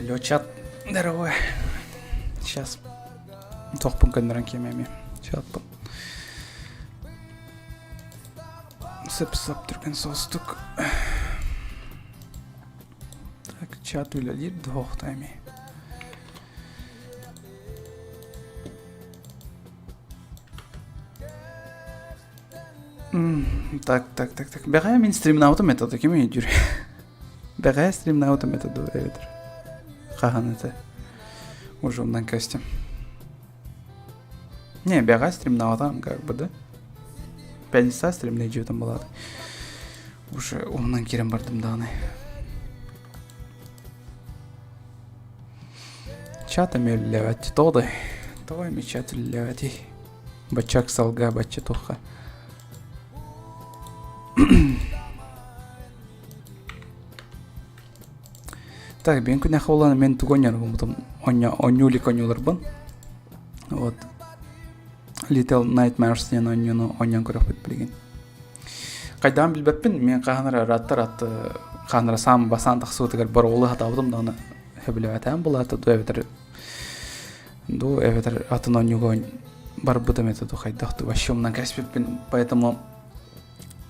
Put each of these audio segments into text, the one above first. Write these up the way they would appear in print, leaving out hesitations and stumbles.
Алло, чат, дорогой. Сейчас туохпун көннөрөн киэмэми. Чатпын. Сып-сап түргэн соҕустук. Так, чат үлэлиир дуһуохтай эми. Так, так, так, так. Бэҕэһээ мин стримнаабытым методу ким өйдүүр? Бэҕэһээ стримнаабытым методу эбэтэр хаһан этэ? Уже оннан кэстим. Не, бэҕэһээ стримнаабатам как бы да. Пятница стримней дьиэтин булааты. Уже уһунан киирэн бардым даҕаны. Чат эмиэ үллээбэт. Тоҕо да? Тоҕо эмиэ чат үллээбэтий? Бачча ыксалга, бачча туохха. Так, бен күнэхэ улан мен тугу онньоргуммутум онньуулик онньууларбын. Вот. Little Nightmares диэн онньууну онньон көрөхпүт билигин. Хайдаан билбэппин, мен хаһан эрэ ыраттар ат хаһан эрэ саам басаан тахсыбытыгар боруолу хатаабытым даҕаны сөбүлээбэтэҕим булаата дуу эбэтэр дуу эбэтэр атын онньууга барбытым этэ дуу хайдах дуу вообще умнан кэспиппин поэтому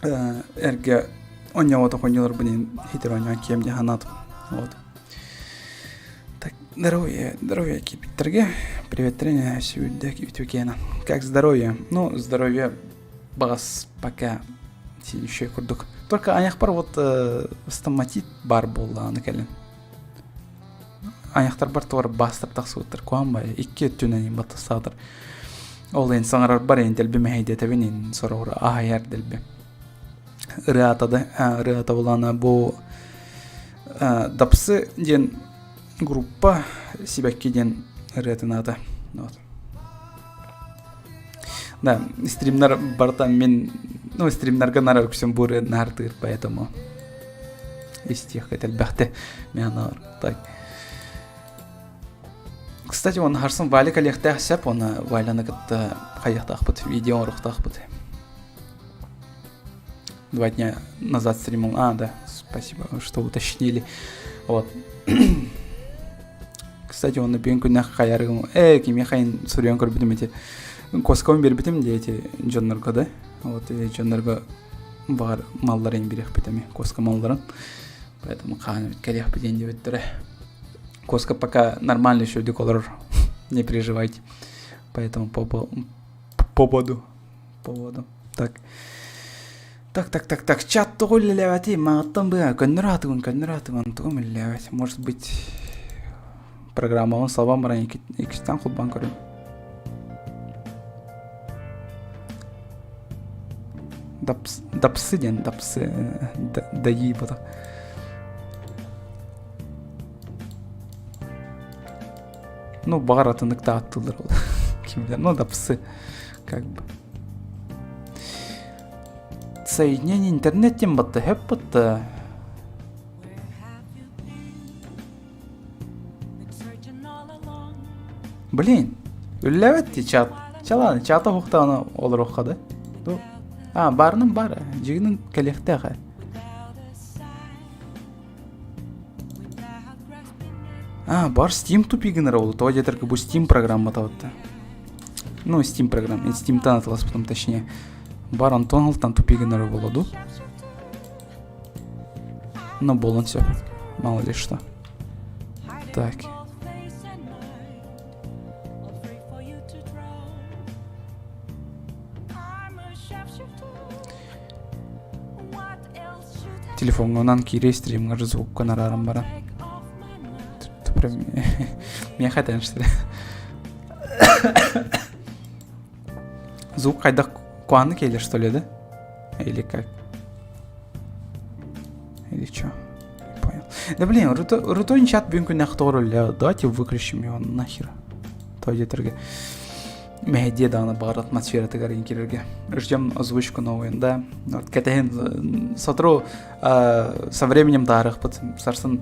эргэ онньооботох онньууларбын иһин хитер оонньоон киэм дии санаатым вот так здоровье здоровье киирбиттэргэ приветтерин сүүрдэ үтүөкээнэ как здоровье ну здоровье баҕас пока еще курдук только айахпар вот стоматит бар буолла аны кэлин айахтарбар тугар баастар тахсыбыттар куһаан бай икки өттүнэн баттастаатар ол эн саҥарарбар эн дэлби мэһэйдэтэбин эн сороҕор аһайар дэлби ырыата да ырыата булана бу дапсы диэн группа сибэкки диэн ырыатын аата вот да стримнар барыта мин ну стримнарга нара үксүн бу ырыа наартыыр поэтому из тех элбэхтэ мен так кстати он харсын Валя кэлиэхтээх сөп оны Валяны кытта хайыахтаахпыт видео оҥоруохтаахпыт 2 дня назад стримил а да спасибо что уточнили вот кстати он бүгүн күннэх хайарыгым э кимиэхэ суруйан көрбүтүм эти коскабын биэрбитим дии эти дьоннорго да вот дьоннорго баҕар малларын бириэхпит эми коска малларын поэтому хаан эбит кэлиэхпит диэн диэбиттэрэ коска пока нормально еще олорор не переживайте поэтому по поводу поводу так так так так так чат тоҕо үлэлээбэтий маҕаттан быа көннөр аатыгын көннөр аатыгын тугум үлэлээбэт может быть программабын салбан баран иккистэн холбоон көрүм дапсы диэн дапсы дайыы бута ну баҕар атыннык да ааттыыллар ол ким билэр ну дапсы как бы соединение интернет диэн батта хөп батта Блин, үллээбэт дии чат. Чалааны чата уһуктаҕына олоруохха да. А, баарынан баар. Дьигинин кэлиэхтээх ээ. А, бар Steam тупигынар ол. Тоҕо диэтэргэ бу Steam программата батта. Ну, Steam программа. Steamтан атыласпытым точнее. Бар Антон Алтан тупигынар болоду. Ну, болон все. Мало ли что. Так. Телефоҥҥунан киирэ стримҥар звуккун арааран баран. Прям миэхэ этэн что ли? Звук хайдах куаны келер что ли, да? Или как? Или что? Не понял. Да блин, Рутон чат бүгүн күннэх тоҕор Давайте выключим его нахер. То диэтэргэ. Мэһэйдиэ даҕаны баҕар атмосфератыгар киирэргэ. Ждем озвучку новую, да. Вот кэтэһин сотору со временем таарыахпыт. Сарсын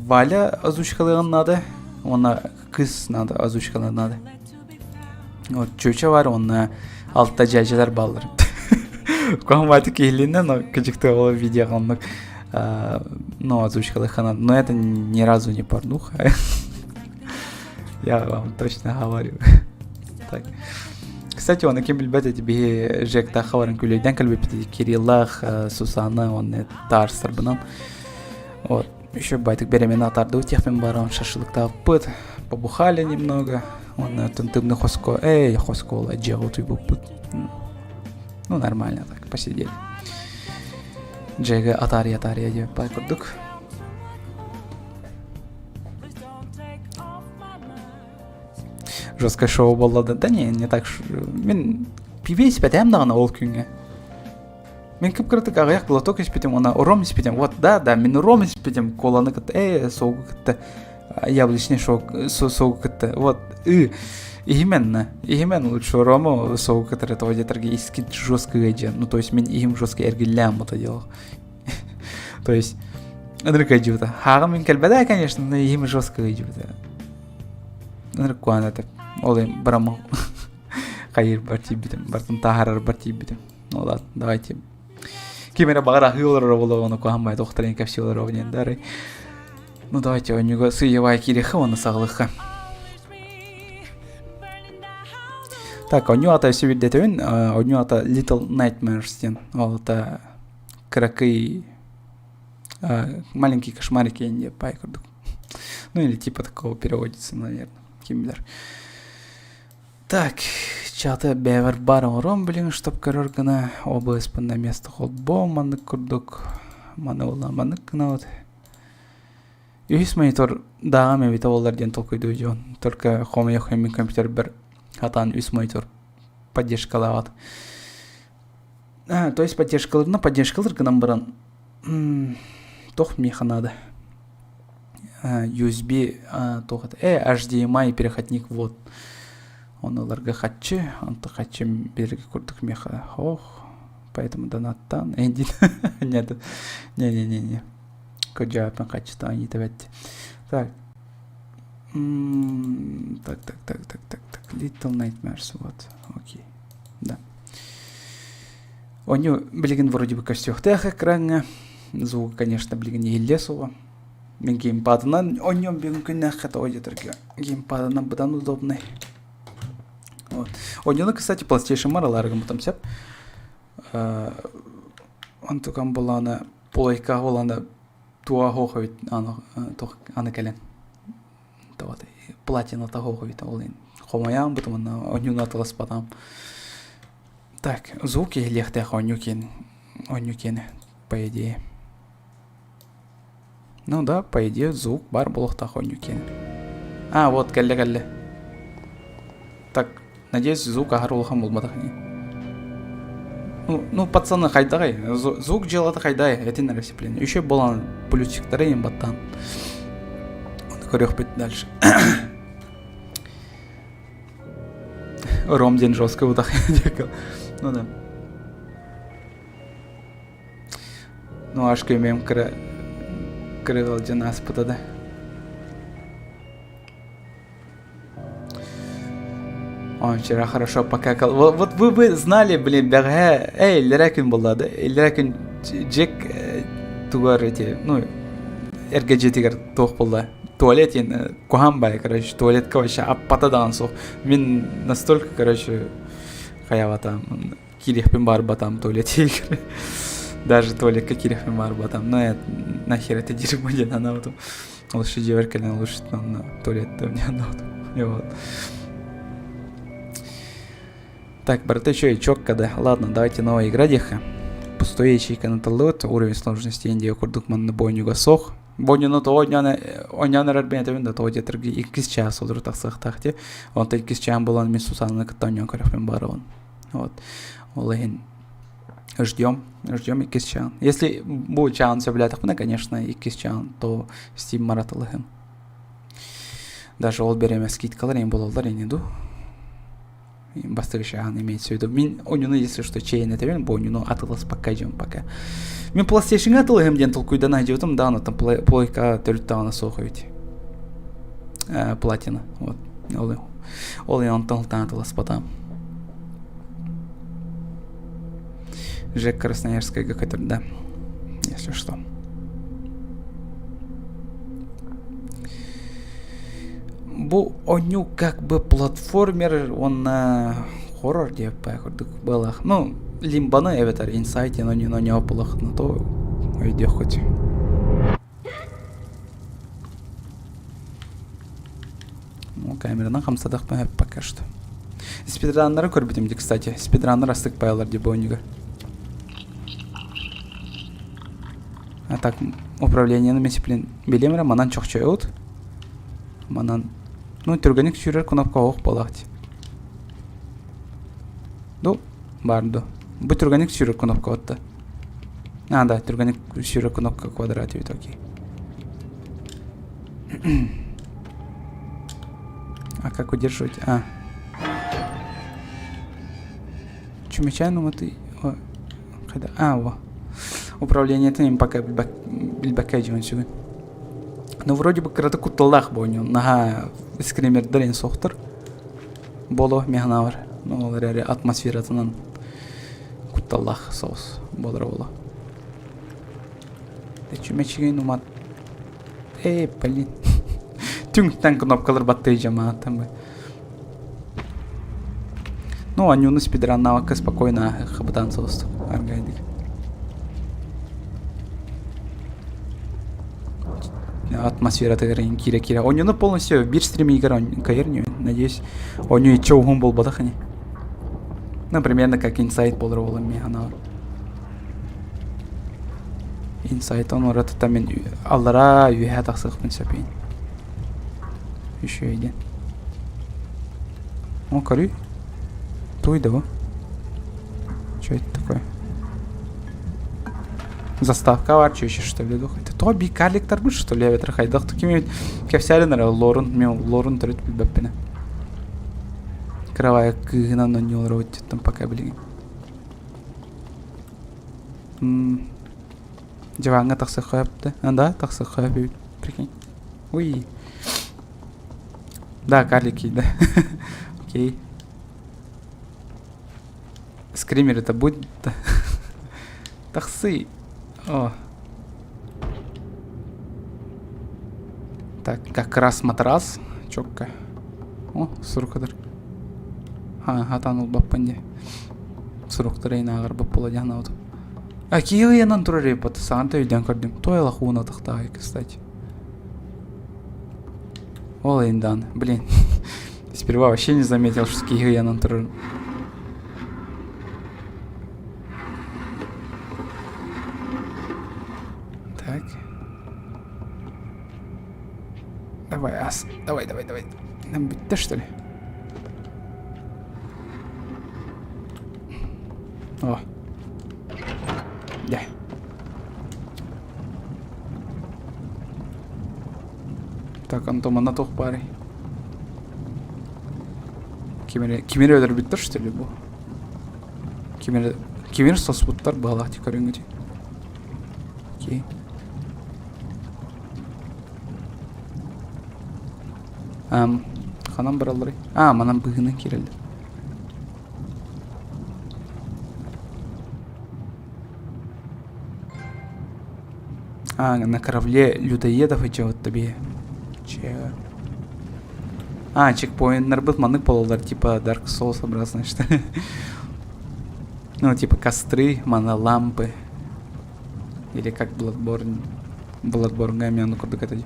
Валя озвучкалыан надо, уонна кыс надо озвучкалыан надо. Вот чүчэ бар, уонна алта дьээдьэлэр бааллар. Куһаҕан киһилинэ, но кыдьыктыы видео оннук ну, озвучкалыахха надо. Но это ни разу не порнуха. Я вам точно говорю. Так. Кстати, он ким билбэт эти биһи Жектаха баран күлэйдэн кэлбиппит Кириллах, Сусана, он таарсарбынан. Вот. Еще байтык беремен атарды техпин баран шашлыктааппыт, побухали немного. Он тымтымны хоско, эй, хоскола дьиэҕэ утуйбуппут. Ну, нормально так, посидели. Джега атария атария диэп бай курдук. Жесткое шоу буолла да, да не, не так мин пиво испэтээм даҕаны ол күҥҥэ. Мин кып-кыратык аҕыйах глоток испитим, уонна ром испитим. Вот, да, да, мин ром испитим, коланы кытта, э, согу кытта, яблочный шок, согу кытта. Вот, и именно, именно лучше рому согу кытары этого где-то искит жестко Ну, то есть, мин им жестко эргиллээн это делал. То есть, ынырык өйдүүбүтэ. Хааҕым мин кэлбэтэ, конечно, но иһим жестко өйдүүбүтэ. Ынырык куһаҕан этэ. Ол иһин бараммын хайыырбар тиийбитим, бартын таһаарарбар тиийбитим. Ну ладно, давайте. Ким эрэ баҕар аһыы олорор буолуоҕуна куһаҕан тохторин кэпсии олоробун диэн дары. Ну давайте оонньууга сыыйабай киириэххэ уонна саҕалыахха. Так, оонньуу аата өссө биирдэтэбин. Оонньуу аата Little Nightmares диэн. Ол это кыракый маленький кошмарик диэн пай курдук. Ну или типа такого переводится, наверное, ким билэр. Так, чаты бэйэбэр баар оҥоруом билин, чтоб көрөр гына OBS-пын на место холбоом маннык курдук. Маны буолла маннык гына вот. Үһүс монитор дааҕым эбитэ буоллар диэн толкуйдуу дьон. Только хомойох мин компьютербэр хатаан үс монитор поддержкалаабат. А, то есть поддержкаларына поддержкалар гынан баран туох миэхэ наада USB туох это э HDMI переходник вот он ыларга хаччы онто хаччы биэргэ курдук миэхэ ох поэтому донаттаан нет не не не не кыдьааппын хаччытаан иитэбэт так так так так так так так Little Nightmares вот окей Да. Онньу билигин вроде бы көстүөхтээх экраҥҥа. Звук, конечно, билигин иһиллиэ суоҕа. Мин геймпадынан онньуом бүгүн күннээххэ тоҕо диэтэргэ геймпадынан быдан удобный. Вот. Онньуну, кстати, PlayStation мараларыгым бутам сөп. Онтукам булаана плойка булаана туа хоох эбит аны аны кэлэн платината суох эбит ол иһин хомойоон бутум уонна оонньууну атыласпатаҕым так звук иһиллиэхтээх оонньуу киэн оонньуу киэнэ по идее ну да по идее звук баар буолуохтаах оонньуу киэнэ а вот кэллэ кэллэ так Надеюсь, звук аһар улахан буолбатах ини. Ну, ну, пацаны, хайдаҕай? Звук дьыалата хайдай, этин эрэ сцепление. Еще буолан плюсиктары им баттаан. Оны көрүөхпүт дальше. Ром день жестко утах. Ну да. Ну, аж көмөм кыра кырыгалдьан ааспыта да. Он вчера хорошо покакал. Вот, вот вы бы знали, блин, бэҕэһээ, эй, иллэрээ күн буолла да, иллэрээ күн Джек тугар эти, ну, эргэ дьиэтигэр туох буолла, туалет диэн куһаан баайы, короче, туалетка вообще аппата даҕаны суох. Мин настолько, короче, хайаабатам, киириэхпин баарбатам туалет Даже туалекка киириэхпин баарбатам. Ну, я нахер это дерьмо диэн анаабытым. Лучше дьиэбэр кэлэн лучше туалетта мне анаабытым. И вот. Так, барыта еще и четко, да. Ладно, давайте новая игра диэххэ. Пустой ячейканы таллыбыт, уровень сложности диэн курдук манна бойнуга сох. Бойнуну тоҕо ойньоон эрэр бэйэтэбин да тоҕо диэтэргэ иккис чаас олору тахсыахтаах дии. Онтон иккис чаан буолан мин Сусананы кытта ойньоон көрөхпүн баарабын. Вот. Ол иһин ждем, ждем иккис чаан. Если бу чаан сөбүлээтэхпинэ, конечно, иккис чаан, то Steam маратылыһым. Даже ол бириэмэ скидкалар эҥин буолаллар ини дуу. Бастакы шаҕан имеется в виду. Мин оонньууну если что чэйин этэбин, бу оонньууну атыыласпакка дьон пока. Мин PlayStation-га атыылаһым диэн толкуйдана сылдьыбытым да, онтон плойка төрүт даҕаны суох эбит. Платина. Вот. Ол ол онтон ылтаан атыыласпатам. Жек Красноярскайга көтөрдө. Если что. Бу оонньуу как бы платформер уонна хоррор диэппэ курдук быалаах. Ну, Лимбаны эбэтэр Inside диэн оонньууну оонньообут буоллаххытына то өйдүөххүт. Ну, камеранан хамсатахпын пока что. Спидраннары көрбүтүм дии, кстати. Спидраннар астык паялар дии бу оонньууга. А так, управлениены мен сиплин билиэм эрэ, манан чохчойут. Манан, ну, түргэнник сүүрэр кнопка оһох буолаах дии. Ну, баар ду. Бу түргэнник сүүрэр кнопка отта. А, да, түргэнник сүүрэр кнопка квадрат эбит, окей. А как удерживать? А. Чумачан уматы... А, во. Управлениетын пока билбэккэ дьон сүгүн. Ну, вроде бы кырата кутталлаах бу Наһаа скримердэр эн суохтар. Боло механавар. Ну, ол эрээри атмосфератынан кутталлаах соус болар боло. Чүмэчигин умат. Эй, блин. Түҥтэн кнопкалар баттыы жамааттан. Ну, анюны спидраннаабакка спокойно хабытаан соҕустук аргайдык. Атмосфератыгар киирэ-киирэ. Онньуну полностью биир стримигэр кайыр Надеюсь, онньу иччэ уһун буолбатах ини. Ну, примерно как Inside буолар буолан миэхэ анаабар. Inside оҥоро мен аллараа үөһээ тахсыахпын сөп Еще диэн. О, көрүй. Туй да бу. Что это такое? Заставка бар, что еще что ли? Это то би карликтар бу что ли? Эбэтэр хайдах кими кэпсээлин эрэ лорун, мен лорун төрүт билбэппинэ. Кровая кыыһынан онньуолар там пока билигин. Диваҥҥа тахсыахха сөп да? Да, тахсыахха сөп эбит. Прикинь. Уй. Да, карлики, да. Окей. Скример это будет? Тахсы. О. Так, как раз матрас. Чокка. О, сурукадар. Ха, хатан ылбаппын дии. Суруктары инааҕар боппула диэн аут. А киһи турар эбит саҥа өйдөөн көрдүм. Той лохуна тахтаай, кстати. Ол индан, блин. Сперва вообще не заметил, что киһи турар. Так. Давай, ас. Давай, давай, давай. Нам бүттэ, что ли? О. Да. Так, Антон, манна туох баарый? Ким эрэ, ким эрэ өлөрбүттэр, что ли, бу? Ким эрэ, ким эрэ соспуттар баалаах көрүҥҥүтүй? Окей. Ам, ханан баралларый? А, манан быһыынан киирэллэр. А, на корабле людоедов идет тебе. Че? А, чекпоиннарбыт маннык буолаллар, типа Dark Souls образно, что ли. Ну, типа костры, монолампы. Или как Bloodborne. Bloodborne эмиэ ону курдук этэ дии.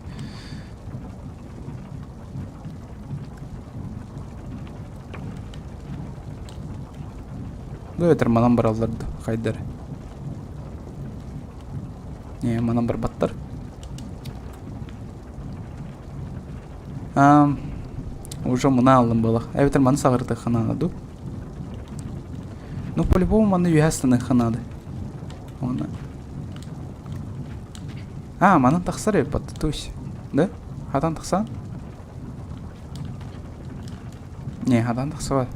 Дуу эбэтэр манан бараллар дуу, хайдары. Не, манан барбаттар. Аа, уже мына аллым буолах. Эбэтэр маны саҕырытыахха наада дуу? Ну, по-любому маны үөһэ ыстаныахха наада. Уонна... А, манан тахсар эбит, то есть. Да? Хатан тахсан? Не, хатан тахсыбат.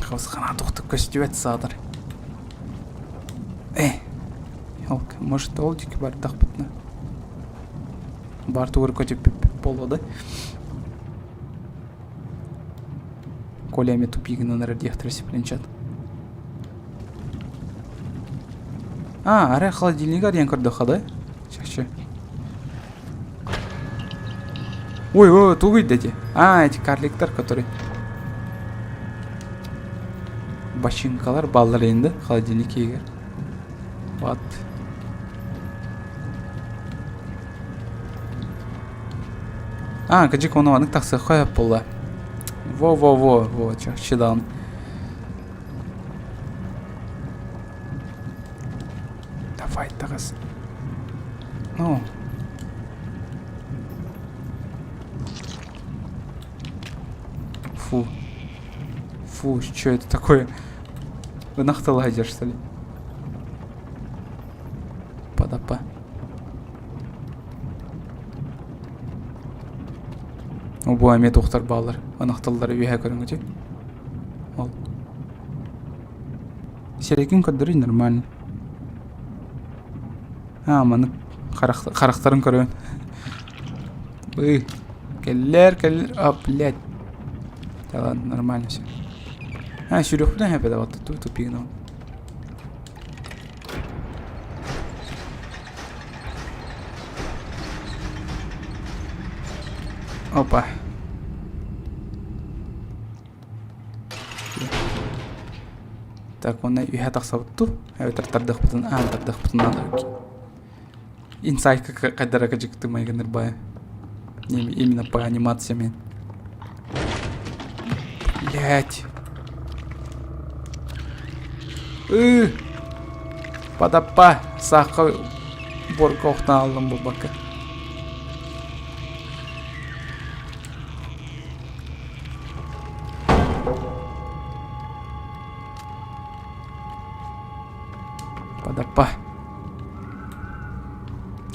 Хабысхана тухтук көстүбэт саатар. Э, может ол диэки бардахпытына. Бар тугур көтүппүппүт буолуо да. Коля эмиэ тупигынан эрэр диэхтэрэ сипленчат. А, арай холодильнига диэн көрдөххө да? Чахчы. Ой, ой, тугуй да эти? А, эти карликтар, которые... Бачинкалар баллар енді холодильник егер. Вот. А, кыдьык ону анык тахсыахха сөп буолла. Во-во-во, во, чахчы даҕаны. Давай, таҕыс. Ну. Фу. Фу, что это такое? Ынах тыла что ли? Падапа. Бу эмиэ туохтар бааллар. Ынах тыллары үөһэ көрүҥүтүй. Ол. Сирэйгин көрдөрүй нормально. А, маны харахтарын көрөбүн. Бый. Кэллэр, кэллэр. А, блядь. Да ладно, нормально все. А, сүрүөхпүтүн хэпэ да тупик тупигин. Опа. Так, уонна үһэ тахсабыт дуу? Эбэтэр тардыахпытын, аан тардыахпытын наада. Инсайка хайдара кыдьыктыы майгыныр баайа. Именно по анимациями. Блять. Ыы! Падаппа! Саахха борка охтан аллым буолбакка. Падаппа.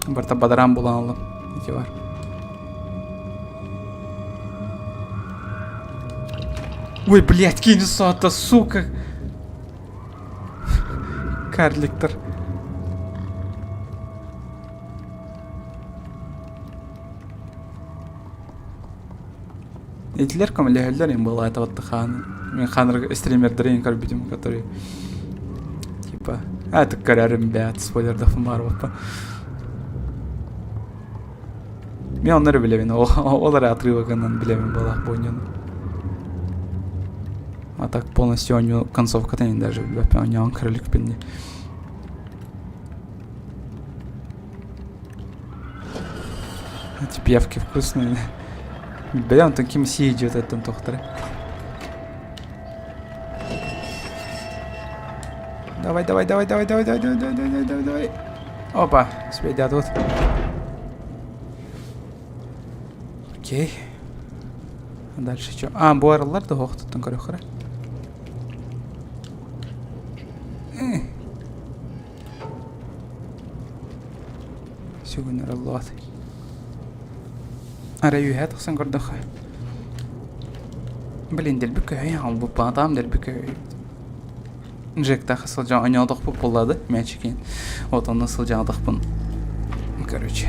Барта бадаран булан алым. Ити бар. Ой, блядь, кинь сота, сука. Карликтар. Итилэр көмөлөһөллөр им была это вот хаан мен хаанырга стримердерин көрбүтүм который типа а так көрөрүм бэт спойлердафын баар буолпа мен оннору билэбин ол эрэ отрывогынан билэбин буолаах бу оонньууну а так полностью оонньуу концовкатын даже билбэппин оонньоон көрө иликпин Эти пиявки вкусные. Бля, он таким си идет оттон тохтары. Давай, давай, давай, давай, давай, давай, давай, давай, давай, давай, давай. Опа, успей тут. Окей. А дальше что? А, бу арыллар да хоохтуттан көрөхөрө. Сүгүн арыллыбат. Арай үөһэ тахсан көрдөххө. Блин, дэлби көһүйэн хаалбыппын, атаам дэлби көһүй. Джектаха сылдьан оонньоотохпут буолла да, мячикин. Вот онно сылдьаатахпын. Короче,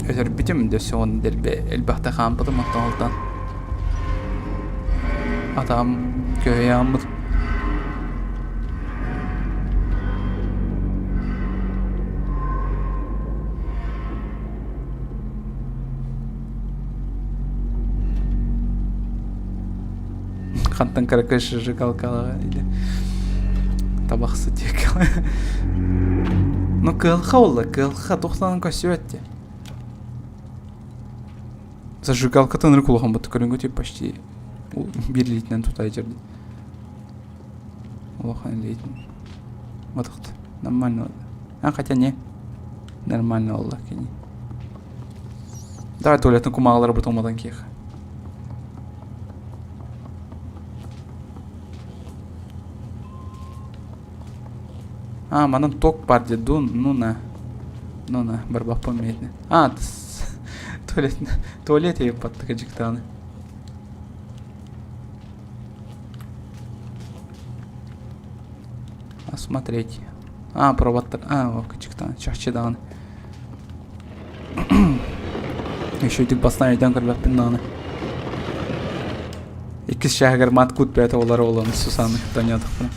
өлөрбүтүм да все он дэлби элбэхтэ хаампытым оттон алтан. Атаам көһүйээммит. Хантан кыракый зажигалкалаҕа или табахсы диэки. Ну кыалха буолла, кыалха туохтан көстүбэт дии. Зажигалкатын ырык улахан бутта көрүҥҥү почти. Биир илиитинэн тута сылдьар Улахан илиитин. Батыхт. Нормально. А, хотя не. Нормально олла кини. Давай туалеттын кумаҕалары бутулмадан киэх. А, манан ток бар дии дуу, ну на. Ну на, барбаппын миэтинэ. А, туалет, туалет ебаттыка дьиктааны. Осмотреть. А, проводтар. А, о, кычыктаан, чахчы даҕаны. Үчүгдүк бастаан өйдөөн көрбөппүн даҕаны. Иккис чааһыгар мат кут бэйэтэ олар олон Сусаны тонньоотохпуна.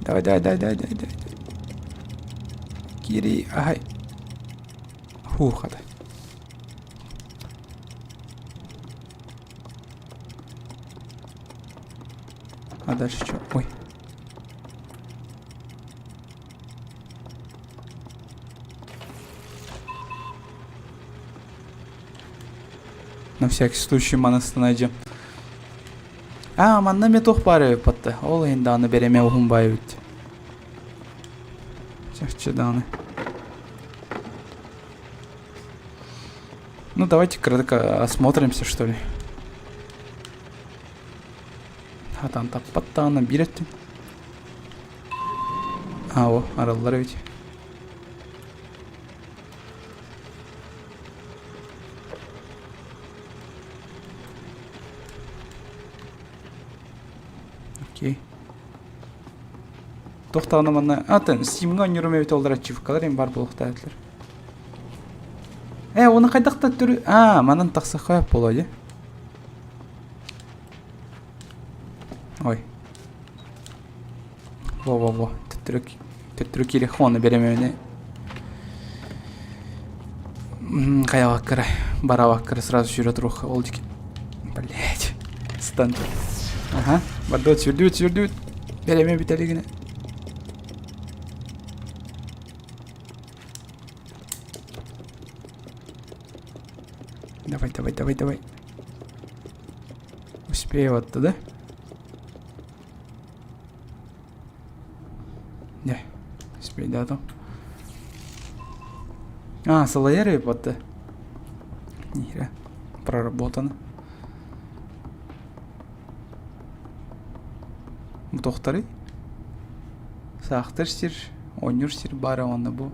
Давай, давай, давай, давай, давай, давай. Кири, ай. Хух, хата. А дальше что? Ой. На всякий случай манастынайдьым. А, манна эмиэ туох баар эбит батта. Ол иһин даҕаны бэрэмэ уһун баай эбит. Чахчы даҕаны. Ну, давайте кратко осмотримся, что ли. Хатан таппат даҕаны биир өттүн. А, о, араллар эбит. Окей. Туох даҕаны манна атын Steamҥа оонньуурум эбит олор ачивкалар им бар буолуохтаах этилэр. Э, оны хайдах да түрү... А, манан тахсахха буолуо дии. Ой. Во-во-во, төттөрү төттөрү киириэх уонна бэрэмэни хайабаккара барабаккара сразу сүүрэ туруох ол дьики блять стан ага бардыбыт сүүрдүбүт сүүрдүбүт бэрэмэ бүтэлигинэ давай давай давай давай успею оттуда Дьэ, успейдаатым. А, салайар эбит Нихера. Проработано. Бу тохтарый? Саахтар сир, оонньуур сир баара уонна бу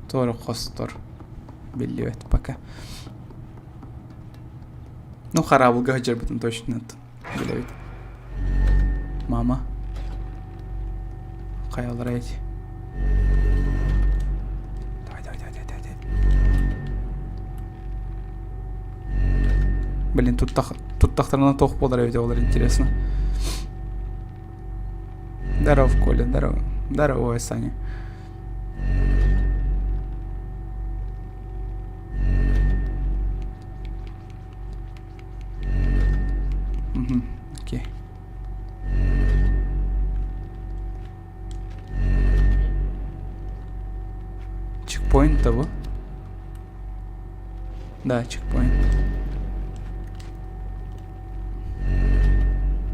туора хостор биллибэт пока. Ну, хараабылга сылдьарбытын точно билэбит. Мама. Хайалара эти? Давай, давай, давай, давай, давай. Блин, тут туттахтарына туох буолар эбит олар интересно. Здоров, Коля, здорово. Здорово, Саня. Мгм, окей. Чекпоинт того? Да, чекпоинт.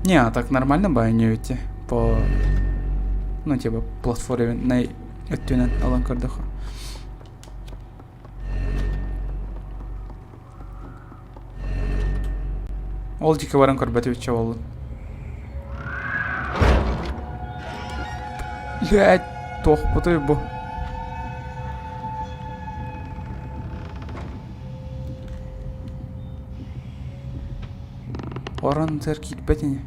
Не, а так нормально бы ведь по ну типа платформенной өттүнэн ылан көрдөххө. Ол диэки баран көрбөтүбүччэ буоллун. Блядь, туохпутуй бу? Орон сэр киирбэт ини.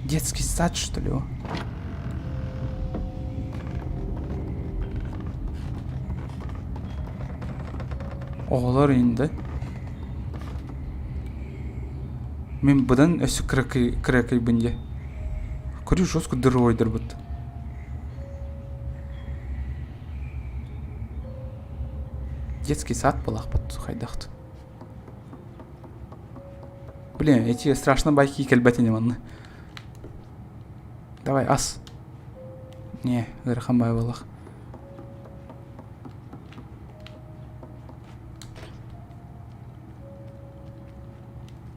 Детский сад, что ли? Оҕолор инде. Мин быдан өссө кыракыйбын дии. Көрүү жестко дыры ойдурбут. Детский сад буолаахпыт хайдахт. Блин, эти страшно байки кэлбэт ини манна. Давай, ас. Не, ыарахан баай буоллах.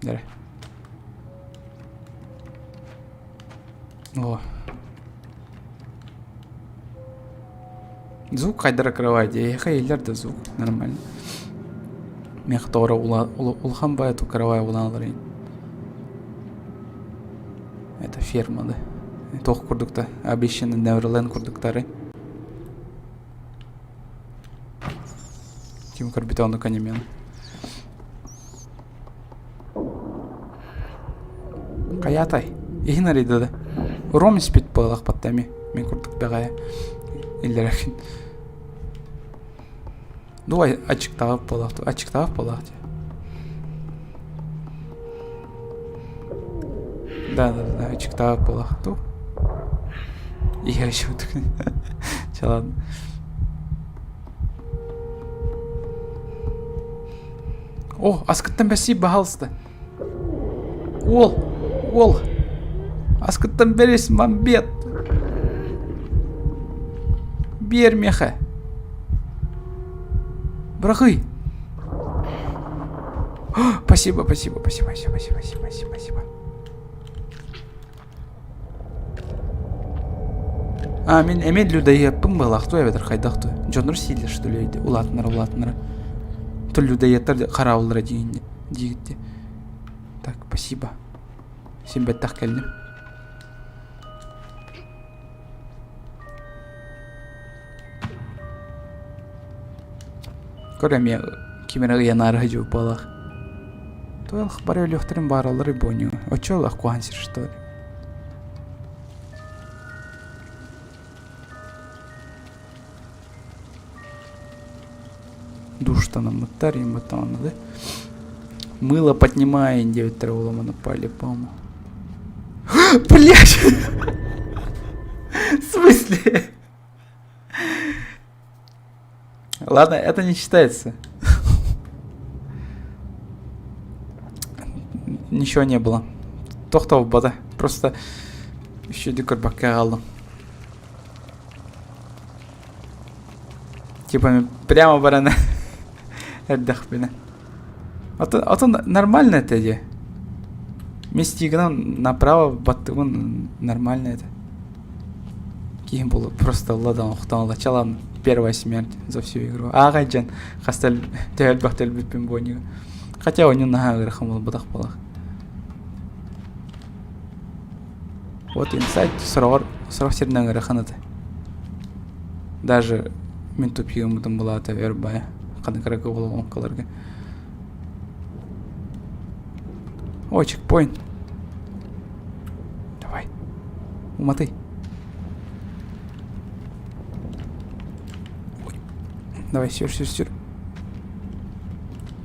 Эрэ. О. Звук хайдара кровать. Эйиэхэ иһиллэр да звук нормально. Миэхэ тоҕо улахан баайа кровать уланалар Это ферма, да? Туох курдукта? Обещанный Neverland курдуктары. Ким көрбүтэ ону канемен. Хайаатай? Иһин арыйда да. Ром испит буоллахпат эми. Мин курдук бэҕэһээ иллэрэ Ну, аччыктаабыт буоллах аччыктаабыт буоллах дии. Да, да, да, аччыктаабыт буоллах ту. Я еще Чэ, ладно. О, аскыттан бэрсий, баһаалыста. Уол, уол, аскыттан бэрис, мамбет. Биэр миэхэ. Бырахый. Спасибо, спасибо, спасибо, спасибо, спасибо, спасибо, спасибо. А, мин эмиэ людоедпын быһалаах дуо эбэтэр хайдах дуо? Дьоннор сииллэр что ли улаатыннара улаатыннара. То людоедтар хараабыллара диигин диигит дии. Так, спасибо. Син бэттэх кэллим. Көр эмиэ ким эрэ ыйанаары сылдьыбыт буоллах. Туох бары өлүөхтэрин баараллар буонньу. Оччо куһаҕан сир что ли? Душтанаммыттар, им да? Мыло поднимай, диэбиттэрэ уола по-любому. Блять! В смысле? Ладно, это не считается. Ничего не было. Тохтолбата. Просто еще көрбөккө хааллым. Типа прямо баран эрдэхпинэ. А то нормально это де. Мистигынан направо баттыбын нормально это. Киһим был просто ладан охтон ладно первая смерть за всю игру. Ааҕай дьон хаста төһөлбөх төлбүппүн буонньуга. Хотя онньу наһаа ыарахан буолбатах буолах. Вот инсайт сороҕор сорох сиринэн ыарахан этэ. Даже мин тупиыммытын булаата өр баайа. Ханнык эрэ головоломкаларга. О, чекпоинт. Давай. Уматый. Ой. Давай, сюр, сюр, сюр.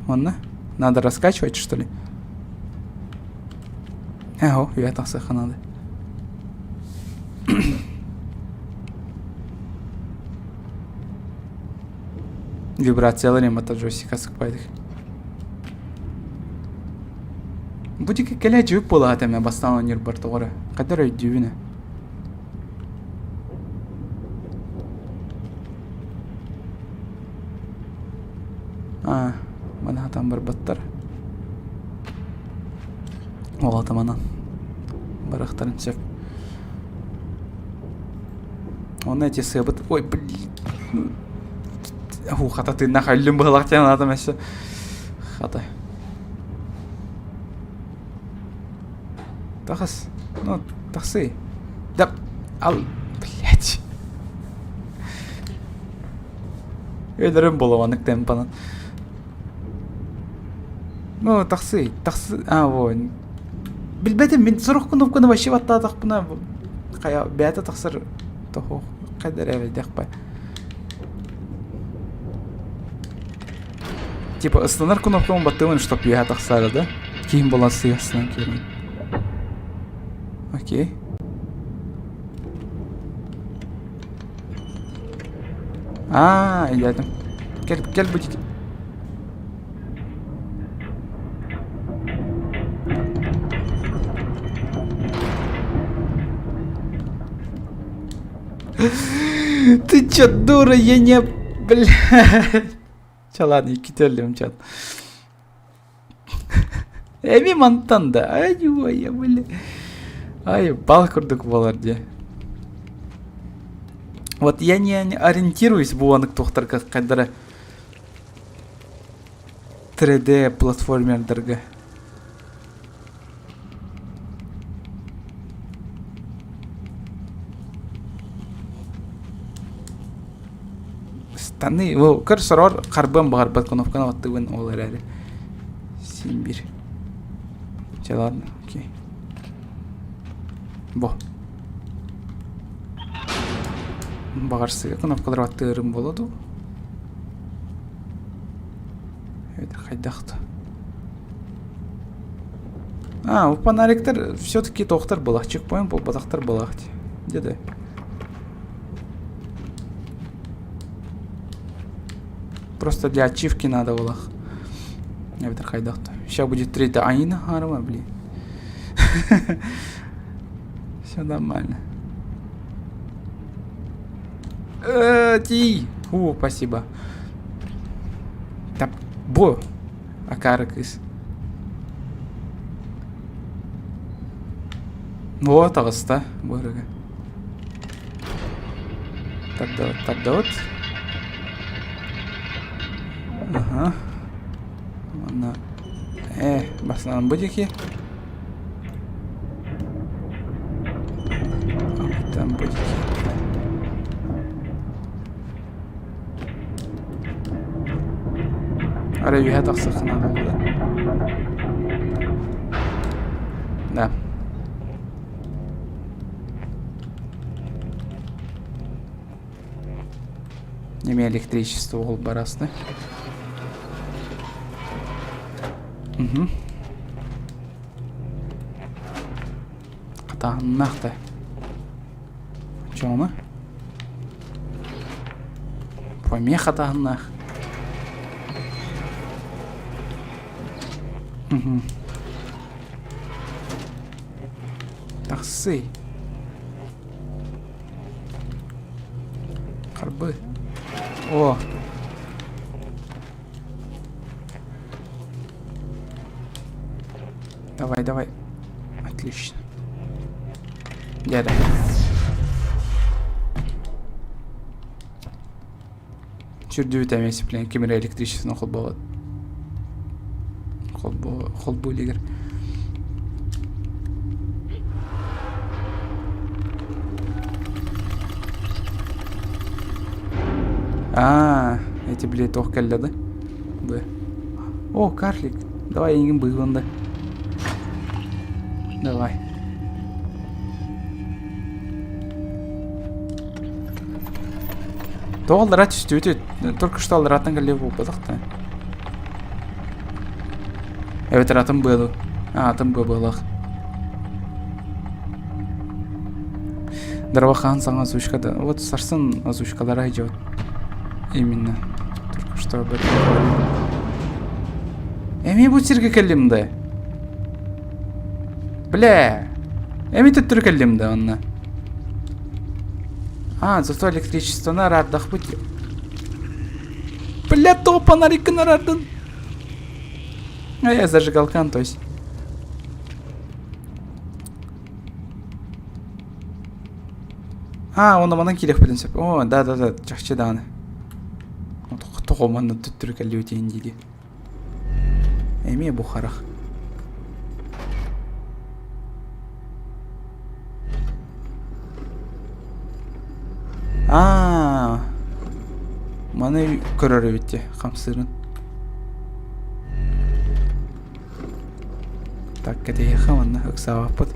Ладно. Надо раскачивать, что ли? Эго, я тахсыахха надо. Вибрациялар эмата джойстика сыкпайдык. Бу диэки кэлэ дьүп буолаат эмэ бастаан оонньуурбар тоҕо эрэ. Хайдах эрэ өйдүүбүн ээ. Аа, маны хатан барбаттар. Ол атаманан барыахтарын сөп. Онно эти сыабыт... Ой, блин. Фу, хата тыыннаах өллүм быһылаах диэн аатым өссө. Хата. Тахыс. Ну, тахсы. Да, ал, блядь. Өлөрүм болованык темпанан. Ну, тахсы, тахсы, а, во. Билбэтим, мин сорох кнопканы вообще баттаатахпына, хайа, бэйэтэ тахсар тоһо, хайдар эрэйдэхпэ. Типа ыстанар кнопканы баттыыбын, чтоб үөһэ тахсаары да. Киһим буолан сыһыасынан киирэн. Окей. Аа, өйдөөтүм. Кэл, кэл бу диэки. Ты чё, дура, я не... Бля. Чэ, ладно, иккитэ өллүм, чат. Эми мантан да, ай, ой, бля. Ай, бал курдук буолар дии. Вот я не ориентируюсь бу анык туохтарга хайдара 3D платформердарга. Штаны, көр сорор харбыан баҕарбат кнопканы баттыыбын ол эрээри. Син биир. Чэ ладно, окей. Бо. Баҕар сыа кнопкалары баттыырым буолуо дуу? Это хайдах да. А, у фонариктар все-таки тохтар была. Чекпоинт буолбатахтар была. Где-то. Просто для ачивки надо было. Эбэтэр хайдах Сейчас будет третья. Айна харма, блин. Все нормально. Ти. О, спасибо. Так, бо. Акаары кыыс. О, таҕыста бу ырыга. Тардабыт, тардабыт. Аха. Уонна э, бастаан бу диэки. Там бу диэки. Арай үөһэ тахсыахха наада буолла. Да. Неме электричество ол барасны. Угу. Хатааннаах да. Чоҥоно? Помех хатааһыннаах. Мгм. Тахсый. Харбы. О! Давай, давай. Отлично. Дядя. Сүрдүбүт эмиэ сиплэн ким эрэ электричествоны холбообот. Холбоо холбуу илигэр. Аа, эти блядь, туох кэллэ да? Б. О, карлик. Давай эйигин быыһыан да. Давай. Тоҕо аллараа түстүбүт? Только что алларааттан кэллиэ буолбатах да. Эбэтэр атын быа А, атын быа быалаах. Здорово, хаан саҥа озвучка да. Вот сарсын озвучкалара идет. Именно. Только что об этом говорили. Эми бу сиргэ кэллим да. Бля. Эми төттөрү кэллим да онно. А, зато электричествоны араардахпыт. Бля, то фонарикын араардын. А я зажигалкан, то есть. А, онно манан киириэхпитин сөп. О, да-да-да, чахчы даҕаны. Тоҕо манна төттөрү кэллибитин дии Эмиэ бу харах. Аа, маны көрөр эбит дии, хамсыырын. Так, кэтэһиэххэ манна ыксаабаппыт.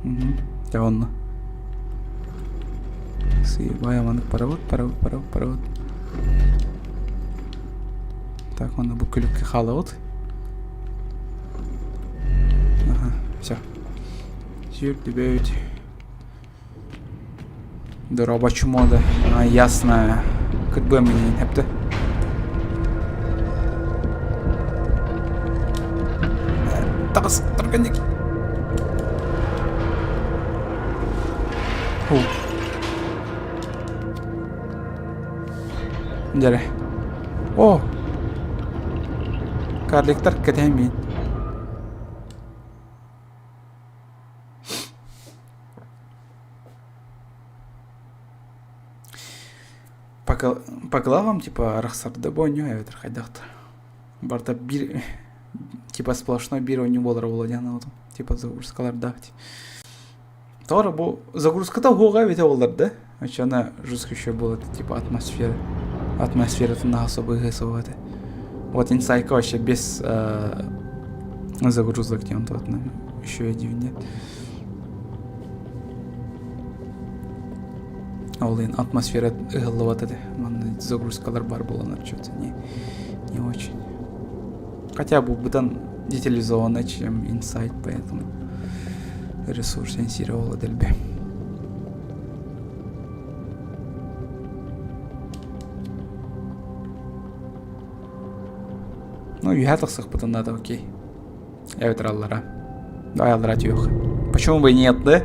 Мгм. Дьэ онно. Сыыбай маннык барабыт, барабыт, барабыт, барабыт. Так, манна бу күлүккэ хаалабыт. Ага, все. Сүүрдүбүт. Дорообо чмо да. А, ясно. Кырбыам минин хэпте. Таҕыс, түргэнник. Ху. Дьэрэ. О! Карликтар кэтэһэн миин. По, по главам типа арахсарда бу оонньуу эбэтэр хайдах барыта биир типа сплошной биир оонньуу буолара буолуо диэн анаабытым типа загрузкалардаах Тоҕо бу загрузката уһуоҕа эбитэ буоллар да оччоҕуна жестко еще было типа атмосфера атмосфератын наһаа собыһыа суоҕа этэ вот инсайка вообще без загрузок диэн туотунан еще один нет Ол иһин атмосфера ыһыллыбат этэ. Манна загрузкалар бар буоланнар что-то не, не очень. Хотя бы быдан детализованно, чем Inside, поэтому ресурс инсировала дэлби. Ну, үһэ тахсыахпытын надо, окей. Эбэтэр аллара. Давай аллара түһүөх. Почему бы и нет, да?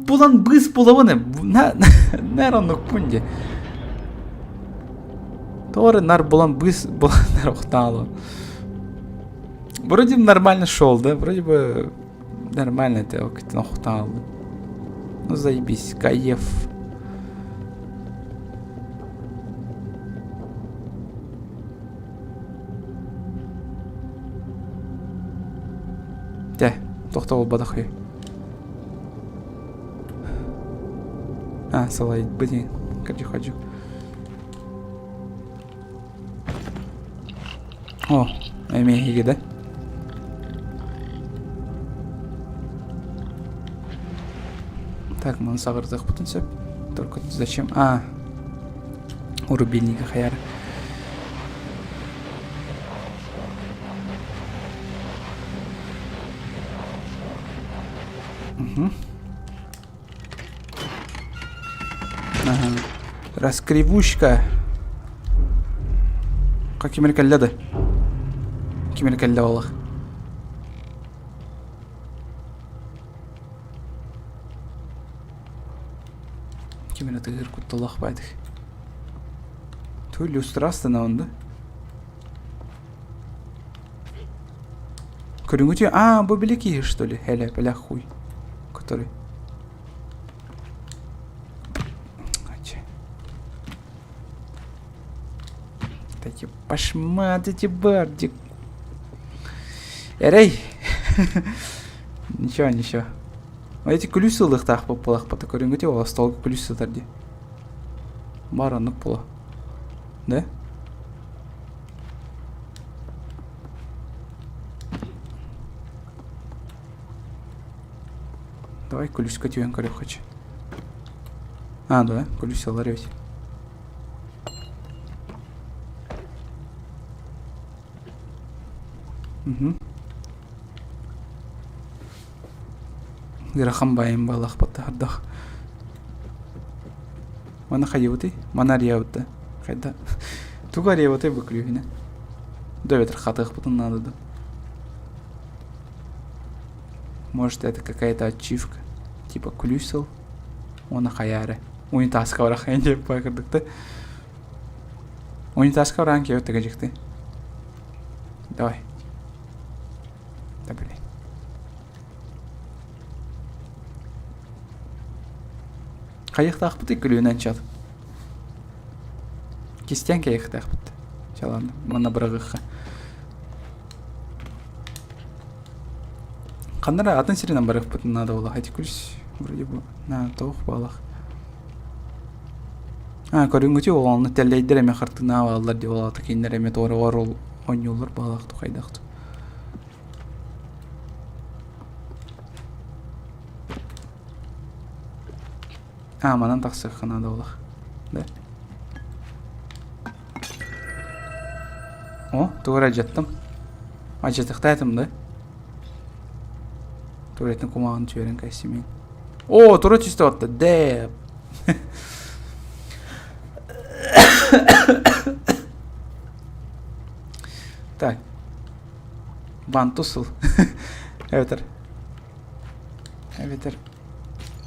Булан быыс булабын наар оннукпун дии. Тоҕо эрэ нар булан быыс булан нар охтаалын. Вроде нормально шел, да? Вроде бы нормально это охтаалын. Ну заебись, кайф. Дьэ, тохтобулбатах үһү. А, салайбыт диэн кырдьык-хордьук. О, эмиэ эһиги да? Так, маны саҕырдыахпытын сөп. Только зачем? А, рубильника хаяр. Угу. Ага. Раскривушка. Как ким эрэ кэллэ да? Ким эрэ кэллэ олох. Ким эрэ тыгыр кутталах баайдык. Ту люстра астана да? Көрүҥүтү а бу били киһи что ли эле бля хуй который Таки пошмат эти бардик. Эрэй! Ничего, ничего. Эти күлүүс ылыахтаах буоллахпыта көрүҥҥүтү ол остуолга күлүүс сытар дии. Бар оннук буолуо. Да? Давай күлүүскэ түһэн көрүөххэ А, да, күлүүс ылар эбит. Угу. Ыарахан баайым баалаахпыт ардах. Маны хайыбытый? Маны арыйабыт да. Хайда? Тугу арыйабытай бу күлүүһүнэ? Да эбэтэр хатыахпытын наада да. Может это какая-то ачивка? Типа күлүүс ыл уонна хайаары. Унитазка барахайын диэп баайкырдык да. Унитазка бараан киэбит дьикти. Давай. Да блин. Хайыахтаахпытый күлүүнэн чат. Кистиэн кэйиэхтээхпит. Чалан манна быраҕыахха. Ханна эрэ атын сиринэн барыахпытын наада буолла. Эти күлүс вроде бы на туох буоллах. А, көрүҥҥүтүй ол онно тэллэйдэр эмэ хартыына бааллар дии ол аата кинилэр эмэ туора оруол оонньууллар баалаах хайдах А, манан тахсыахха наада буоллах. Да? О, тугу эрэ алдьаттым. Алдьатыахтаатым да? Туалеттан кумааҕын түһэрэн кэйсимин. Оо, тура түстэ батта. Дэп. Так. Бантусул. Эбэтэр. Эбэтэр.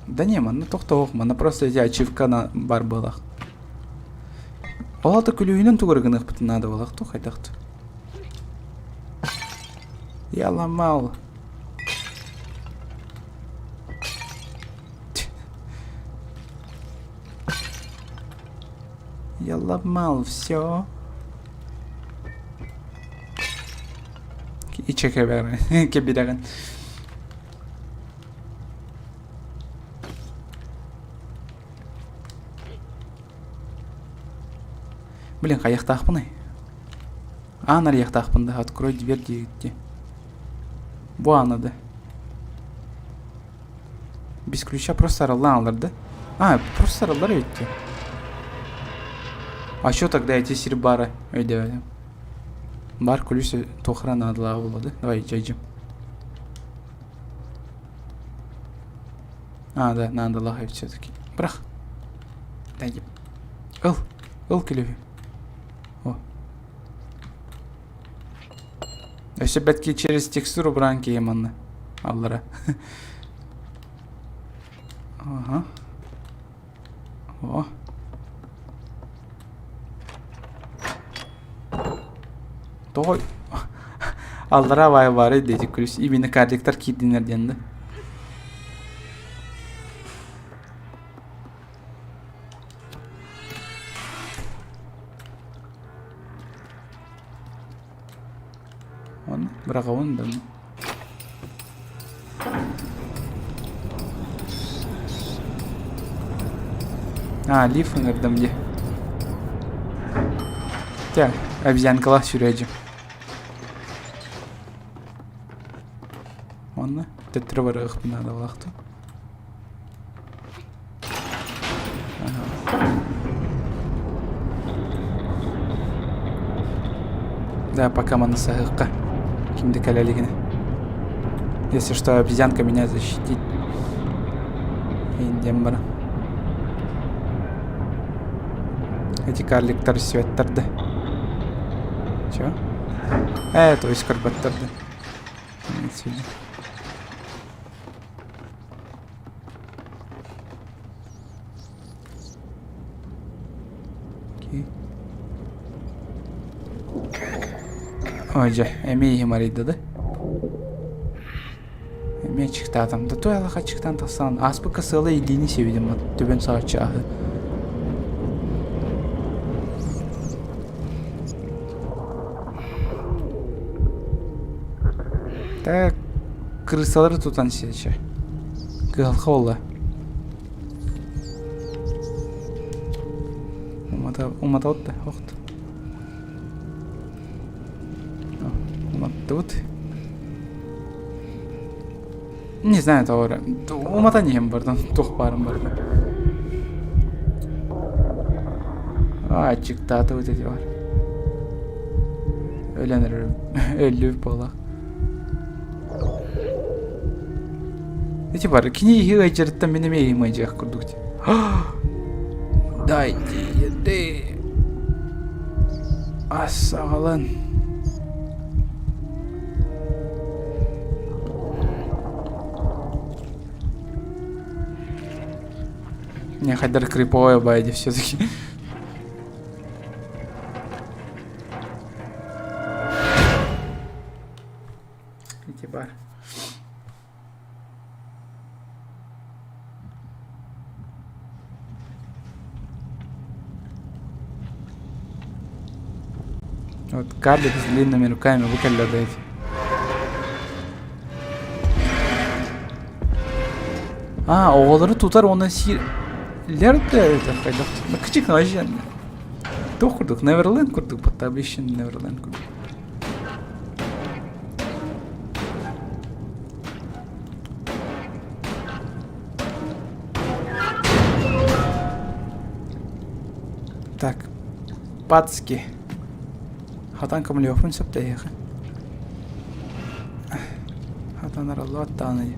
Да не, манна тохтоох, манна просто эти ачивка на бар буолах. Ол ата күлүүһүнэн тугу эрэ гыныахпытын наада буолах ту хайдах Я ломал. Я ломал все. Иче кэбирэҕин. Блин, хайахтаахпыный? Аан арыйахтаахпын да, открой дверь диэбит Бу аана да. Без ключа просто арыллан алар да? А, просто арыллар эбит дии. А что тогда эти сир бары өйдөөбөтүм. Бар ключ туохара наадалааҕа буолуо да? Давай дьайдьым. А, да, наадалаах эбит все-таки. Бырах. Дай Ыл, ыл күлүһү. О. Өссө бэрт через текстуру быраан киһи манна аллара. Ага. О. Тоҕо аллара баай баарый диэти күлүс именно карликтар киирдиннэр диэн да. Оны быраҕабын да А, лифт ыҥырдым дии. Чэ, обезьянкалаах сүүрээдьим. Уонна төттөрү барыахпын наадалаах дуу. Да, пока маны саһыахха. Ким да кэлэ илигинэ. Если что, обезьянка меня защитит. Индиан баран. Эти карликтар сүөттэр да. Чё? Э, то есть көрбөттөр да. Ой, дьэ, эмиэ иһим арыйда да. Эмиэ аччыктаатым. Да той алах аччыктаан тахсан, ааспыкка сыала илиини сиэбитим, төбөн саҕаччы аһы. Так, крысалары тутан сиэчэ. Кыһалҕа буолла. Умата, уматабыт да, охт. Уматтыбыт. Не знаю, тоҕо уматан иһэн бардым, туох баарын бардым. Аччыктаатыбыт ити бар. Өлөн эрэр, өллүбүт буоллах. Ити бар, кини иһи ыйдьарыттан мин эмиэ иһим ыйдьыах курдук. Дайте еды. Ас аҕалан. Не, хайдар криповая байди все-таки. Ити бар. Вот карлик с длинными руками выколядает. А, оҕолору тутар уонна сиир лерде это хайдах кычык вообще туох курдук Неверленд курдук будто обещанный Неверленд курдук Так, пацки. Хатан көмөлөөхпүн сөп да эһиэхэ. Хатан араллаат даҕаны.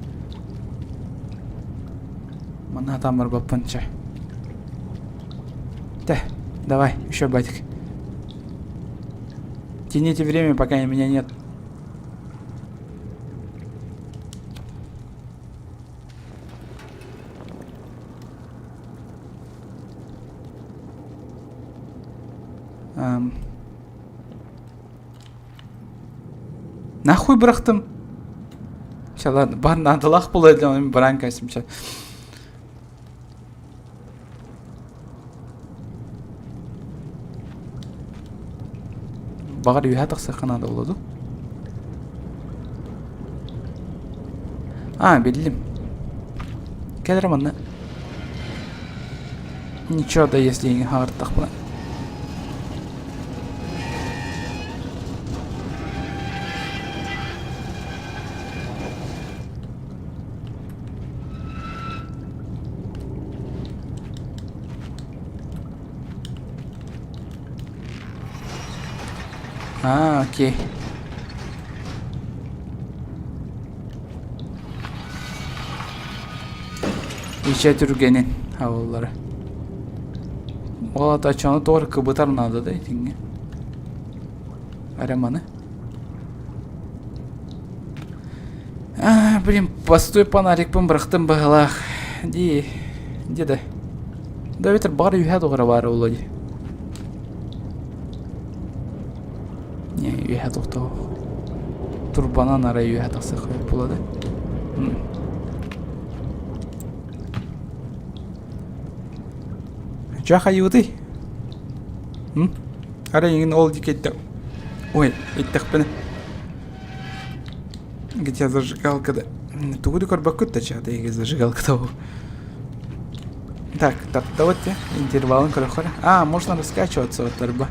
Манна сатаан барбаппын чэ. Тэ, давай, еще батик. Тяните время, пока меня нет. Эм. Нахуй бырахтым. Чэ, ладно, бар наадалаах буолуо диэн баран кэстим чэ. Баҕар үөһэ тахсыахха наада буолуо дуу? А, биллим. Кэл эрэ манна. Ничего да если не хаартахпына. А, окей. Ичэ түргэнин авыллары. Ол атачаны тор кыбытар надо да итинге. Араманы. А, блин, постой фонарикпын бырахтым быһылаах. Ди, где да? Да ветер бар үһэ тоҕо баар буолуо дии. Не, үөһэ тохтоо. Турбанан арай үөһэ тахсыах буолуо да. Чэ хайыыбытый? Арай эйигин ол диэки Ой, эттэхпинэ. Где зажигалка да? Тугу да көрбөккүт да чаата эйиги зажигалка да Так, так, давайте интервалын көрөхөр. А, можно раскачиваться вот арба.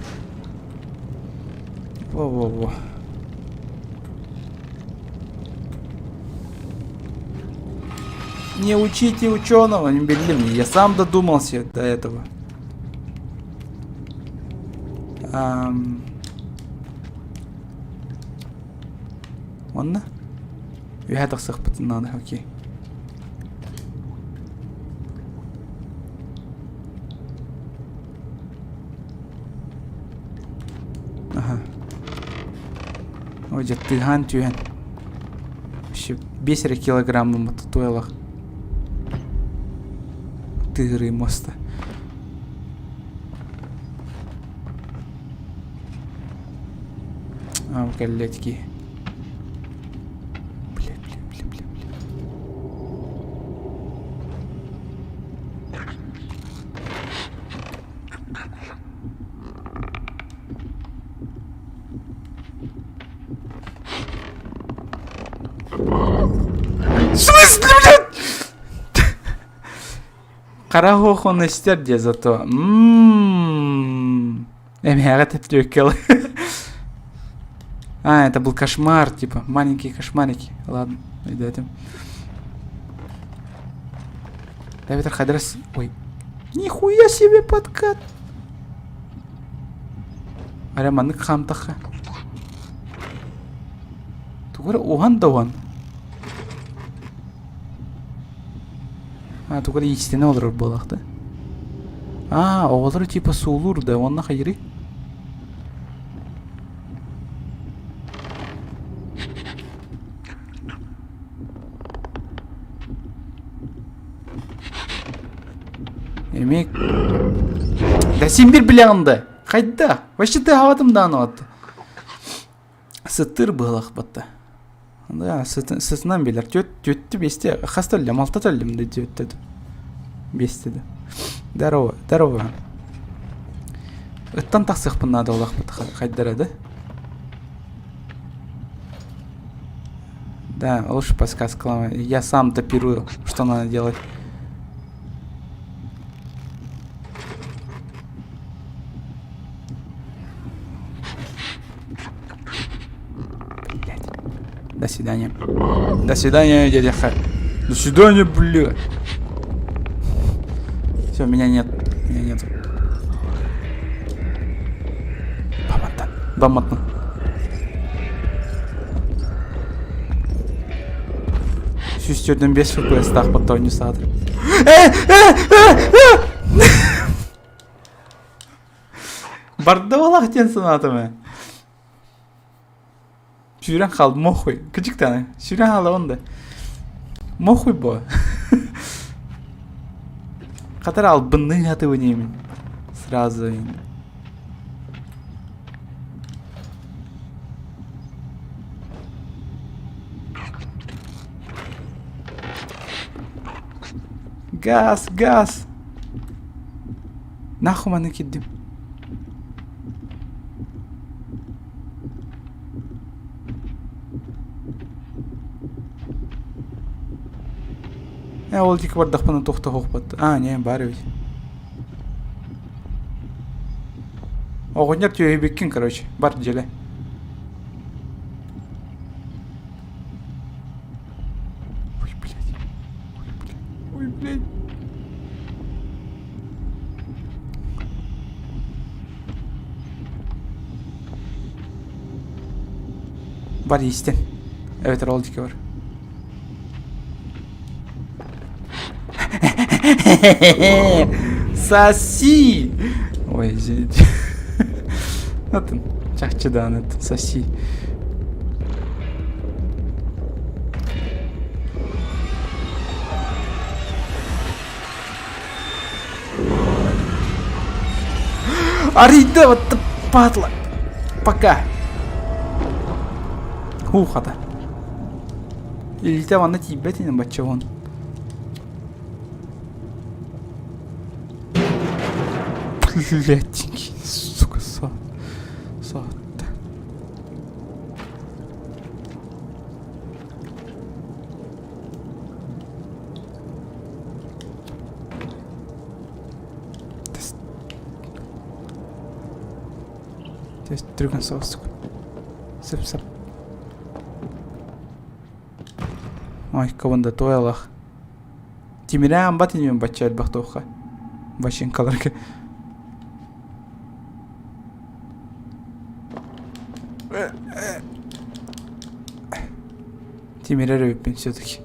Во-во-во. Не учите ученого, не бери мне. Я сам додумался до этого. Ам... Онно? Үөһэ тахсыахпытын наада, окей. Аха. Ой, дьэ, тыаһаан түһэн. Вообще, 5 эрэ килограммым туойалах. Тыырыы муоста. А, кэллэтки. Бля, бля, бля, бля, бля. В смысле, блядь? Хара он истер дии зато. Ммм. Эмиэҕэ тэптүөккэл. А, это был кошмар, типа, маленькие кошмарики. Ладно, өйдөөтүм. Давид Хадрас... Ой. Нихуя себе подкат! Арай маннык хаамтахха. Тугу эрэ уһан да уһан. А, тугу эрэ иистэнэ олорор буоллах да. А, оҕолору типа суулуур да, уонна хайырый? Эмиэ Да син бир билэҕин да. Хайда? Вообще ты аҕатым даҕаны от. Сыттыыр быһылах батта. Да, сытынан билэр. Түөт, түөттү биэсте, хас төллөм, алта төллөм да түөттө. Биэсте да. Здорово, здорово. Ыттан тахсыахпын наада олахпыт хайдара да. Да, лучше подсказка. Я сам топирую, что надо делать. Блядь. До свидания. До свидания, дядя Ха. До свидания, бля. Все, меня нет. Меня нет. Баматтан. Баматтан. Сүүс төрдөн бес FPS таах оонньуу саатыр. Э, э, э, э! Барда балах диэн санаатым ээ. Сүүрэн хаалдым, мохуй. Кычыктаны. Сүүрэн хаалабын да. Мохуй бо. Хатар албынныы хатыбын иэмин. Сразу. Газ, газ. Нахуй маны кирдим. Ээ, ол диэки бардахпына туох да суохпат. Аа, не, баар эбит. Оҕонньор түөһүйбүккүн, короче. Бар дьиэлэ. Ой, блядь. Ой, блядь. Ой, блядь. Бар иистэн. Эбэтэр ол диэки бар. Соси! Ой, извините. Атын, чахчы даҕаны соси. Арыйда, вот падла. Пока. Хуу хата. Илиитэ манна тиийбэт ини бачча уон. Блядь, сука, со. Соһутта. Түргэн соҕустук. Сып-сап. Ой, кабында туойалах. Тимирэ амбат инибин бачча элбэх туохха. Бачыҥкаларга. Тимирэр эбиппин все-таки.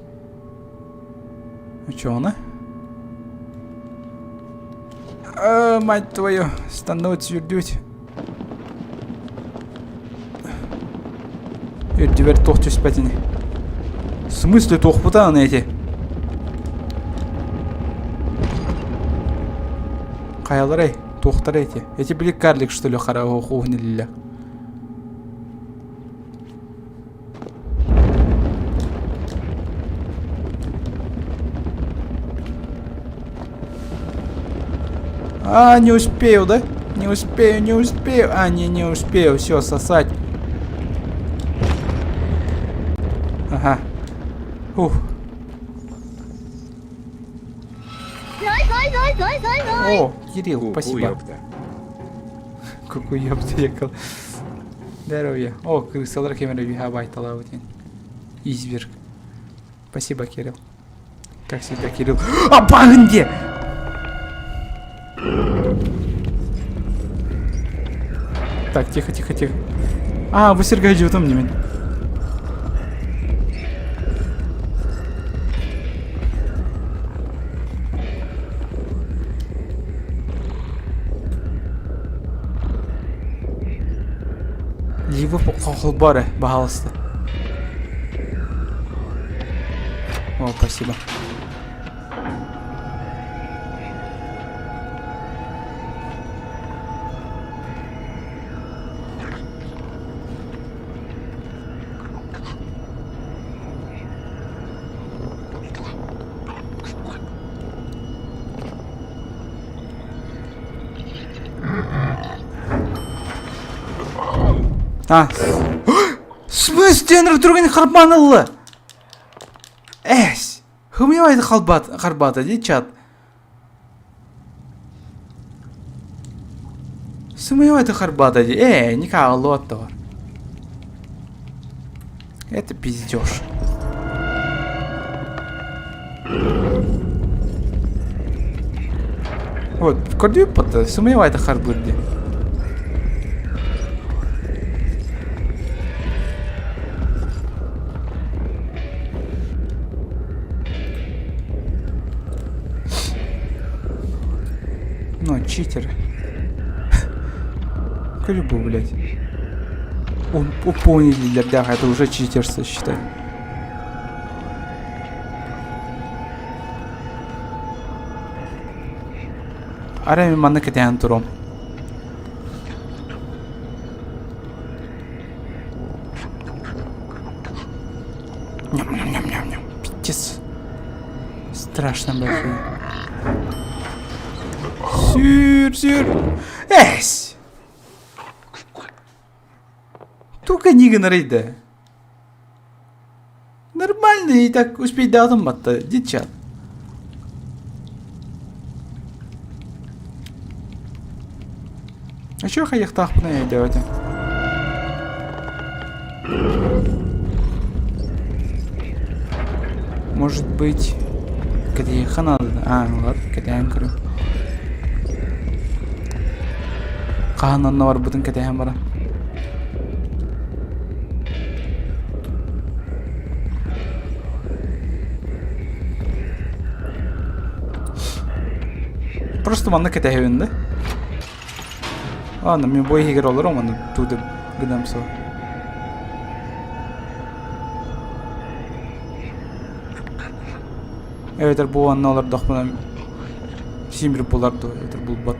Учёный. А, мать твою, становится үрдүбүт. Үрдүбэр туох түспэт ини. В смысле туохпутаан эти? Хайаларай? Туохтара эти? Эти били карлик что ли хара хуһун илилэ. А, не успею, да? Не успею, не успею. А, не, не успею. Все, сосать. Ага. Ух. О, Кирилл, спасибо. Куку ёпта ехал. Здоровья. О, крысалар кемере биһа байталаабыт Изверг. Спасибо, Кирилл. Как всегда, Кирилл. А багынде! Так, тихо, тихо, тихо. А, бу сиргэ дьуутум немин. Либо холбо эрэ, баһаалыста. О, спасибо. А, в смысле түргэн харбаан ылла? Эс, хымыйбайды харбаата дии чат. Сымыйбайды харбаата дии. Ээ, никааллыбат да бар. Это пиздеж. Вот, көрдүүп сымыйбайды харбыыр дии. Ну, читер. Как бы, блядь. Он поняли, да, это уже читерство, считай. Арай мин манна кэтэһэн туруом. Ням-ням-ням-ням. Пиздец. Страшно большой. Сүүр, сүүр. Эс! Тука не гынарыйда. Нормально, и так успейдаатым батта, дичат. А чё хайыхтаахпына өйдөөтүм. Может быть, кэтэһиэххэ наада А, ну ладно, кэтэһэн көрүм. Хаһан онно барбытын кэтэһэн баран. Просто манна кэтэһэбин да. Ладно, мен бу иһигэр олором, аны туда гынам со. Эбэтэр бу анна олордохпуна симир булар дуо, эбэтэр булбат.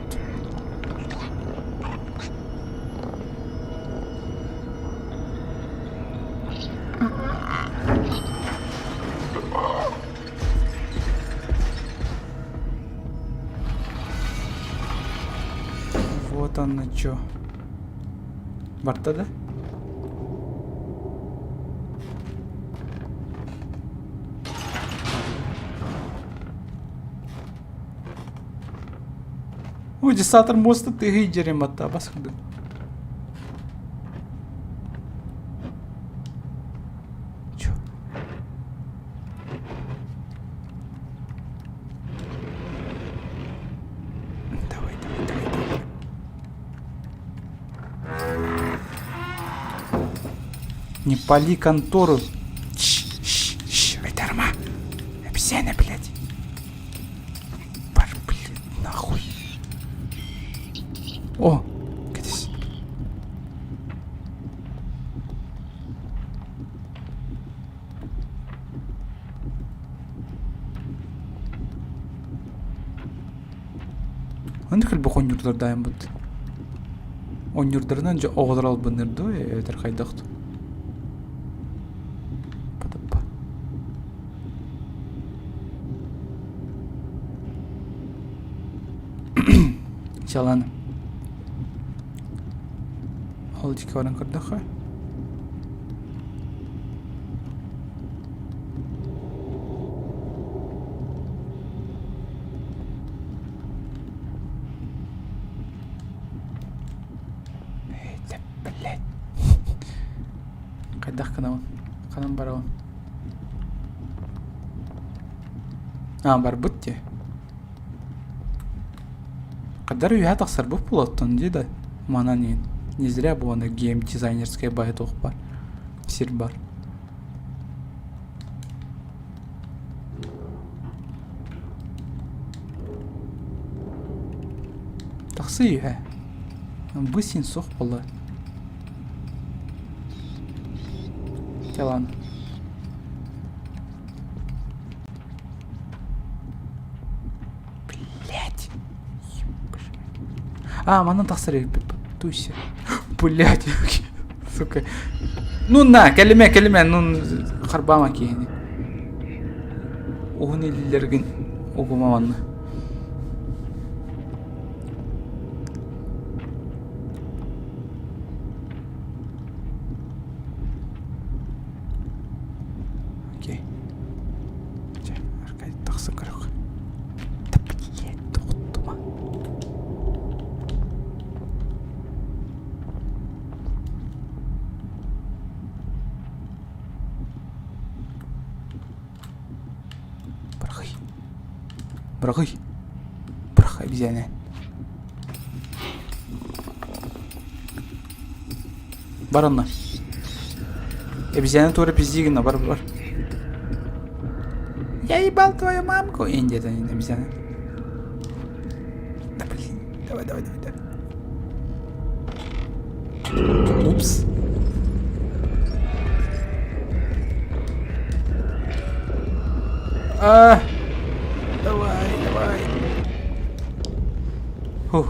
Вот оно чё. Барта да? Ой, десатор моста ты дерем атта басқды. Чё? Давай, давай, давай, давай. Не пали контору. Щ, щ, щ, Айдарма. Обезьяна, блядь. Бар, блядь, нахуй. О, кэтэс. Оннук элбэх оонньуурдардаайыммыт. Оонньуурдарынан дьэ оҕолор албынныыр дуо эбэтэр хайдах дуу? Потаппа. Чалан. Ол диэки баран көрдөххө. Это, блядь. Хайдах гынабын? Ханан барабын? А, барбыт дии. Хаддар үөһэ тахсарбыт буолуоттун дии да. Манан иһин. Не зря буолана гейм-дизайнерскай баайа туох баар. Сир бар. Тахсыы үһэ. Бу син суох буолла. Чалан. Блять. А, манан тахсар эбиппит. Туйся. Блять. Сука. Ну на, кэлимэ, кэлимэ, ну харбаама киһини. Уһун илиилэргин угума манна. Окей. Чэ, Аркадий тахсан көрөх. Да блядь, тоҕуттума. Бырахый. Бырахый. Бырах обезьяна. Бар онно. Обезьяна туора пизди гына бар бар. Я ебал твою мамку. Индия обезьяна. Да блин. Давай, давай, давай, давай. Упс. А, давай, давай. Фух.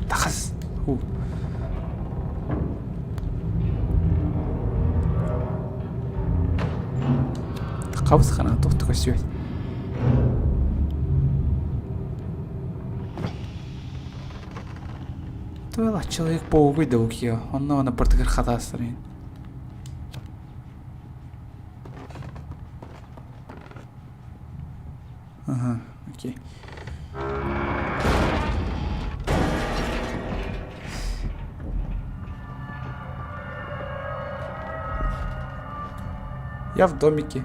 Тахас. Фу. Хабыс хана туох көстүбэт. Туох человек паук да укио. Онно аны быртыгыр хатаастарын. Ага, окей. Я в домике.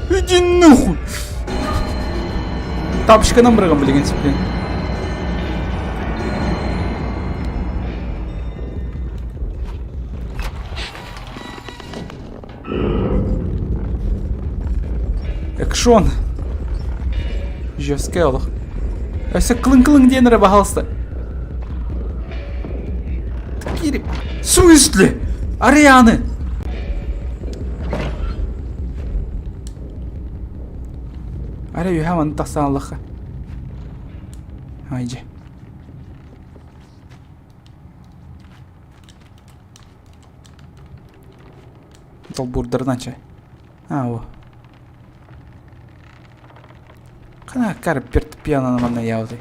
Иди нахуй! Тапочканан быраҕан билигин сиппин. Экшон! Жесткий олох. Өссө кылыҥ-кылыҥ диэн эрэ баһаалыста. Киирип. В смысле? Арианы! Аре үһэ маны тахсан аллахха. Айдьэ. Долбуурдарынан чай. А, о. Хана карперт пьяна манна яуды.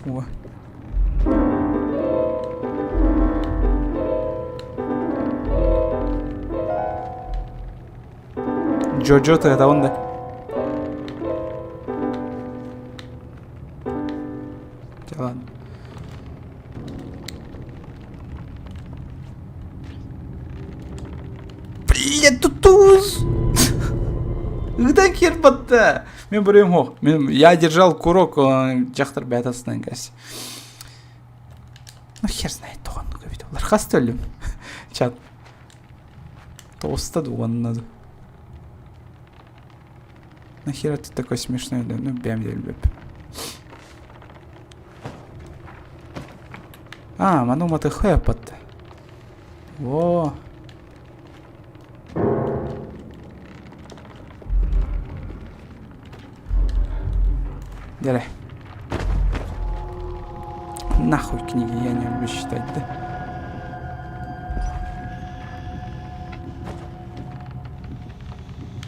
О. Джоджо тыатабын да. Ладно. Блин, тутуз! Ыгдан киэр батта. Мен буруйум суох. Мен я держал курок, дьахтар бэйэтэ астынан кээс. Ну хер знает тоҕон көбүт. Олар хас төлүм. Чат. Толста дуонна. Нахера ты такой смешной, да? Ну, бэм дэлбэп. А, ману матыхая патта. Во. Дere. Нахуй книги, я не люблю читать, да?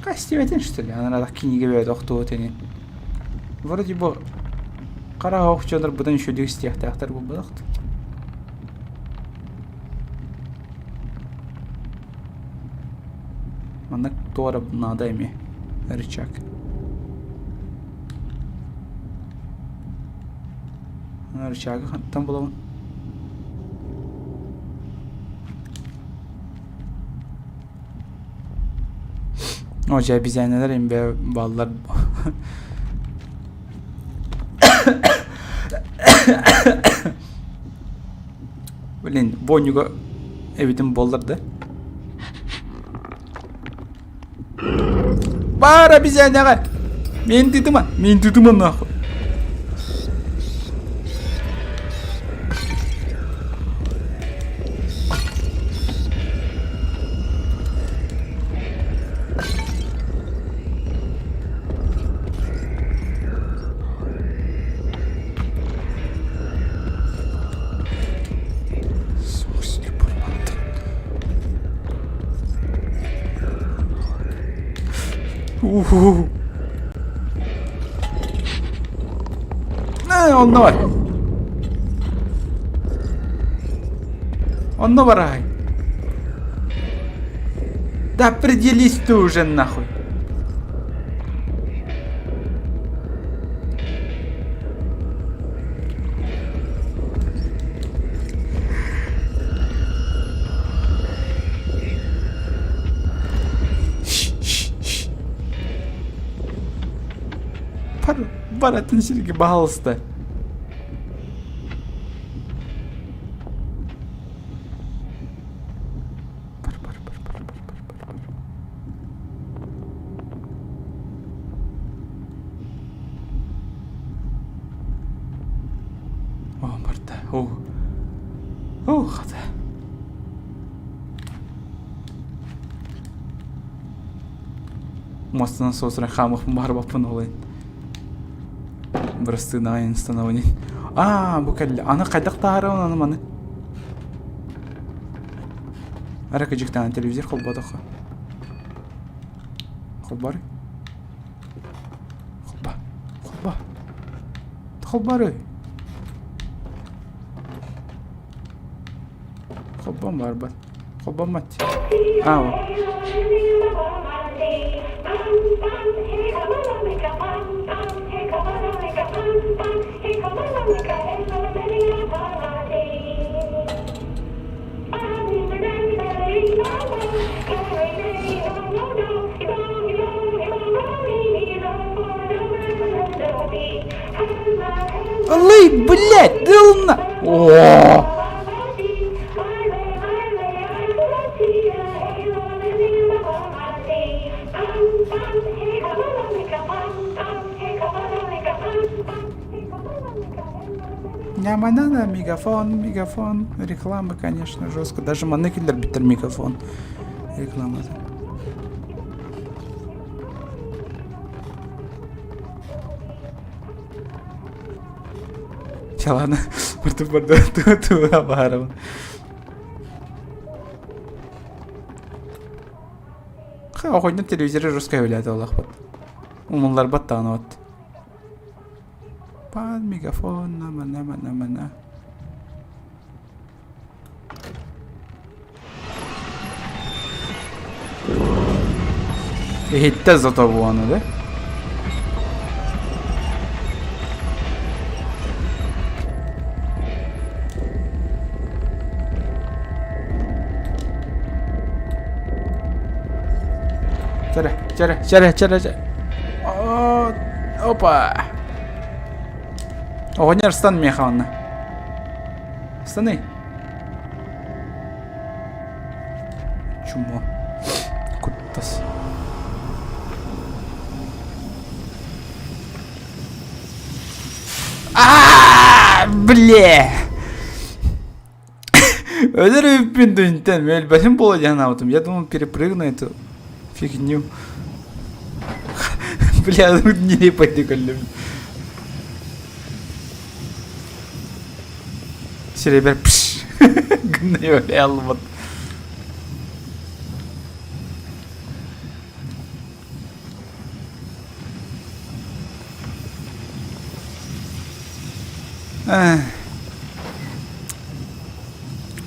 Кастиветин, что ли? Ана кинигэ бэйэ тохтуо тени. Вроде бы хара оох дьоннор быдан үчүгэйдик истиэхтээхтэр буолбатах Манна туора наада эмиэ рычаг. Рычагы хантан булабын? О, дьэ, обезьяналар эмбэ баллар. Блин, Боннюга эбитин буоллар да. Бар обезьянаҕа! Мен тытыма, мен тытыма нахуй. Уху. Э, онно бар. Онно барай. Да определись ты уже нахуй. Баратын сиргэ баһалыста. Бар, бар, бар, бар, бар, бар, бар, бар. О, барда. О. О, хата. Муостанан суосуран хаамыахпын баҕарбаппын ол иһин. Бырастыынаҕа инстанабын. Аа, бу кэллэ. Аны хайдах таһаарабын аны маны? Ара кыдьыктаан телевизор холботоххо. Холбор. Холба. Холба. Холбары. Холбон барбат. Холбоммот. Аа. Ыллый, блядь, дылна! О! Няманана, мегафон, мегафон. Реклама, конечно, жестко. Даже манна киллэрбиттэр мегафон рекламата. Чалана, барды барды ту баарабын. Ха, телевизоры жестко являет Аллах вот. Умулларбат даҕаны вот. Пан мегафон, нама, нама, нама, на. Иһиттэ зато буону да? Чэрэ, чэрэ, чэрэ, чэрэ, чэрэ. Опа! Оҕонньор стан миэхэ онно. Станы. Чумо. Куттас. А, бля! Өлөр эбиппин дүнтэн өлбөтүм буолуо диэн санаабытым. Я думал перепрыгну эту фигню. Бля, нелепо көрдүм. Сирэйбэр пш гынна албат.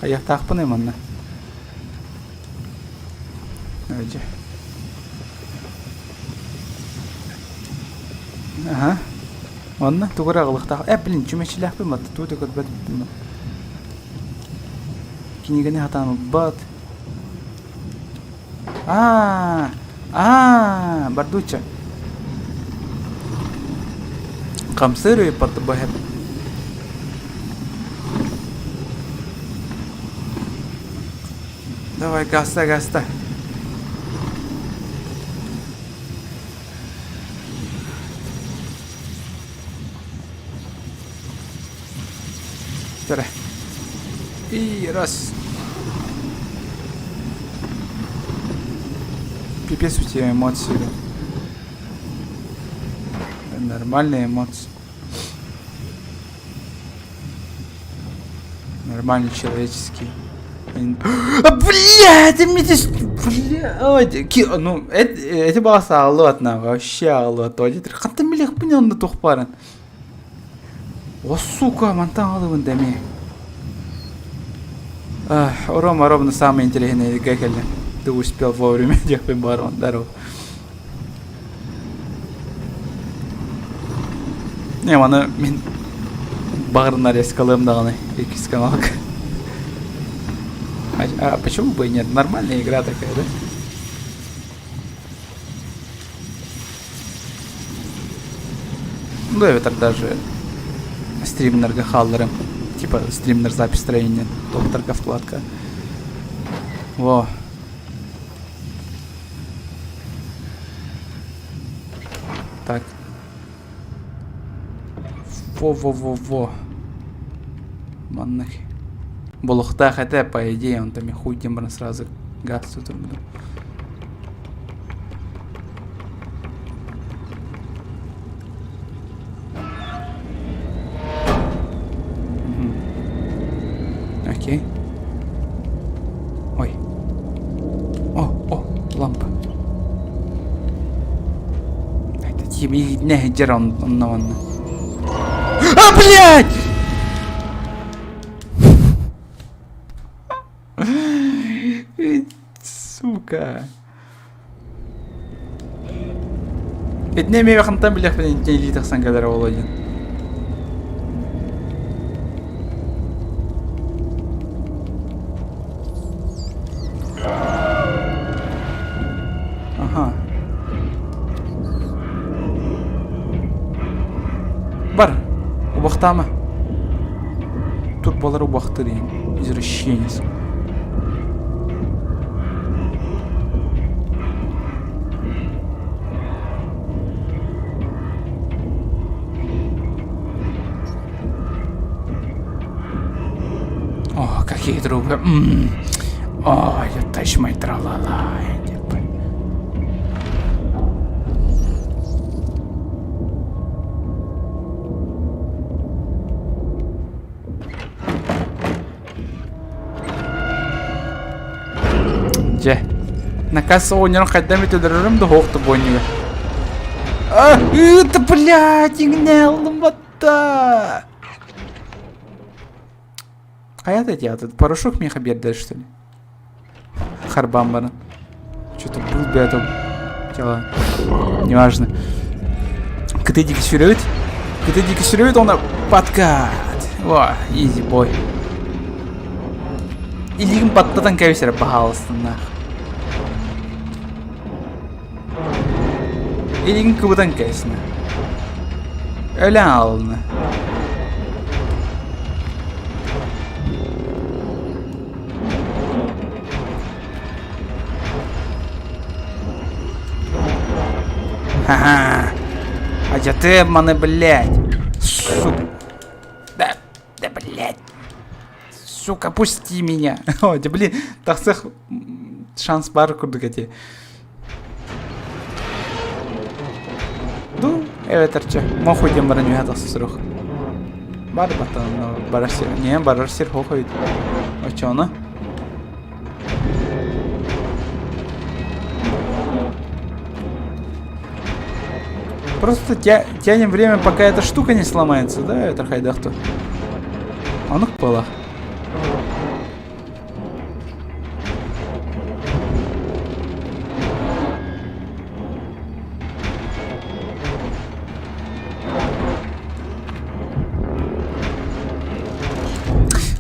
Хайыахтаахпыный манна? Дьэ. Аха. Онно тугу эрэ аҕылыктаах. Э, блин, чүмэчилээхпин батта, тугу да көрбөт эбиппин. Кинигэни хатаан ылбат. Аа, аа, бардучча. Хамсыыр ыйыппат бу Давай, гаста, гаста. Вторая. И раз. Пипец у тебя эмоции. Нормальные эмоции. Нормальный человеческий. Блядь, мне здесь... Блядь, ну, эти баҕас ааллыбат вообще ааллыбат. Хантан билиэхпин онно туох баарын. О, сука, мантан аҕалыбын да эмиэ. Рома, ровно самое интересное кэллим. Ты успел вовремя диэхпин баарон, здорово. Не, маны мин баҕарынар резкалыам даҕаны иккис каналга. А, а почему бы и нет? Нормальная игра такая, да? Ну, эбэтэр даже стримнарга хаалларым. Типа стримнер запись строения, докторга вкладка. Во. Так. Во-во-во-во. Маннык. Болохтаах этэ, по идее, он там хуй диэн баран сразу газ тутурбутум. Окей. Ой. О, о, лампа. Нэһдьэр онно манна. А, блядь! Сука. Итини эмиэ хантан билиэхпин итини илии тахсан кэлэрэ буолуо диэн. Аха. Бар. Убахтаама. Турбалары убахтыр Извращенец. О, какие трубы. М-м. О, я touch my tra-la-la. Дьэ, наказ оҕонньорун хайдах эмит өлөрөрүм да суох тобуонньуга. А, это, блядь, иҥнэ батта. Хайа это этот порошок миэхэ биэрдэ, что ли? Харбаан баран. Что-то был бы это тело. Неважно. Кыты диэки сүүрэбит. Кыты диэки сүүрэбит, уонна подкат. О, easy boy. Илиигин баттатан кэбис эрэ, пожалуйста, нах. Илигин кыбытан кэбис Өлөн алына. Ха-ха. Адьатыам маны, блядь. Сука. Да, да, блядь. Сука, пусти меня. О, да, блин, тахсах шанс баар курдук эти. Ду, эбэтэр чэ, мохуй диэн баран үһэ тахса сурух. Бар баттан барар сир. Не, барар сир хохойт. Оччоҕуна Просто тя тянем время, пока эта штука не сломается, да, это хайдахту. Онук была.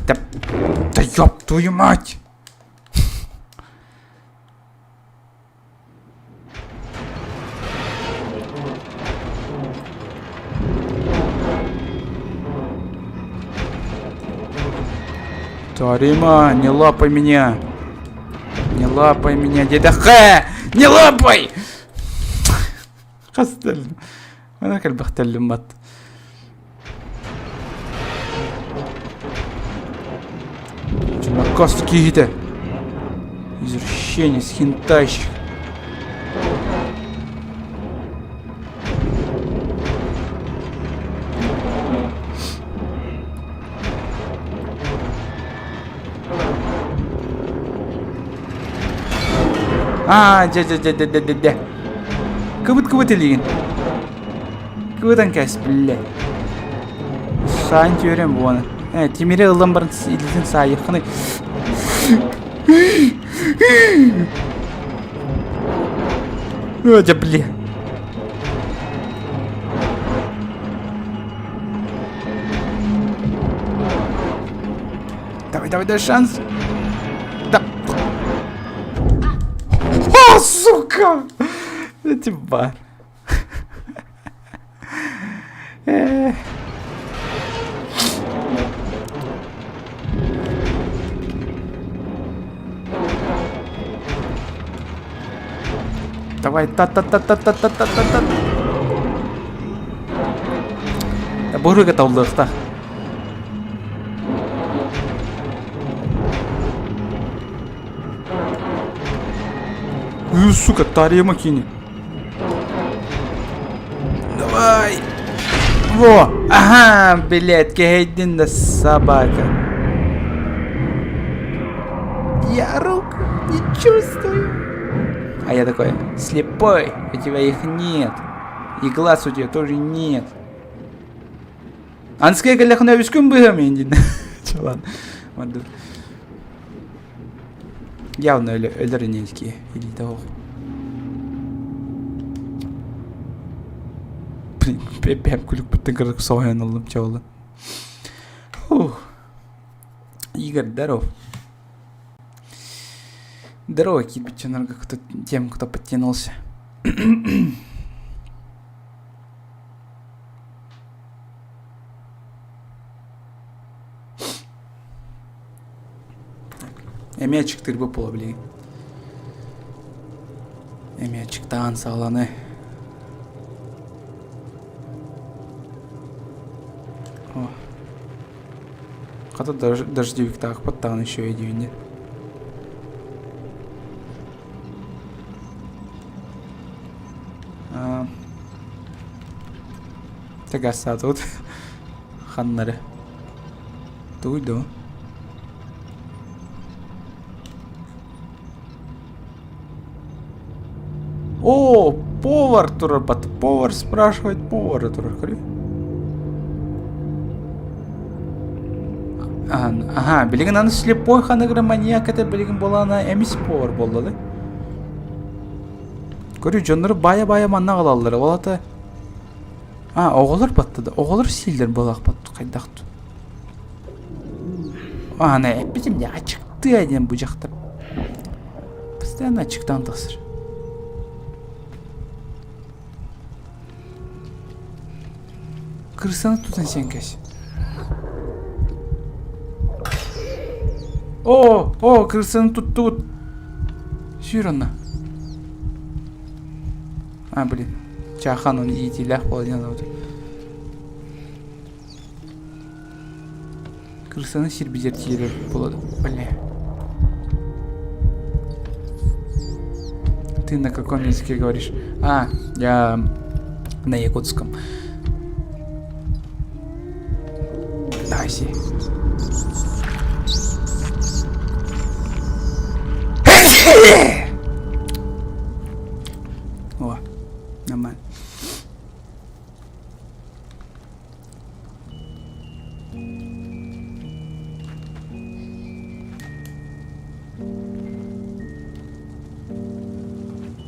Да, да ёб твою мать! Тарима, не лапай меня! Не лапай меня, деда Х! Не лапай! Хас Ана кэлбэхтэллим бат. Наказ киһитэ. Извращенец, хентайщик. Аа, дьэ дьэ дьэ дьэ дьэ дьэ дьэ. Кыбыт кыбыт илиигин. Кыбытан кээс, биллэ. Саан түөрэн буона. Э, тимири ылан баран илиитин саайыаххыный. О, дьэ, бля. Давай, давай, дай шанс. Да. О, сука! Эти бар. Давай, та-та-та-та-та-та-та-та. Бу ырыга табыллыахтаах. Сука, тарема кини. Давай. Во! Ага, блядь, кэһэйдин да собака. Я рук не чувствую. А я такой, слепой, у тебя их нет. И глаз у тебя тоже нет. Анская кэллэххинэ үскүн быһыам диин. Чэ ладно. Мардыр. Явно өлөр инилки илиитэ суох. Блин, бэйэм күлүкпүттэн кырдык соһуйан ыллым чэ буолла. Фух. Игорь, здоров. Здорово, кирпиченерго, кто тем, кто подтянулся. Эмиэ аччыктыырбыт буола билигин. Эмиэ аччыктаан саҕаланыы. О. Хата дождевиктаахпыт даҕаны үчүгэй диибин дии. Тагастаатыбыт ханнары. Тугуй доо? О, повар турар бат. Повар спрашивает повара турар. Көрү. Ага, билигин аны слепой ханыгыр маньяк это билигин буолана эмис повар буолла да. Көрү дьоннору баайа-баайа манна аҕалаллар. Ол ата А, оҕолор батта да. Оҕолор сииллэр буолаахпат хайдах Аны эппитим дии аччыктыа диэн бу дьахтар. Постоянно аччыктаан тахсар. Крысаны тутан сиэн кэс. О, о, крысаны туттубут. Сүүр онно. А, блин. Чаахан он иитиилээх буола диэн олорбут. Крысаны сирбизер тиэрэр буолар. Бля. Ты на каком языке говоришь? А, я на якутском. Давай си. О, нормально.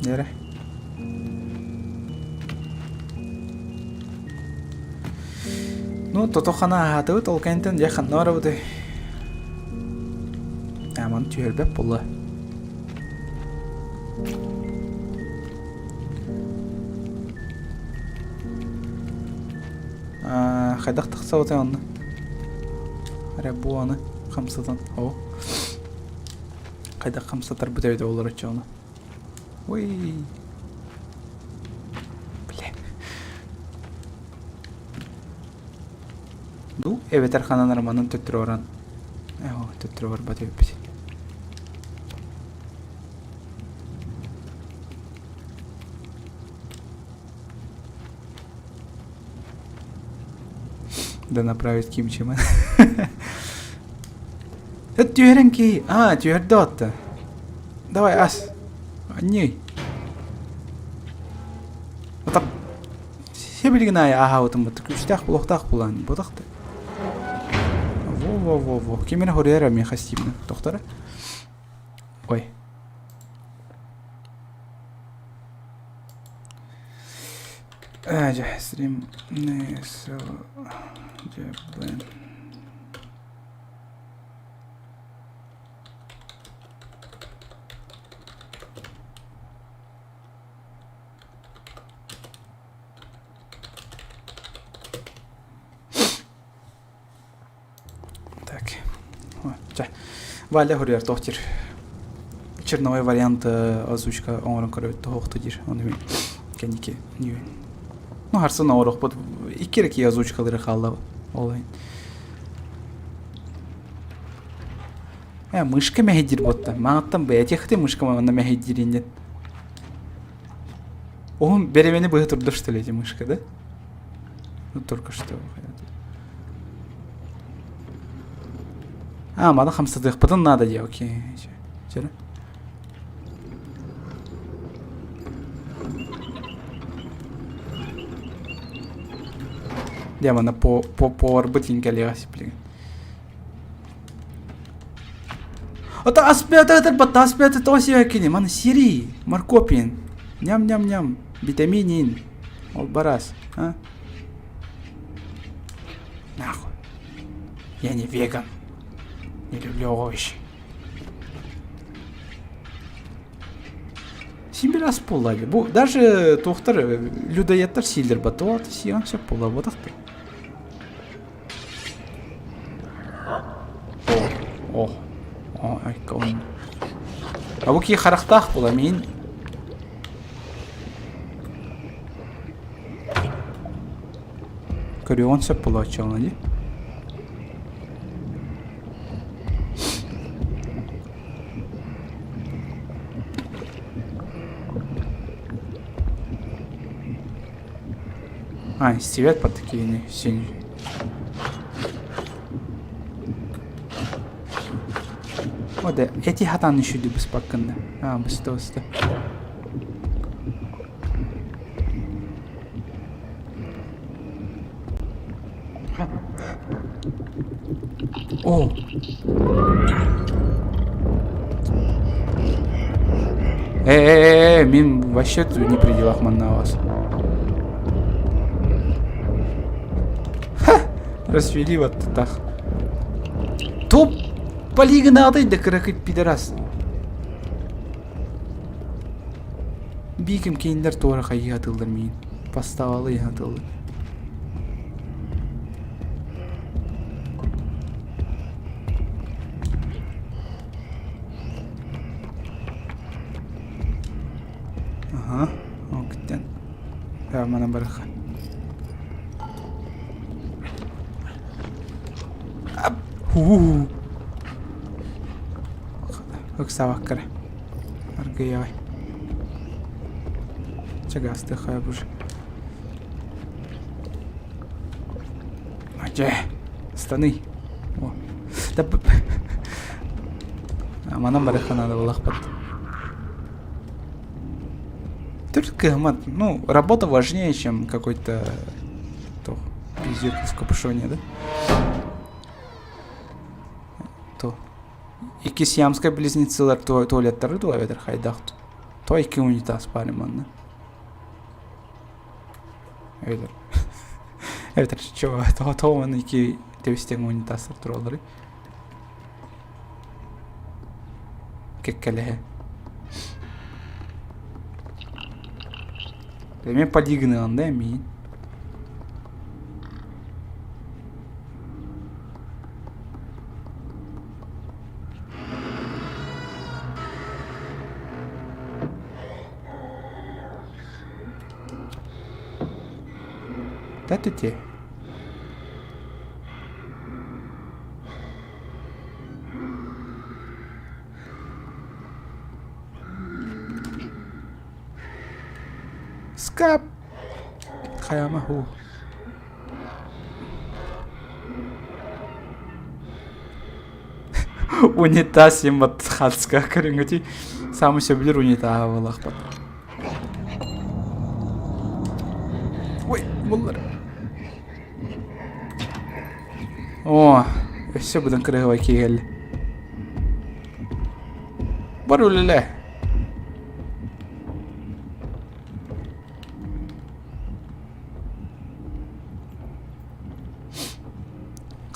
Дээрэ. Ну, тото-хана аһаатыбыт, ол кэнниттэн дьэ ханна барабытый? Аман түһэрбэт буолла. Хайдах тахсабытай онно? Эрэ бу аны хамсатан. О. Хайдах хамсатарбыт эбитэ буолар оччоҕуна. Ой. Бля. Ну, эбэтэр ханан романын төттөрү баран. Оо, төттөрү барбат эбиппит. Да направить Ким Чен Ын. Это түһэрэн киһи. А, түһэрдэ отто. Давай, ас. Анньый. Отап. Себилигин аайы ааһаабытым бутта. Күүстээх булуохтаах булаан. Ботах да. Во-во-во-во. Ким эрэ хоруйар миэхэ Стивен. Тохтора. Ой. Дьэ, стрим дьэ, блин. Так. Чэ. Валя хоруйар туох диир? Черновой вариант озвучка оҥорон көрөбүт туһуохту диир. Ону мин кэнники Ну, харсын оҥоруохпут. Икки эрэ киһи озвучкалары хаалла ол иһин. Э, мышка мэһэйдиир буотта. Маҥаттан бэйэтиэхтэй мышка манна мэһэйдиир иннин. Оһун бэрэбэни быһа турда что ли эти мышка, да? Ну, только что. А, маны хамсатыахпытын надо дии, окей. Чөрө. Дьэ, маны по по поварбыт иҥкэлиэҕэ сиплигин. Ата аспята батта аспята тоҕо сиэккини маны сири моркопин ням-ням-ням витаминин ол барас а нахуй я не веган не люблю овощи Син бир ас буолла бу даже туохтар людоедтар сииллэр бата сиэн сөп буолла буотахты О, о, айкон. А бу кии харахтаах була мин. Көрүөҕүн сөп буолааччыҕына дии. А, истибэт по такие син. О да, эти хатан үшүдү быспаккын да. А, быста быста. О! Э-э-э, мин вообще не при делах манна вас. Ха! Развели вот так. Топ! Полигонады да кыракый пидорас. Бииким кинилэр туора хайыы атыллар миин. Поставалы атыллар. Аха, ол киттен. Манан барыха. Хуу. Ыксаабакка эрэ. Аргыйаҕай. Чагаастыаххайа бу. Дьэ, станый. О. Да Манан барыахха наада буоллахпыт. Только ну, работа важнее, чем какой-то то, пиздец в капюшоне, да? То. Икки сиамскай близнецылар туалеттары дуо эбэтэр хайдах то икки унитаз баар манна эбэтэр эбэтэр чё то то уонна икки тэбистэҥ унитазтар туралларый кэккэлэһэ эмиэ подигныан да эмиин Да ты Скап! Хайама ху. Унитаз симмат хатска көрүҥҥүтүй саамай сөбүлүүр унитаһа буоллахпыт. Ой, буллар. О, өссө быдан кырыһыбай киһи Бар үлэлээ.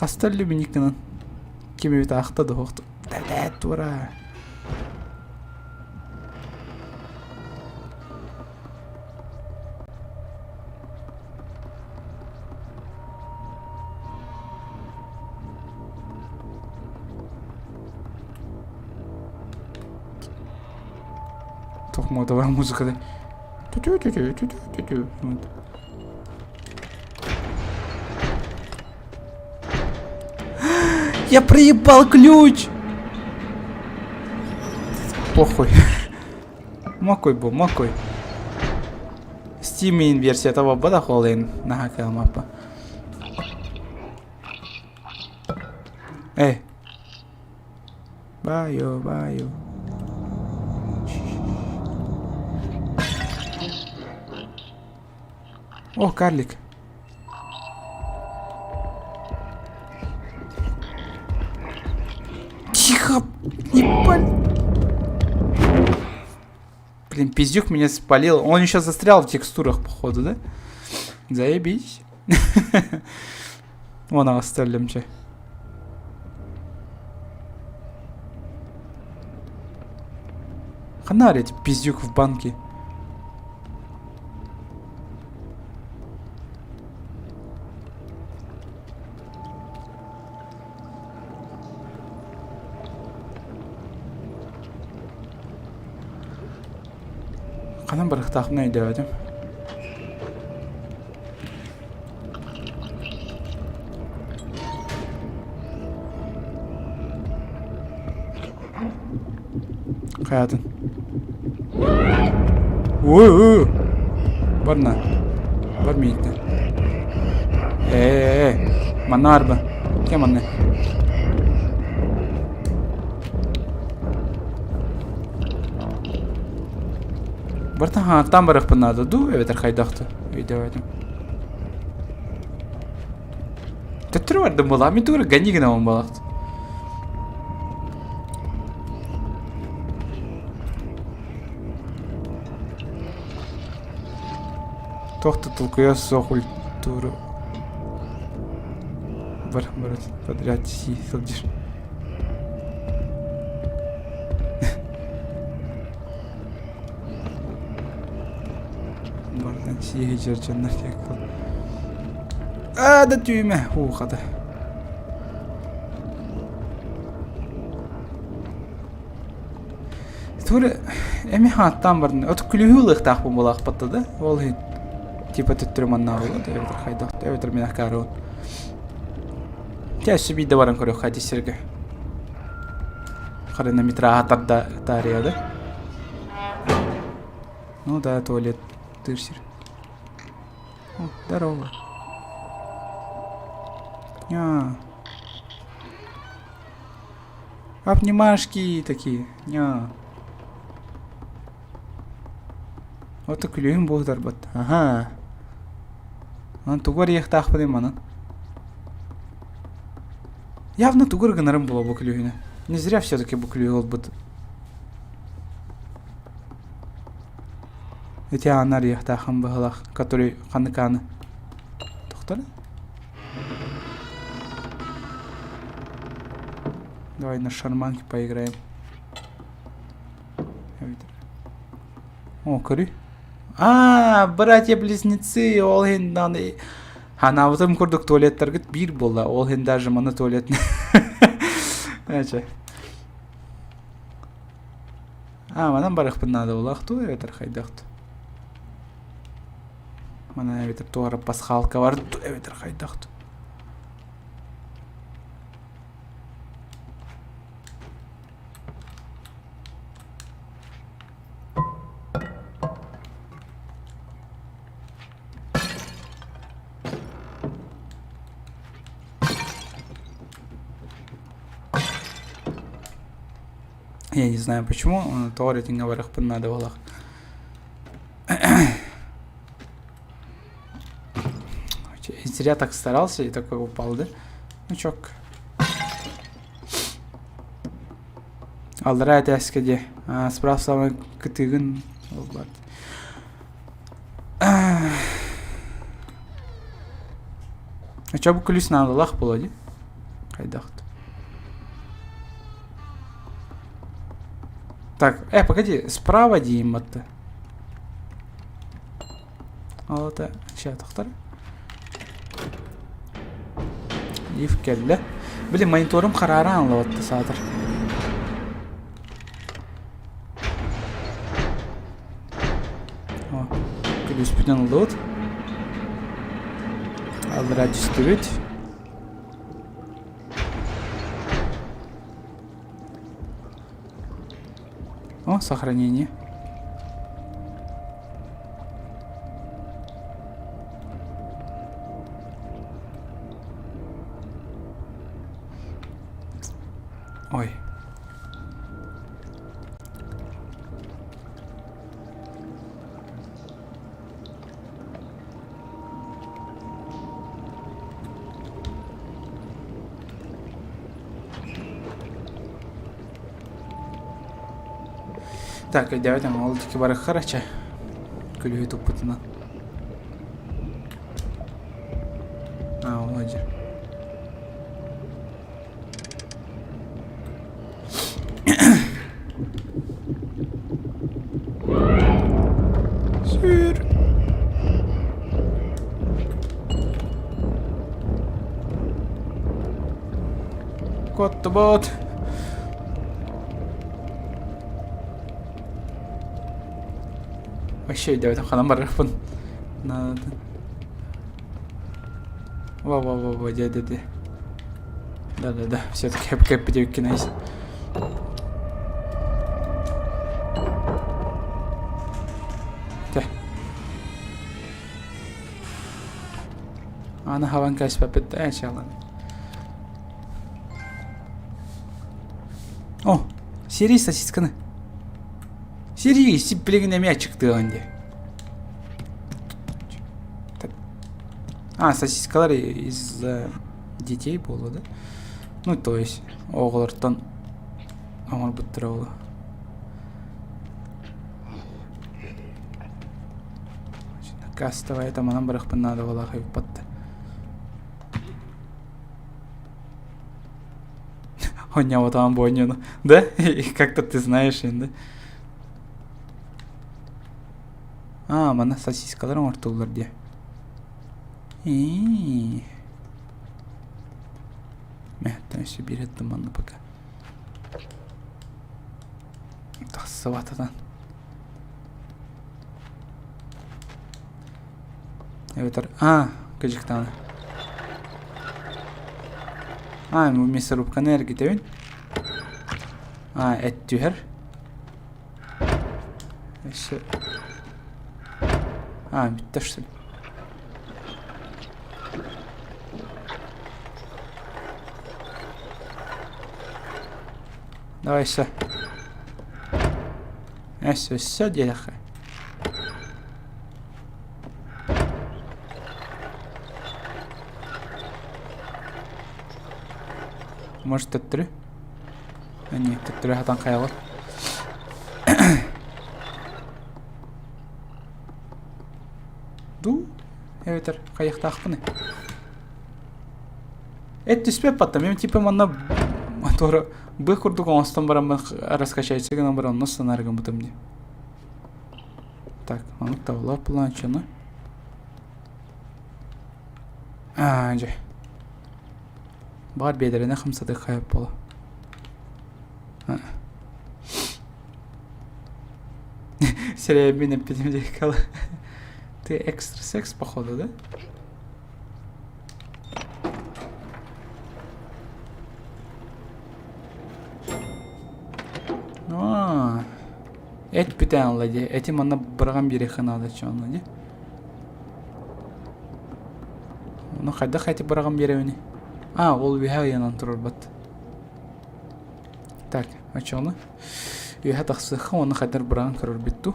Хаста өллүбүнньүк Ким эбит аахта да суох. Бэт туора. Туох муодалаах музыкадай. Түтү-түтү-түтү-түтү. Вот. Я проебал ключ! Похуй. Мокой бу, мокой. Steam версията буолбатах ол иһин наһаа кыамаппа. Эй. Баю, баю. О, карлик. Тихо, не паль. Блин, пиздюк меня спалил. Он еще застрял в текстурах, походу, да? Заебись. Вон оставлю че. Хана эти пиздюк в банке. Ханан барыахтаахпын өйдөөбөтүм. Хайатын? Ой, Барна. Бар мииттэн. Ээ, манна арба. Кем манна? Бартан хааттан барыахпын наада дуу, эбэтэр хайдах дуу? Өйдөөбөтүм. Төттөрү бардым буолаа, мин тугу эрэ ганни гынабын буолаахт. Туох да толкуйа суох культуру бар бар подряд сии сылдьар. Бардан сии сылдьар дьоннор диэки Аа да түүмэ уухата. Тура эми хааттаан бардын. От күлүһү ылыахтаахпын буолаахпатта да. Ол иһин типа төттөрү маннаа буолуо да эбэтэр хайдах да эбэтэр мин акаарыбын. Чэ өссө биирдэ баран көрүөххэ ити сиргэ. Харына метраһа тарда таарыйа да. Ну да, туалет тыыр сир. О, здорово. Ня. Обнимашки такие. Ня. Ото күлүһүн буолутарбат. Аха. Онон тугу эрийиэхтаахпыный манан? Явно тугу эрэ гынарым буолуо бу күлүүһүнэ. Не зря все-таки бу күлүүһү ылбыт. Ити ааны арыйыахтааххын быһыылаах, который ханнык ааны? Тохтор? Давай на шарманке поиграем. О, көрүй. А, братья-близнецы, ол иһин даҕаны ханаабытым курдук туалеттаргыт биир буолла. Ол иһин даже маны туалет Эчэ. А, манан барыахпын наада буолаах дуу эбэтэр хайдах дуу? Манан эбэтэр туора пасхалка бар дуу эбэтэр хайдах дуу? Я не знаю почему, тоҕо эрэ барыахпын наада буоллах. Зря так старался и такой упал, да? Ну чок. Аллараа этээскэ диэ. Справ самай кытыгын ылбат. Очо бу күлүс наадалаах буолуо дии. Хайдах Так, погоди, справа диим батта. Ол это ща тохтор. Лифт кэллэ. Блин, мониторум хараара аанлабатта саатар. Күлүүспүтүн ыллыбыт. Аллараа түстүбүт. О, сохранение. Ой. Так, өйдөөбөтүм ол диэки барыахха эрэ чэ. Күлүүһү туппутунан. Аа, ол дьэ. Сүр. Куоттубут. Вообще өйдөөбөтүм ханан барарбын. Надо. Во-во-во-во, дьэ-дьэ-дьэ. Да-да-да, все-таки кэппитибиккин Тэ. Аны хабан кэспэппит да эчалан. О, Сири сосисканы. Сири сип билигин эмиэ ачыктыаҕын дии. А, сосискалар из детей буолуо да? Ну, то есть, оҕолортон оҥорбуттара буолуо. Кастовая это манан барыахпын наада буолаах эбиппат да. Оонньооботоҕум бу оонньууну. Да? Как-то ты знаешь, да? Аа, манна сосискалар оҥортуллар диэ. Ии. Мэһэттэн өссө биир эттим манна пока. Тахсыбататан. Эбэтэр аа, кыдьыктааны. Аа, бу мясорубканы эргитэбин. Аа, эт түһэр. Өссө Аа, бүттэ что ли? Давай все. Все, все диэххэ. Может, төттөрү? Не, төттөрү хатан хайалар. Ду, эбэтэр хайыахтаахпыный? Эт түспэт батта. Мен типа манна туора быах курдук оҥостон бараммын раскачайся гынан баран онно санаар гыммытым дии. Так, маннык табылар планчаны. Аа, дьэ. Баар биэдэрэни хамсатык хайап буола. Серебряный эппитим Ты экстрасекс, походу, да? Аа, эт бүтэн ылла дии. Эти манна быраҕан биэриэххэ наада чоонно дии. Ону хайдах эти быраҕан биэрэбиний? Аа, ол үөһэ ыйанан турарбат. Так, оччоҕуна үөһэ тахсыахха уонна хайдах быраҕан көрөрбүт дуу?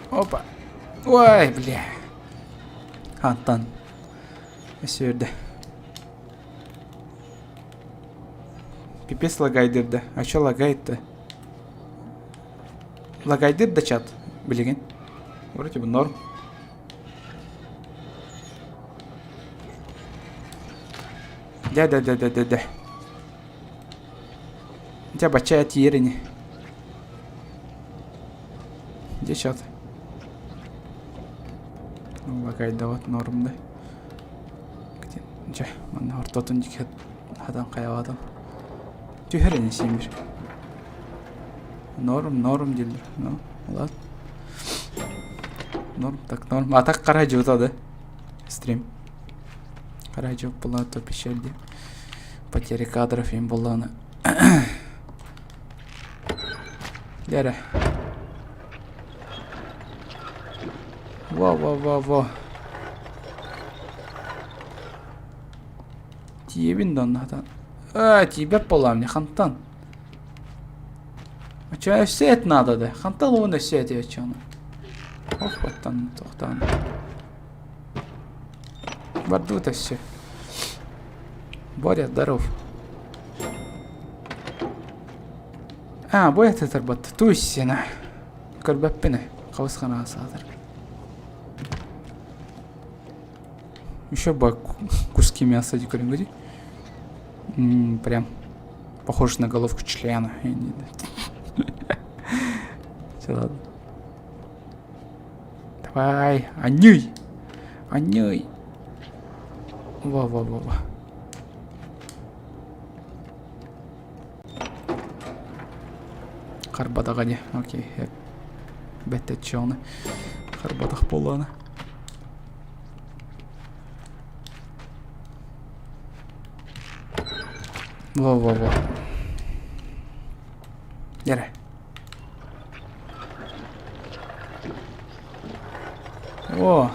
Опа! Ой, бля! Антон. Өссө Пипец лагайдыр да. А чё лагает-то? Лагайдыр да чат, билигин. Вроде бы норм. Да-да-да-да-да-да. Дьэ, бачча тиийэр ини. Где чат? Лагайдабат норм да. Где? Дьэ, манна ортотун диэки хатан хайалаатым. Түһэр ини син бир. Норм, норм дииллэр. Ну, ладно. Норм, так норм. А так хара дьыбыта да? Стрим. Хара дьыбыт буолла, то печаль дии. Потеря кадров им буоллаҕына. Дьэ Во-во-во-во. Тиийэбин да онно Аа, тиийбэт буоллаҕым дии, хантан? Оччо өссө эт наада да. Хантан уон өссө эти оччону? Ох, баттан тохтоон. Бардыбыт өссө. Боря, здоров. А, бу этэтэр батта. Туй сена. Көрбөппүн Хабыс ханаҕа саатар. Еще бы куски мяса көрүҥҥүтүй? Прям похож на головку члена. Все, ладно. Давай, анюй! Анюй! Во-во-во-во. Харбатаҕа дии. Окей. Бэттэтчи оны. Харбатах буоллаҕына. Во-во-во. Дьэрэ. О!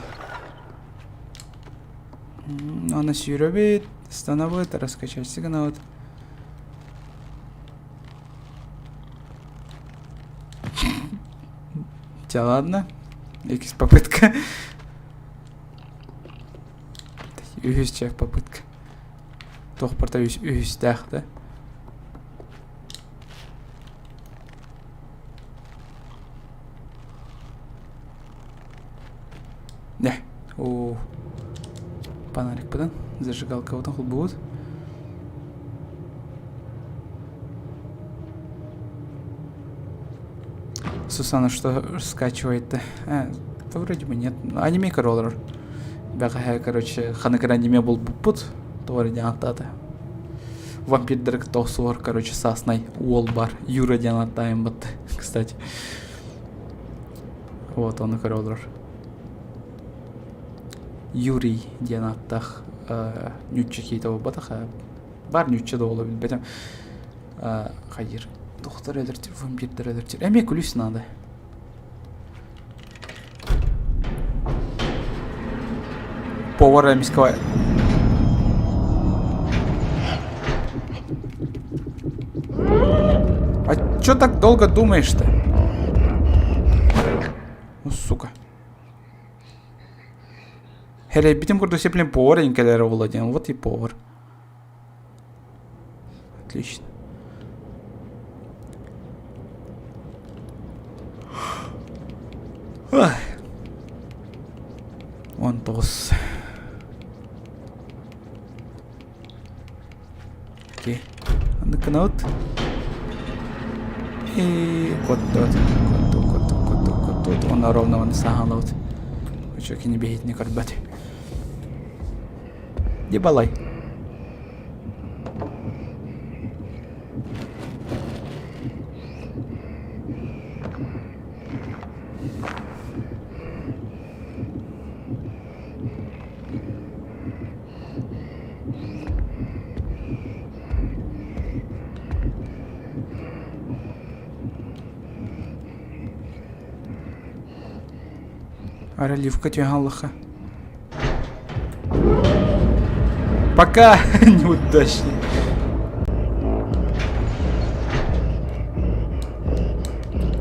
Аны сүүрэбит, станабыт, раскачайся гынабыт. Чэ, ладно. Иккис попытка. Үһүс чэ попытка. Туох барыта үһүстээх да. Дьэ, оо, фонарикпытын, зажигалкабытын холбуубут. Сусана что скачивает-то? А, да вроде бы нет. Аниме короллар. Бэҕэһээ, короче, ханнык аниме булбуппут. Тоҕо эрэ диэн ааттаата. Вампирдары кытта охсуһар, короче, сааснай уол бар. Юра диэн ааттаайын батты, кстати. Вот, ону көрө олорор. Юрий диэн ааттаах ньучча киһитэ буолбатах бар ньучча да буола билбэтим хайыр доктор өлөртүр вампирдар өлөртүр эмиэ күлүс надо повар эмискэ А чё так долго думаешь-то? Ну, сука. Хэрэйбитим курдук сеплин повар эҥкэлэрэ буолла диэн. Вот и повар. Отлично. 19. Окей. Анныккынаут. И куоттуот. Куотту, куотту, куотту, куоттуот. Онно ровно оны саһаалабыт. Очо кини биһитини көрбөт. Дебалай. Оливка түһэн Пока, неудачник.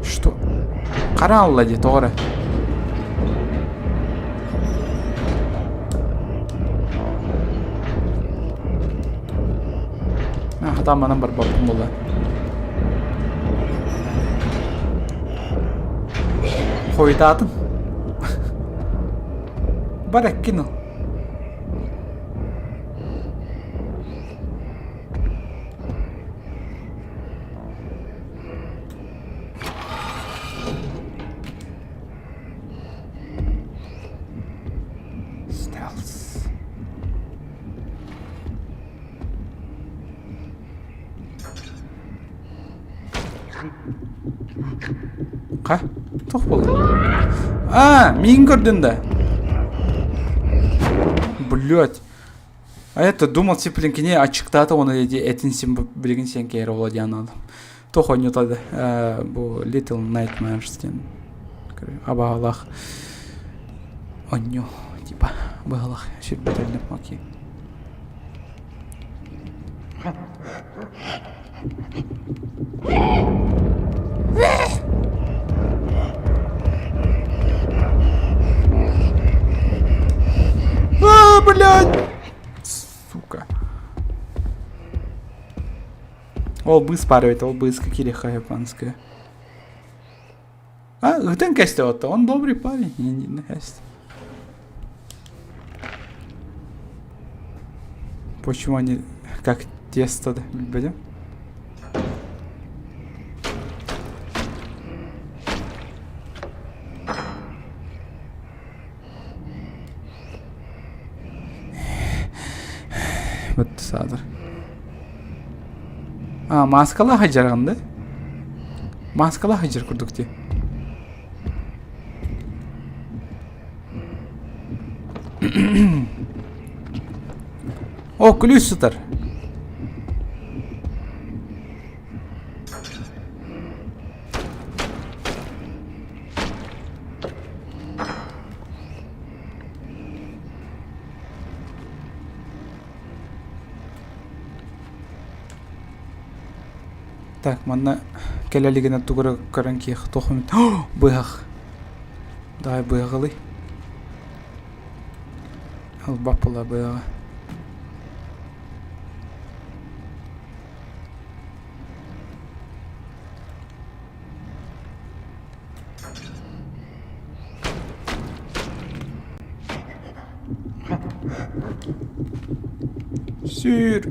Что? Хараалла дии, тоҕо эрэ. Хатаан манан барбаппын буолла. Хойутаатым. Бар эккин ыл. Стелс. Ха? Туох буолла? А, миигин көрдүн да? Блять. А я-то думал, типа, блин, кини аччыктаата уонна этин син билигин сиэн кээр оҕо диэн аналым. Туох оонньуута да бу Little Nightmares диэн абаалаах оонньуу типа быһалах сүрбэтэллим окей. А, блядь! Сука. Ол быыс паривает, ол быыска кириэхэ японская. А, ытын кэстэ отто, он добрый парень, не, не, не Почему они как тесто, да, билбэтим. Вот саадыр. А, маскалаах сылдьаргын да? Маскалаах сылдьар курдук дии. О, күлүүс сытар. Так, манна кэлэ илигинэ тугу эрэ көрөн киэх туох эмит быһах. Давай быһаҕылый. Ылбап була быһаҕы. Сүүр.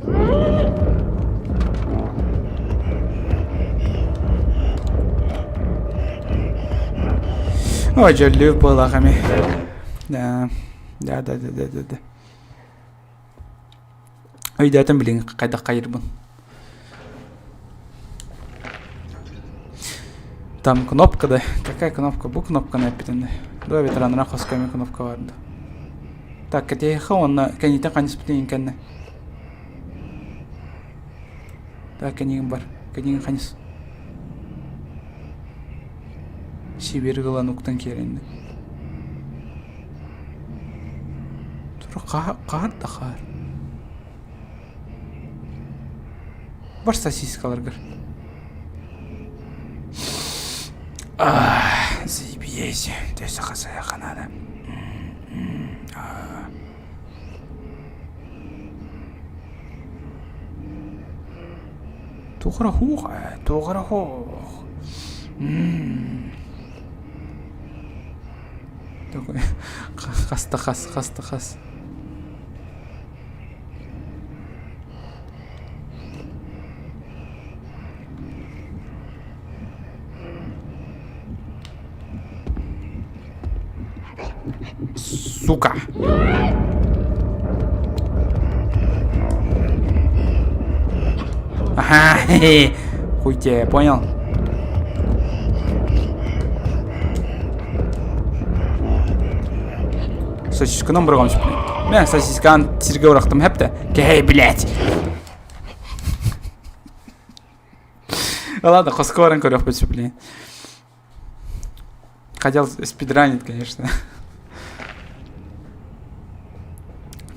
Ой, дьөллүү буолаах эми. Да, да, да, да, да, да. Өйдөөтүм билигин хайдах хайырбын. Там кнопка да. Какая кнопка? Бу кнопканы эппитин да. Дуо ветераннара хоско эмэ кнопка бар да. Так, кэтиэхэ уонна кэнниттэн ханьыспытын кэннэ. Так, кэннигин бар. Кэннигин ханьыс. Сибирь ылан уктан киэрэннэ. Хаар да хаар. Бар сосискаларгар. Заебись. Төсө хасайаха надо. Туох хуох, туох хуох. Такой хаста хас, хаста хас. Сука! Ага, хуй тебе, понял? Сосисканан бырҕам Мэ, сосискан сиргэ урахтым хэптэ. Кэй, блядь! Ладно, хоско баран көрүөхпүт блин. Хотел спидранить, конечно.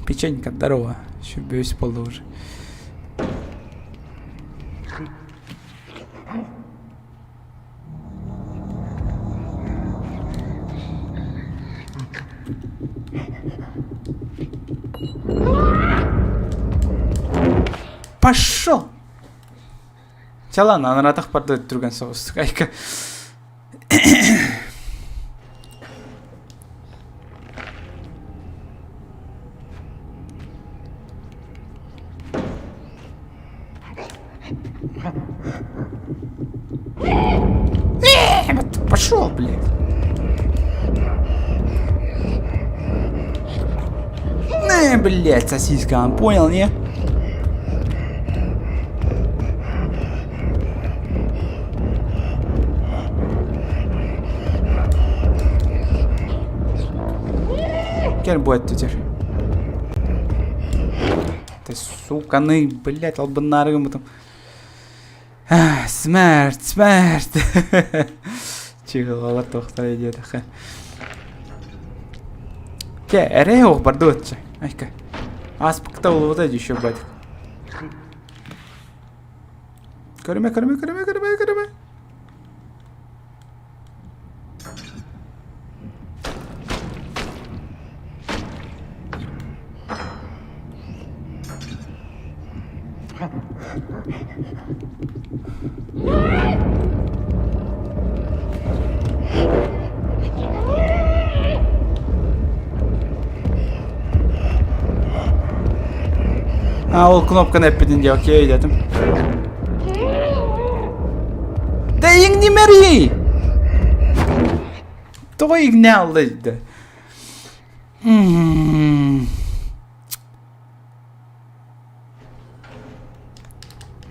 Печенька, здорово. Еще бьюсь полда уже. Пошел! Чалан, анаратах барды түргэн соҕус. Айка. Пошел, блядь. Не, блядь, сосиска, он понял, не? Кэл бу өттүтэр. Ты суканы, блядь, албыннаары гыммытым. Смерть, смерть! Чыгылалар туохтара диэтэххэ. Чэ, эрэй ох барды отча. Айка. Ааспыкта улубута еще батик. Көрүмэ, көрүмэ, көрүмэ, көрүмэ, көрүмэ. А, ол кнопканы эппитин дии, окей дедим. Да иҥнимэрий! Тоҕо иҥнэ алла да?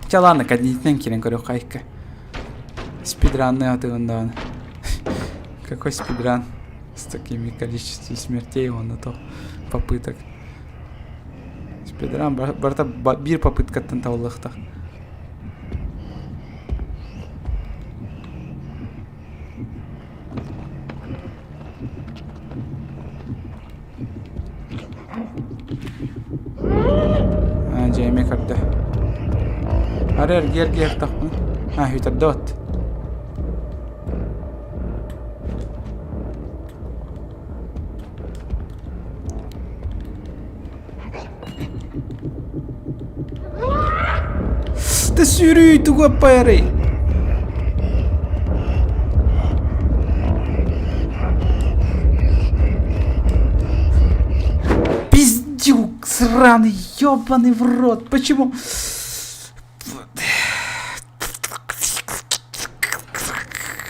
Чэ ладно, каднитинэн киирэн көрүөххэ икки. Спидранны атыгын даҕаны. Какой спидран? С такими количеством смертей он на то попыток. Спидран барыта биир попыткаттан табыллыахтаах. Аа, дьэ эмиэ көрдө. Ары эргиэ-эргиэ эртэхпинэ. Аа, үтэрдэ от. Да сүүрүй тугу аппайарый? Пиздюк сраный, ёбаный в рот. Почему?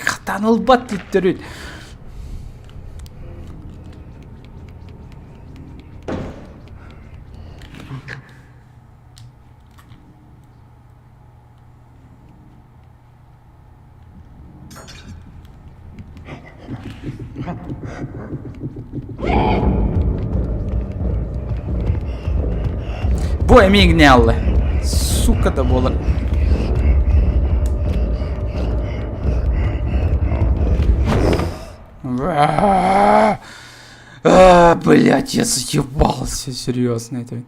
Хатан ылбат диттөрүт. Бу эмиэ иҥнэ Сука да буолар. А, блять, я заебался, серьезно. Это...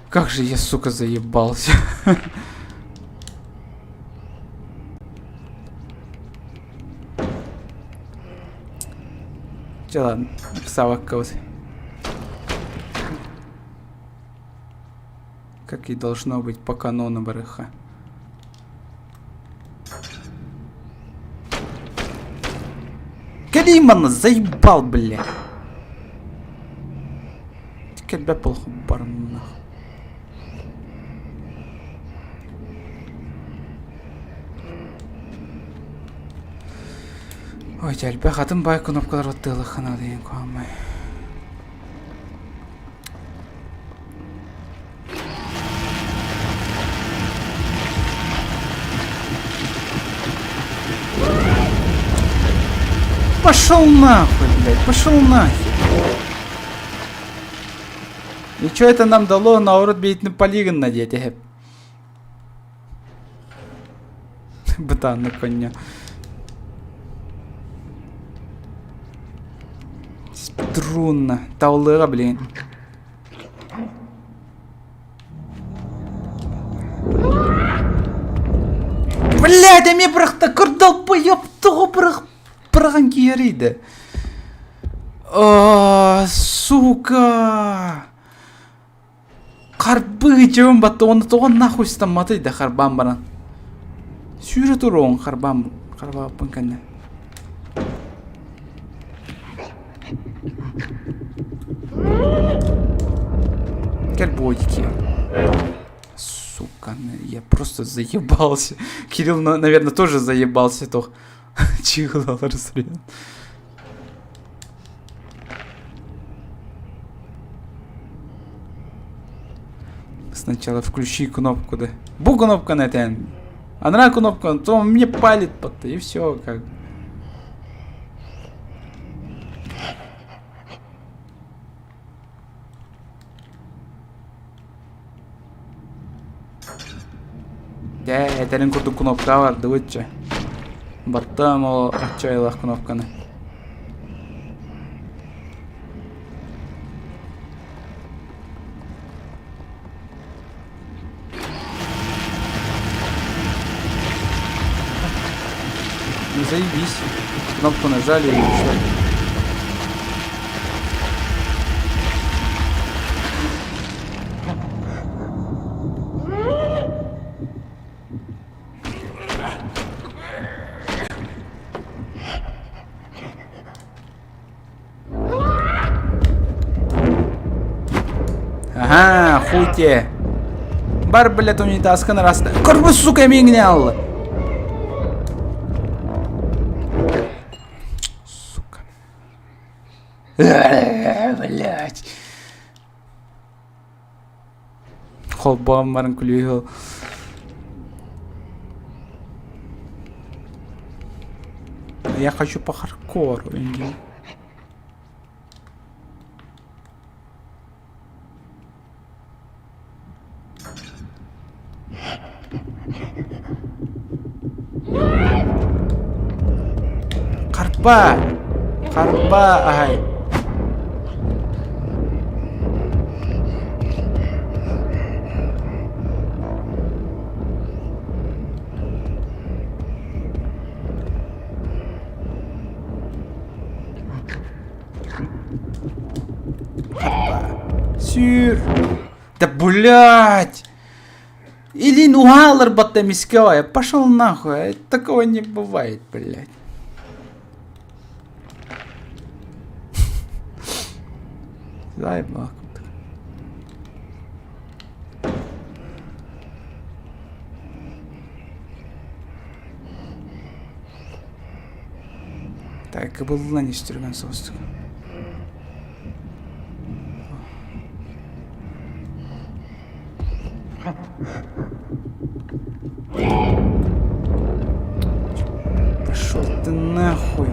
Как же я, сука, заебался. Чэ ладно, ыксаабакка Как и должно быть по канону барыха. Кэлиий манна заебал, бля. Кэлбэт плохо бараннах. Ой, элбэх атын баай кнопкалар баттыалаххына диэн куһаамай. Пошел нахуй, блядь, пошел нахер. И что это нам дало? Наоборот, бейтин полигон надеть. Бытааннык коння. Струнно. Таулыга, блин. Блядь, эмиэ бырахта кырдалбайып тоҕо бырах быраҕан киэрийдэ. А, сука! Харбыы дьэбин батта уонна тоҕо нахуй стамматый да харбаан баран. Сүүрэ туруоҥ харбаан харбааппын кэннэ. Кэл бодики. Сука, я просто заебался. Кирилл, наверное, тоже заебался то. Чыгылалар сырыйан. Сначала включи кнопку, да. Бу кнопканы этэн. Анараа кнопка, то он мне палит под и все как. Дьэ, этэрин курдук кнопкаҕа бардыбыт чэ. Баттаам ол аччайылаах кнопканы. Ну заебись. Кнопку нажали и все. Ага, хуй тебе. Бар, блядь, унитазка на раз. Корбус, сука, мигнял. Сука. Блядь. Холбоон баран күлүүһү Я хочу по хардкору. Харба! Харба аһай! Харба. Сүүр! Да блять! Илин уһаалар батта эмискэ пошел нахуй такого не бывает блядь Заебал. Так, кыбыллан истирген соостук. Пошел ты нахуй.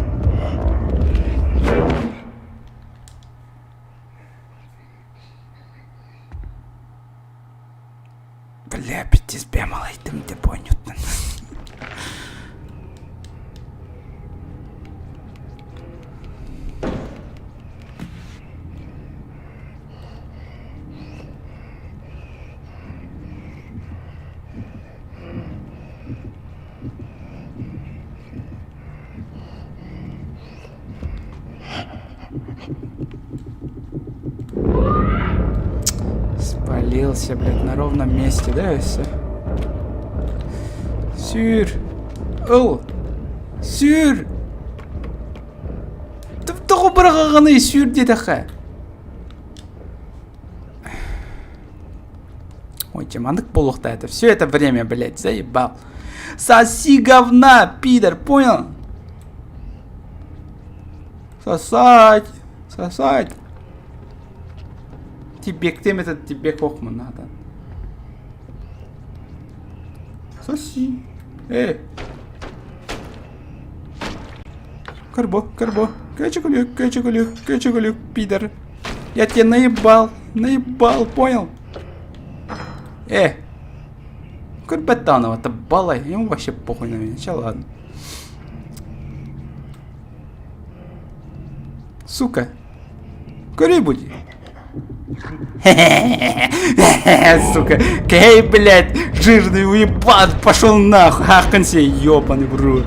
Бля, пиздец, бэмалайдым деп ойнуттан. Спалился, блядь, на ровном месте, да, и все? Сүүр! Ыл! Сүүр! Тоҕо быраҕаҕыный сүүр диэтэххэ? Ой, маннык буолуохтаах это. Все это время, блядь, заебал. Соси говна, пидор, понял? Сосать, сосать. Тибектем этот тибек охмун надо. Соси. Эй. Карбо, карбо. Кэчикулюк, кэчикулюк, кэчикулюк, пидор. Я тебя наебал, наебал, понял? Э! Курбатанова, это балай, ему вообще похуй на меня, че ладно. Сука. Кури буди. Сука. Кей, блядь, жирный уебан, пошел нахуй. Ахкан себе, ебаный в рот.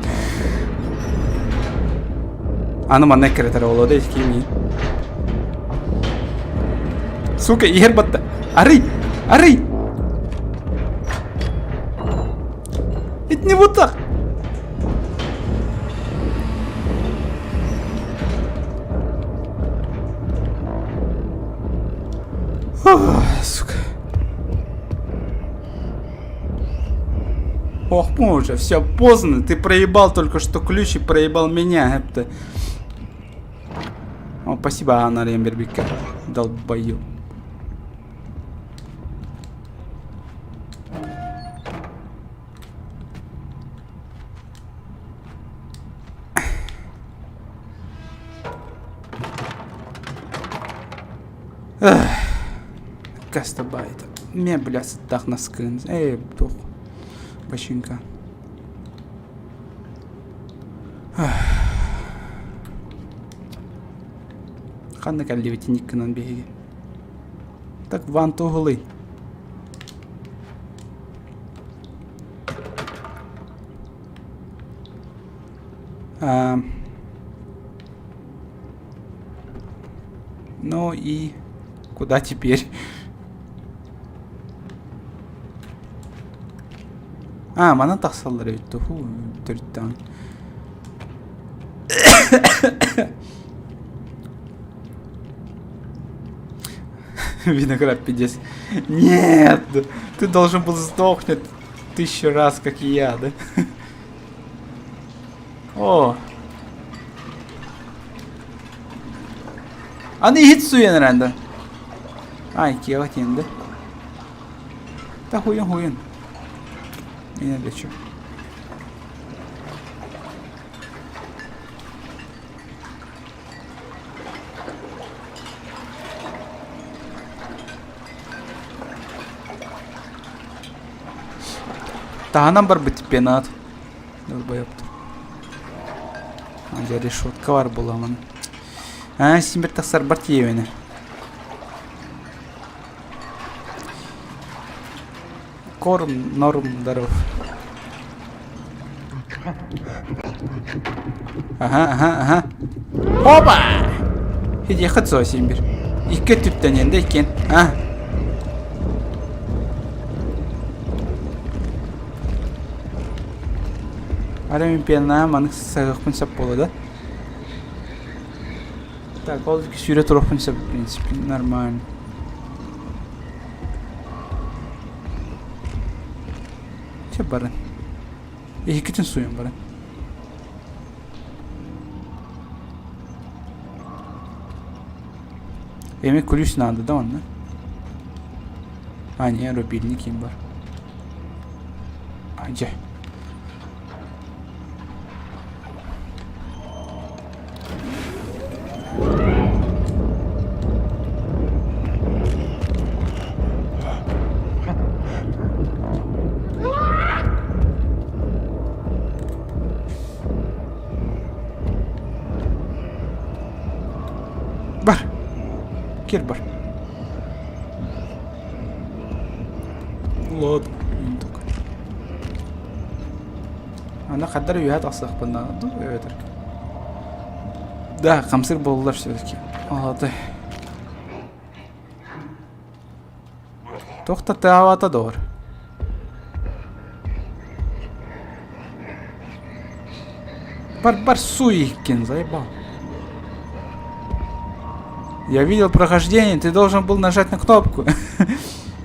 Аны манна эккирэтэр буолуо да кими. Сука, иһэр батта. Арый! Арый! Это не вот так! Сука. Ох, уже, все поздно. Ты проебал только что ключ и проебал меня. Это. О, спасибо, Анна Рембербика. Долбоеб. Кастабайт. Мен бля сыттах наскын. Эй, тух. Бачыыҥка. Ханна кэллибит инник гынан биһиги? Так ван туһулый. А, ну и куда теперь? А, манан тахсаллар эбит туһу төрүттэҕин. Виноград пиздец. Нет, ты должен был сдохнуть тысячу раз, как и я, да? О! Аны иһит суйан эрэнде. Ай, киэҕэ тиэнде. Та хуйун хуйун. Меня лечу. Таһынан барбыт пенат. Долбоебтар. Дьэ решетка бар буламын. Аа, син бир тахсарбар тиийэбин. Корм, норм, здоров. Ага, ага, ага. Опа! Хидиэххит суо син бир. Икки өттүттэн да иккиэн. А. Ара мин пианаа маннык саһыахпын сөп буолуо да? Так, ол сүүрэ туруохпун сөп, в принципе, нормально. Чэ барын. Иһиккитин сууйан баран. Эми ключ надо да онно? А, не, рубильник им бар. А, дьэ. Бар. Кир бар. Ладно, Аны хаддар үөһэ тахсыахпын наада дуу эбэтэр Да, хамсыр буоллар все-таки. Алаты. Туох да тыаабата доҕор. Бар бар суй иккин, заебал. Я видел прохождение, ты должен был нажать на кнопку.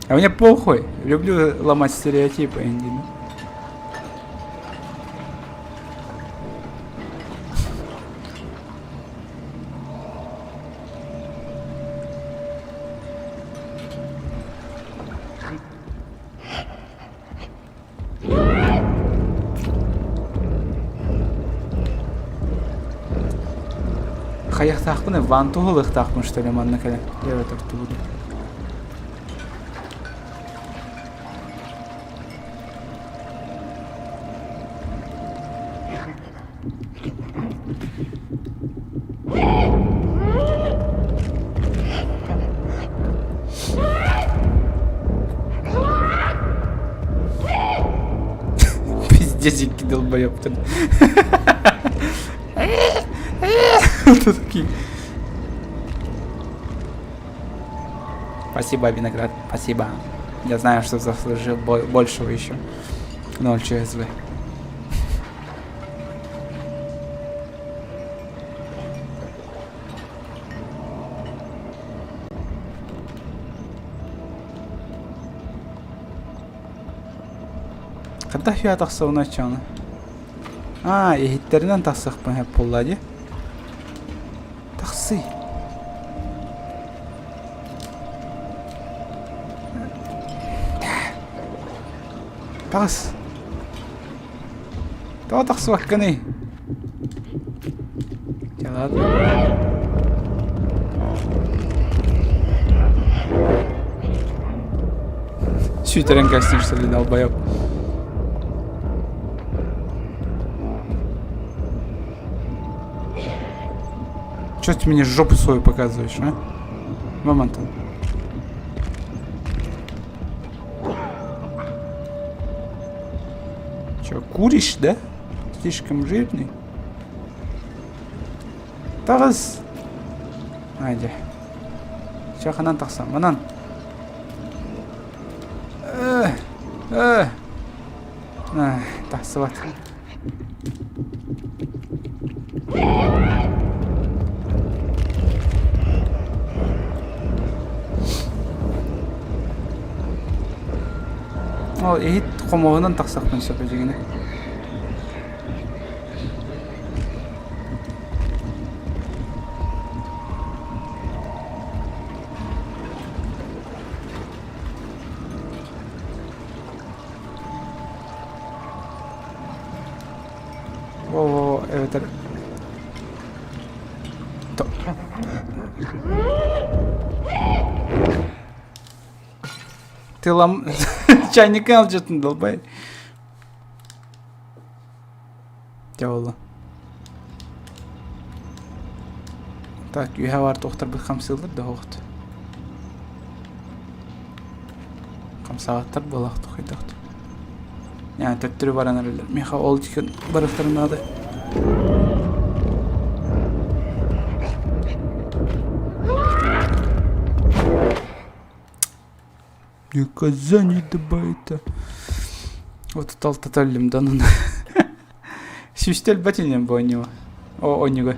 А мне похуй. Люблю ломать стереотипы, Энди. Хайахтаахпын ванту ылыахтаахпын что ли манна кэлэн эбэтэр тугу Пиздец, икки долбоебтар. Такие. Спасибо, виноград, спасибо. Я знаю, что заслужил большего еще. 0 ЧСВ. Хайдах үһэ тахсабын оччоҕуна? Аа, иһиттэринэн тахсыахпын сөп буолла дии. Тахсыы. Таҕыс. Тоҕо тахсыбаккыный? Дьэ ладно. Сүүйтэрэн кэстим что ли, долбоеб. Чё ты мне жопу свою показываешь, а? Мамонтон. Че, куришь, да? Слишком жирный? Таҕыс! Айдя. Чэ, ханан тахсан? Манан. Э, э. Тахсыбат. Ол иһит хомуоһунан тахсахпын сөп дьигинэ. Во-во, эбэтэр Ты лам... Чайникын алдьатын долбай. Дьэ буолла. Так, үһэ баар туохтарбыт хамсыыллар да оһоҕут. Хамсаабаттар буолаах тухайдахт. Яа төттөрү баран эрэллэр. Миэхэ ол дьикин барыахтарын наада. Наказание добавить. Вот талтаталлим да ну. Сүүстэ өлбөт инем бу оонньууга. О оонньууга,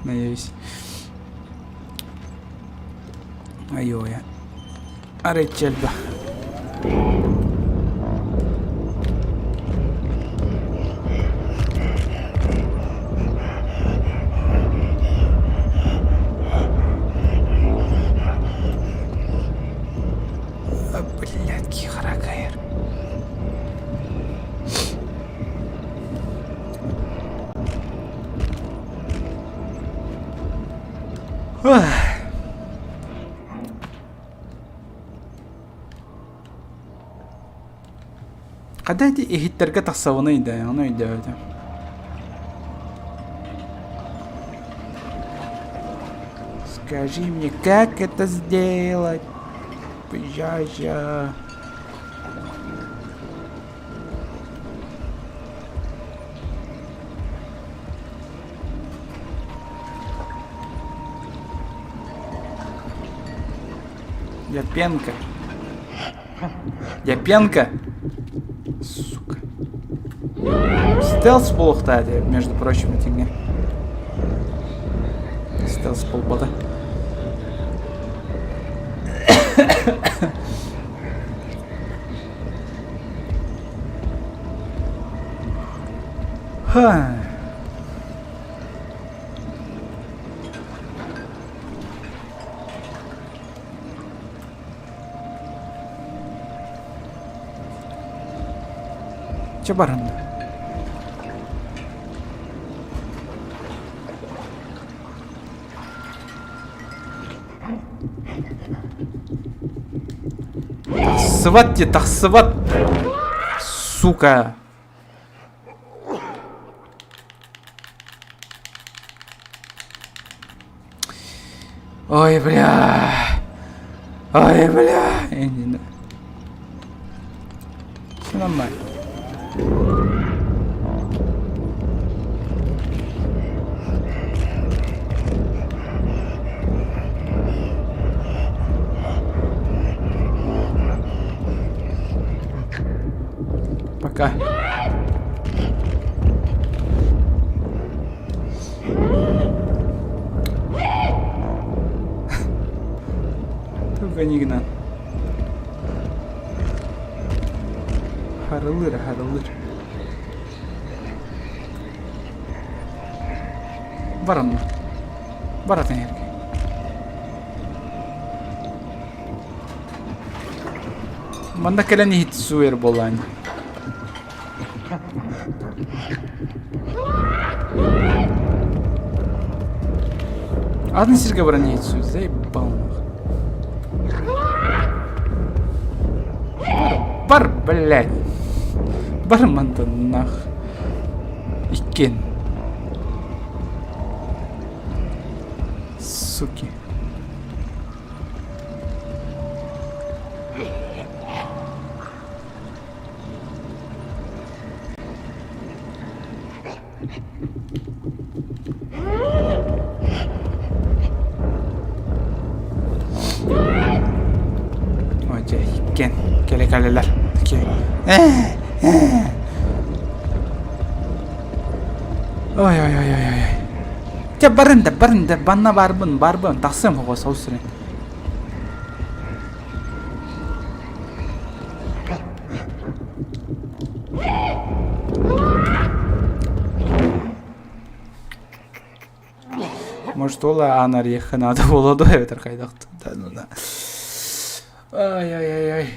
надеюсь. Айой. Арыйчы элбэх. Блядь, харакайр. Хата ити иһиттэргэ тахсабыный да, ону өйдөөбөтүм. Скажи мне, как это сделать? Жажа. Я пенка. Я пенка. Сука. Стелс буолуохтаа между прочим, итингэ. Стелс буолбата. Ха. Чэ баран. Тахсыбат дии, тахсыбат! Сука! Ой, бля! Ой, бля! Я не Все нормально. Пока. Туга нигна. Харылыр, харылыр. Баранна. Баратын эргэ. Манна кэлэн иһит суер буолаан. Атын сиргэ баран иһит суу, заебал. Бар, бар, блядь. Бар мантан нах. Иккиэн. Суки. Ой, дьэ, иккиэн кэлэ-кэлэлэр. Такие. Ой, ой, ой, ой, ой. Дьэ, барын да, барын да, банна барбын, барбын, тахсыам оҕо сол сирин. Может, ол аан арыйыахха наада буолуо дуо эбэтэр хайдах да ну да. Ай-ай-ай-ай.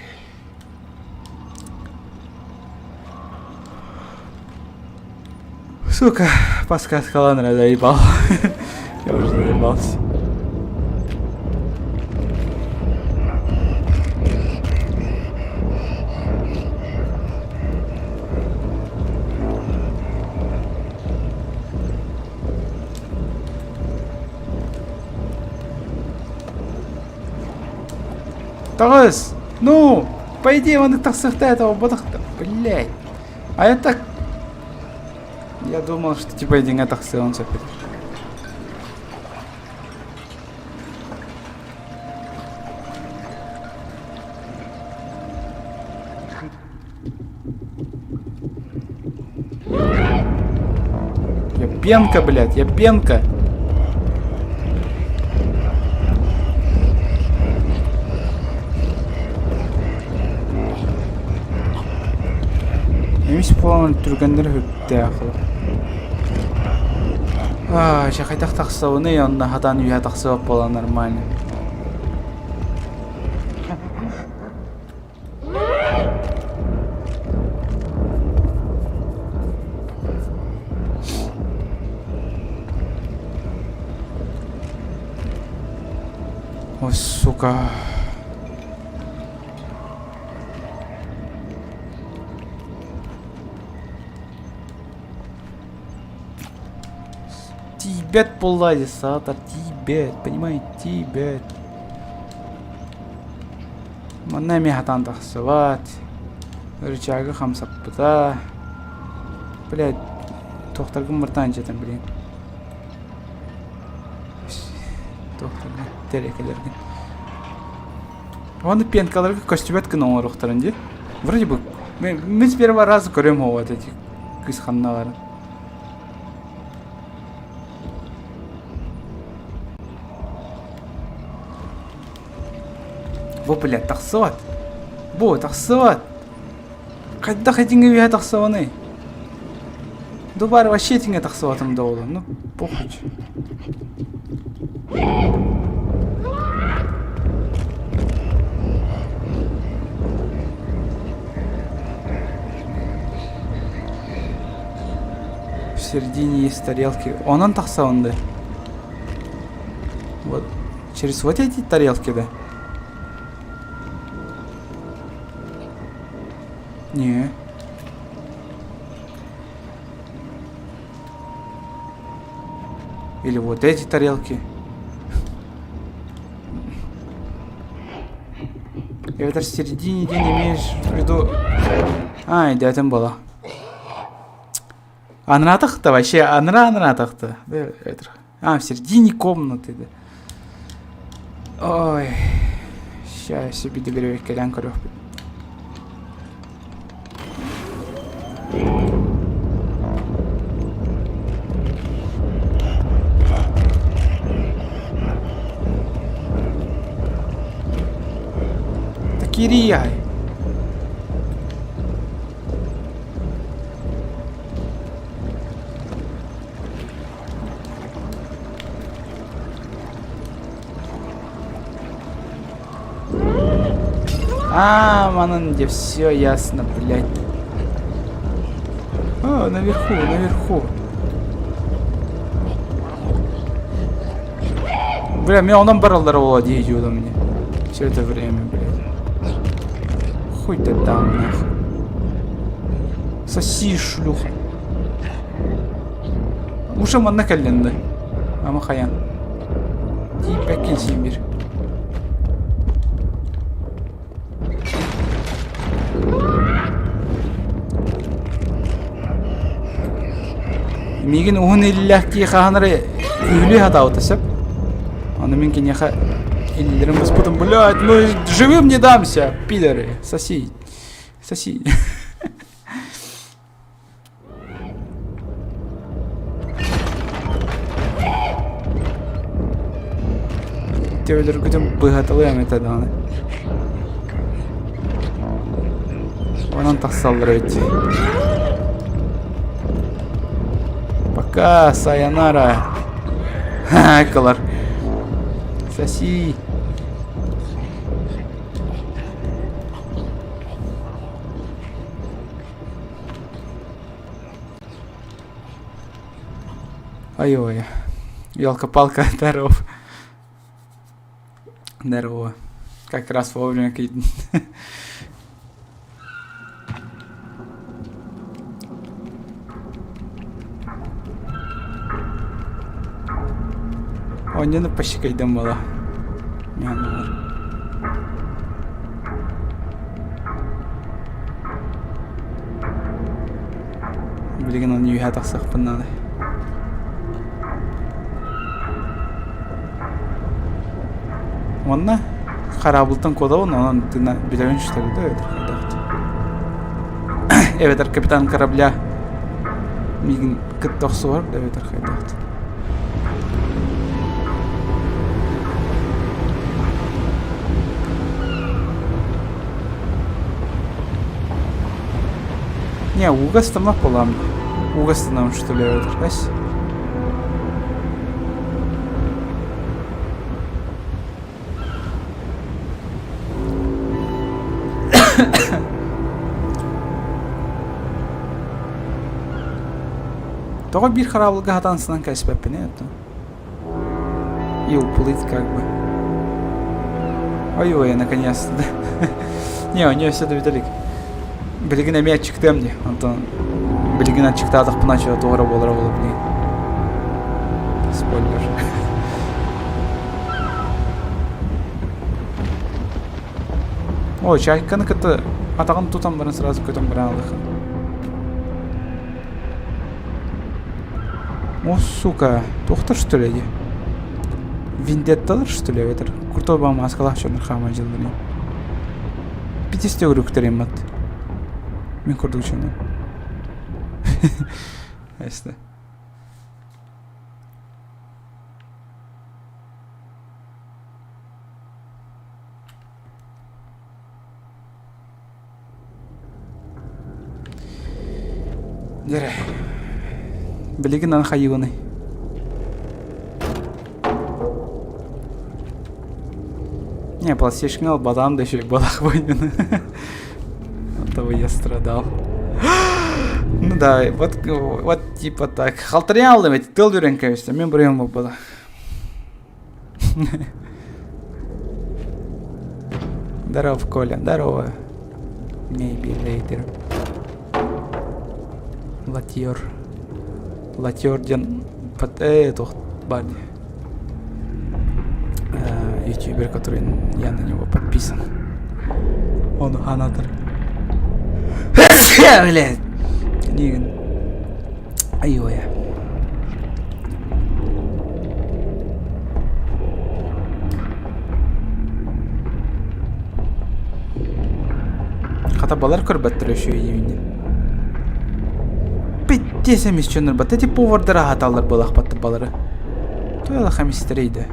Сука, подсказкалаан эрэ заебал. Я уже заебался. Таҕыс! Ну, по идее, он тахсыахта этого бодохто. Блять. А я так... Я думал, что типа дьиҥэ тахсыан сөп этэ. Я пенка, блядь, я пенка. Эмис буолан түргэннэр сүрдээх. Аа, дьэ хайдах тахсабыный онно хатан үөһэ тахсыбат буолан нормально. Ой, сука. Тиийбэт буолла дии саатар тиийбэт, понимаете, тиийбэт. Манна эмиэ хатаан тахсыбат. Рычагы хамсаппыта. Блядь, туохтаргын быртаан дьэтэн блин. Туохтаргын, тэрэкэлэргин. Уонна пенкаларга көстүбэт гына оҥоруохтарын дии. Вроде бы мин с первого раза көрөм вот эти кыыс ханналарын. Бу, блядь, тахсыбат. Бу, тахсыбат. Хайдах этиҥҥэ үөһэ тахсабыный? Дубар вообще этиҥҥэ тахсыбатым да буолуо. Ну, похуй. В середине есть тарелки. Онон тахсабын да. Вот. Через вот эти тарелки, да? Не. Или вот эти тарелки. Это в середине день имеешь в виду... А, идея была. Анратах-то вообще, анра анратах-то. А, в середине комнаты, да. Ой, сейчас себе доверю кэлэн көрүөхпүт. Кирияй. А, манан где все ясно, блядь. А, наверху, наверху. Бля, меня он баралдар владеет мне. Все это время, блядь. Хуй ты там, нахуй. Соси, шлюха. Уже манна кэллин да. Ама хайан. Тиийбэккин син биир. Миигин уһун иллээх киһи хаһан эрэ күһүлүү сатаабыта сөп. Аны мин киниэхэ иллэрин быспытым. Блядь, ну живым не дамся, пидоры, соси. Соси. Төбөлөргүтүн быһаталыам этэ даҕаны. Онон тахсаллар эбит. Пока, сайонара. Кылар. Соси. Ай-ой. Елка-палка, здоров. Здорово. Как раз вовремя киирдим. Оонньону пощекайдым буола. Билигин ону үөһэ тахсыахпын наада. Уонна хараабылтан куотабын, онон тына билэбин что ли, да, эбэтэр хайдах Эбэтэр капитан корабля миигин кытта охсуһар да эбэтэр хайдах Не, ууга ыстаммат буолаам. Ууга ыстанабын что ли эбэтэр Ась? Тоҕо биир хараабылга хатаан сынан кэспэппиний оттон? И уплыть как бы. Ой-ой, наконец-то. Не, у нее все доведели. Билигин эмиэ аччыктыам дии. Онтон билигин аччыктаатахпына чего туора буолара буолуо билигин. Спойлер. Ой, чайканы кытта атаҕын тутан баран сразу көтөн баран алыха. О, сука, туохтар что ли дии? Вендетталар что ли эбэтэр? Крутой ба маскалаах дьоннор хаама дьылларын. Питисте өрүктэрим ат. Мин курдук дьоннор. Ясно. Дьэ, билигин аны хайыыбыный? Не, PlayStation албатаҕым да үчүгэй буолаах буойуну. От того я страдал. Ну да, вот, вот типа так. Халтарыйан алдым эти, тыл үрэн кэбистим. Мин буруйум буолбата. Здоров, Коля, здорово. Maybe later. Латер. Латер диэн э, туох баар дии. Ютубер, который я на него подписан. Он ханатор. Блядь. Нигин. Айой. Хата балар көрбөттөр өшүө диибин. Питтиэс эмис дьоннор бат. Эти повардары аһаталлар буолахпатты балары. Туйалах эмистерейді.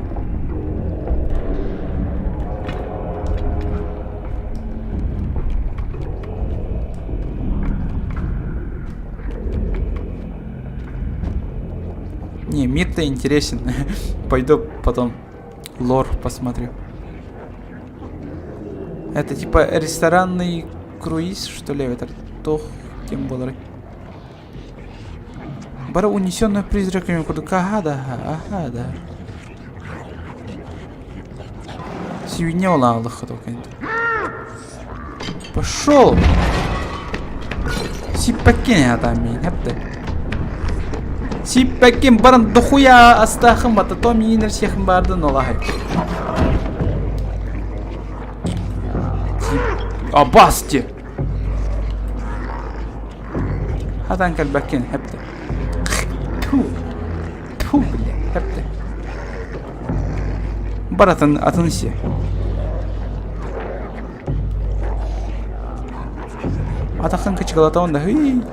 Не, мир-то интересен. Пойду потом лор посмотрю. Это типа ресторанный круиз, что ли, это туох тем буоларый. Бары унесенная призраками курдук аха да аха да. Сүүнэ олаалых Пошел! Сиппэккин аата миин эптэ. Сиппэккин баран дохуя астаахын бата то миинэр сиэхин баардын олаһай. Абасти! Хатан кэлбэккин хэпте. Ту. Ту, бля, хэпте. Бар атын, атын си. Атахын кычыгалатаҕын да хый диэн.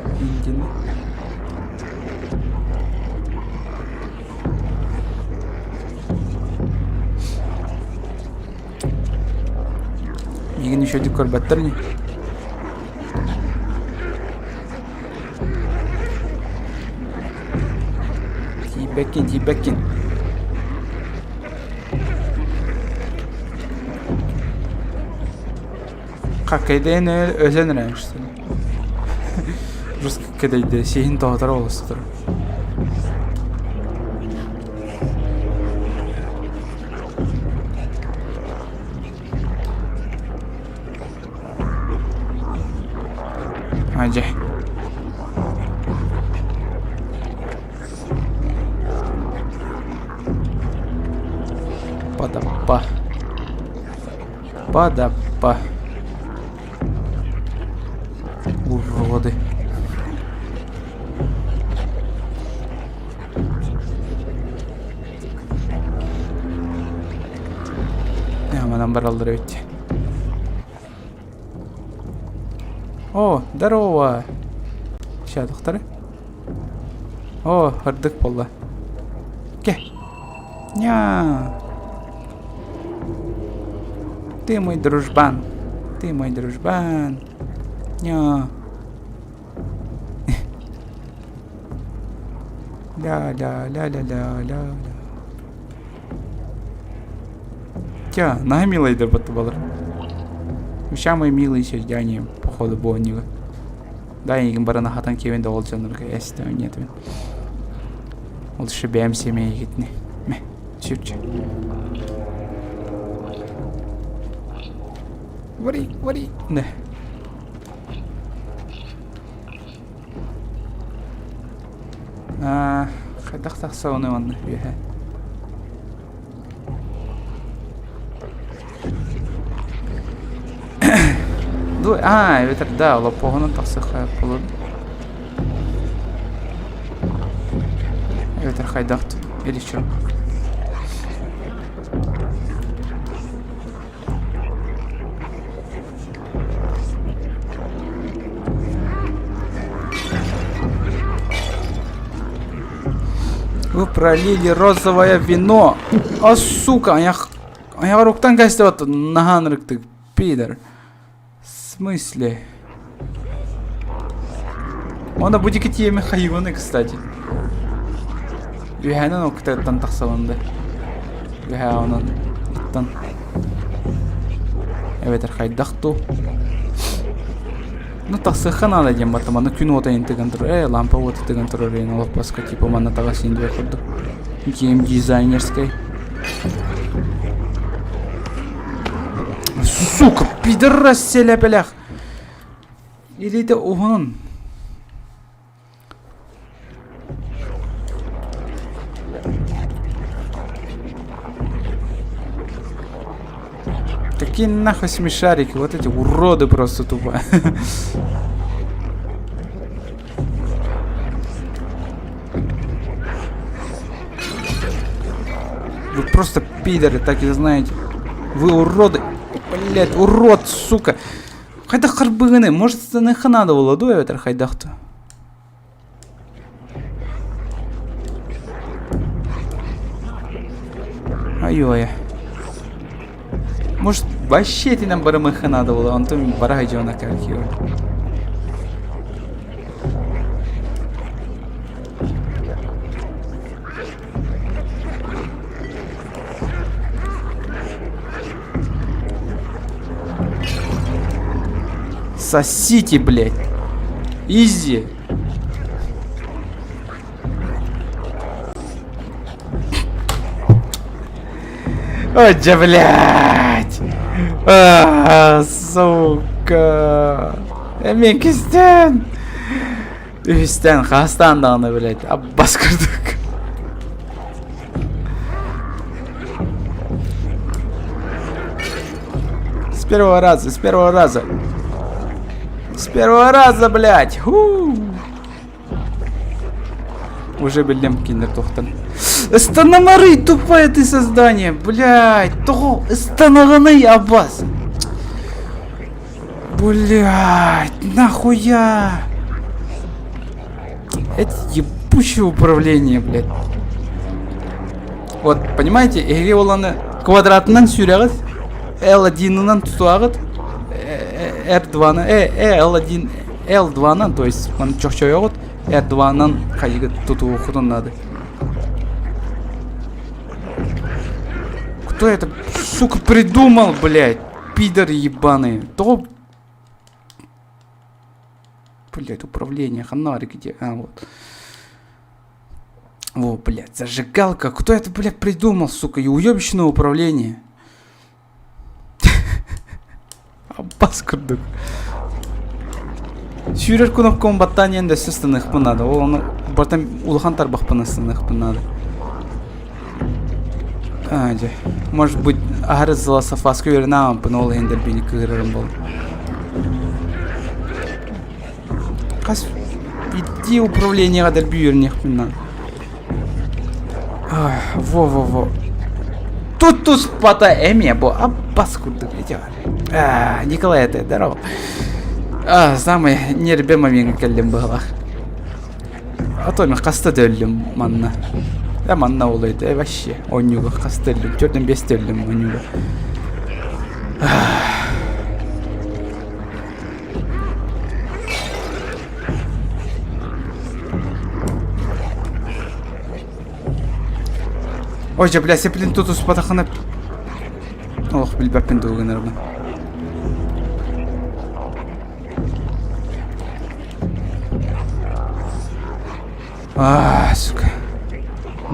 Миигин үчүгэйдик көрбөттөр ини. Тиийбэккин, тиийбэккин. Хаккайдаан өлөн эрэ что ли? Просто кэдэйдэ сиһин тоһутара олустар. Дьэ. Падаппа. Падаппа. Уроды. Манан бараллар эбит. О, здорово! Ща, доктор. О, ырдык буолла. Ке. Ня. Ты мой дружбан. Ты мой дружбан. Ня. Ля-ля-ля-ля-ля-ля-ля. Тя, наһаа милайдар баттыбалар. Самые милые создания, походу, буонньуга. Да, эйигин баран аһатан киэбин да ол дьоннорго эстэ нет. Ол еще бэйэм сиэмэйигитини. Мэ, сүрчэ. Вари, вари. Да. Аа, хайдах тахсабыный манна үөһэ? Ду, аа, эбэтэр да, олоппоһунан тахсыахха буолуо. Эбэтэр хайдах или чё? Вы пролили розовое вино. А сука, я я руктан кастет нахан ты пидор. В смысле? Онно бу диэки тиэмэ хайыгыны, кстати. Үһээнэн октаттан тахсабын да. Үһээ онон иттан. Эбэтэр хайдах ту. Ну тахсыахха наада диэн батта манна күн уота ин тыган турар. Э, лампа уота тыган турар ин олоппоска типа манна таҕас ин диэх курдук. Гейм дизайнерскай. Сука, пидорас селепелях. Илиитэ уһунун. Какие нахуй смешарики, вот эти уроды просто тупо. Вы просто пидоры, так и знаете. Вы уроды. Блять, урод, сука. Хайдах харбыгыны, может, станыха надо было, дуй эбэтэр хайдахту. Ай-ой. Может, вообще итинэн барымыха надо было, онтон бара дьоно как его. Сосите, блядь. Изи. Ой, да, блядь. А, сука. Мин кистэн. Үһүстээн, хаастаан даҕаны, блядь, аббас курдук. С первого раза, с первого раза. С первого раза, блядь. Ху. Уже биллим кинилэр туохтан. Ыстанамарый, тупое ты создание, блядь. Тоҕо ыстанаҕыный, Аббас? Блядь, нахуя? Это ебучее управление, блядь. Вот, понимаете, эһиги оланы квадратынан сүүрэҕит, L1-ынан тутуаҕыт, R2-ны, э, L1, L2-нан, то есть маны чохчойоҕут, R2-нан хайыгыт тутуоххутун надо. Кто это, сука, придумал, блядь? Пидор ебаный. То... Блядь, управление, ханарик где? А, вот. Во, блядь, зажигалка. Кто это, блядь, придумал, сука? И уебищное управление. Аббас курдук. Сүүрэр кнопканы баттаан иһэн өссө ыстаныахпын наада. Ол ону бартан улахан тарбахпын ыстаныахпын наада. Аа, дьэ. Может быть, аһары злософаска үөрэнэ аампын, ол иһин дэлбини кыыһырарым буолла. Хас иди управлениеҕа дэлби үөрэниэхпин наада. Во-во-во. Тут туспата эмиэ бу аббас курдук ити А, Николай, это здорово. А, самый нерве момент кэллим быһалах. А то мен хаста өллүм манна. Э манна ол э вообще оонньууга хаста өллүм. Төрдөн бесте өллүм оонньууга. Ой, дьэ, бля, сеплин тутуспатахына Олох билбэппин тугу гынарбын. А, сука.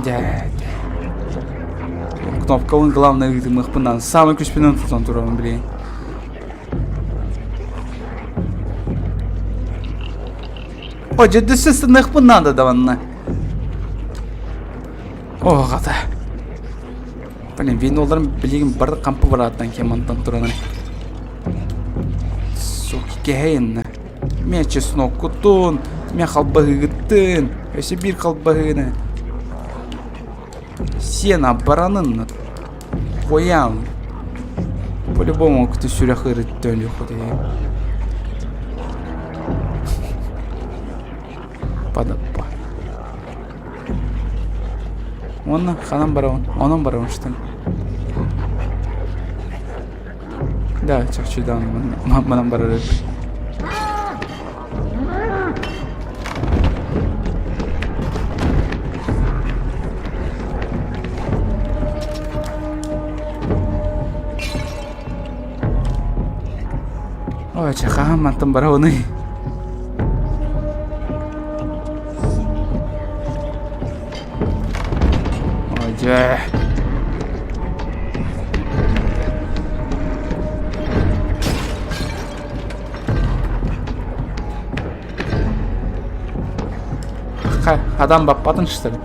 Дядя. Кнопкабын главное ыытымыахпын Самый күспүнэн тутан турабын, блин. О, дьэ, сыныахпын надо даванна. О, хата. Блин, виноларым билигин бары хампы барааттан кем мантан туран. Суки, кэһэйиннэ. Мен чесноккутун, мен халбаһыгыттын, өссө биир халбаһыыны. Сена баранын Поян. По-любому ты сүрэх ырытты өлүөх Падаппа. Уонна ханан барабын? Онон барабын что ли? Да, чахчы даҕаны манан барар эбит. Ой, чэ, хаһан мантан барабыный? Ой, дьэ. Адам баппатын что ли?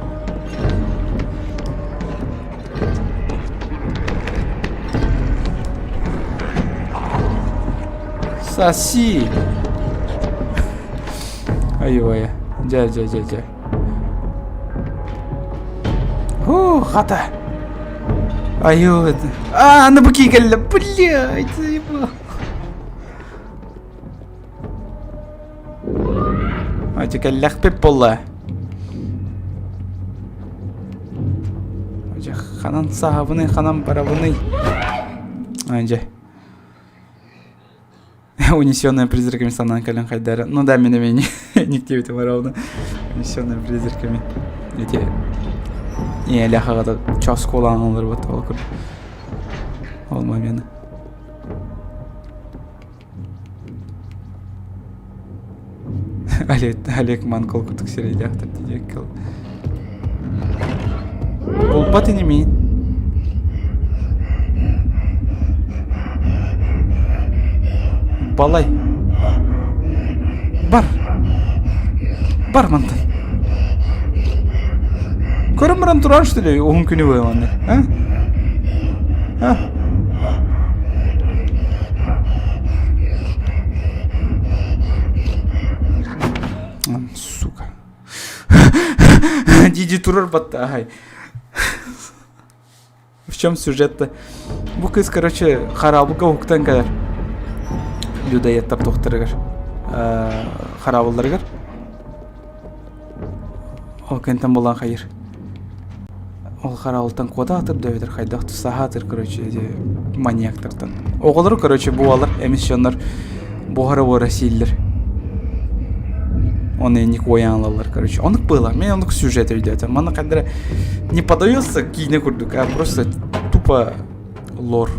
Соси! Ай-ой. Дьэ, дьэ, дьэ, дьэ. Фу, хата. Айыы. А, на быки кэллэ. Блядь, заебал. Ати кэллэхпит буолла. Дьэ, ханан саһабыный, ханан барабыный. А, дьэ. Унесенная призраками санаан кэлэн хайдара. Ну да, мин эмиэ никтиэбитим ровно. Унесенная призраками. Эти ийэлээх аҕата чоскуолаан олорбут ол курдук. Ол момены. Олег, Олег Манкол курдук сирэйдээхтэр диэккэл. Булбат ини Балай. Бар. Бар мантан. Көрөн баран турар что ли уһун күнү быһа манна? А? А? Сука. Диди турар батта ахай. В чем сюжет-то? Бу кыыс, короче, хараабылга уһуктан кэлэр. Людоедтар туохтарыгар, хараабылларыгар. Ол кэнтэн булан хайыр. Ол хараабылтан куота атыр да эбэтэр хайдах саһаатыр, короче, эти маньяктартан. Оҕолору, короче, буолар, эмис дьоннор буһара-буһара сииллэр. Оны инник уойан ылаллар, короче. Оннук было. Мен оннук сюжет өйдөөтөм. Манна ханна не подается киинэ курдук, а просто тупо лор.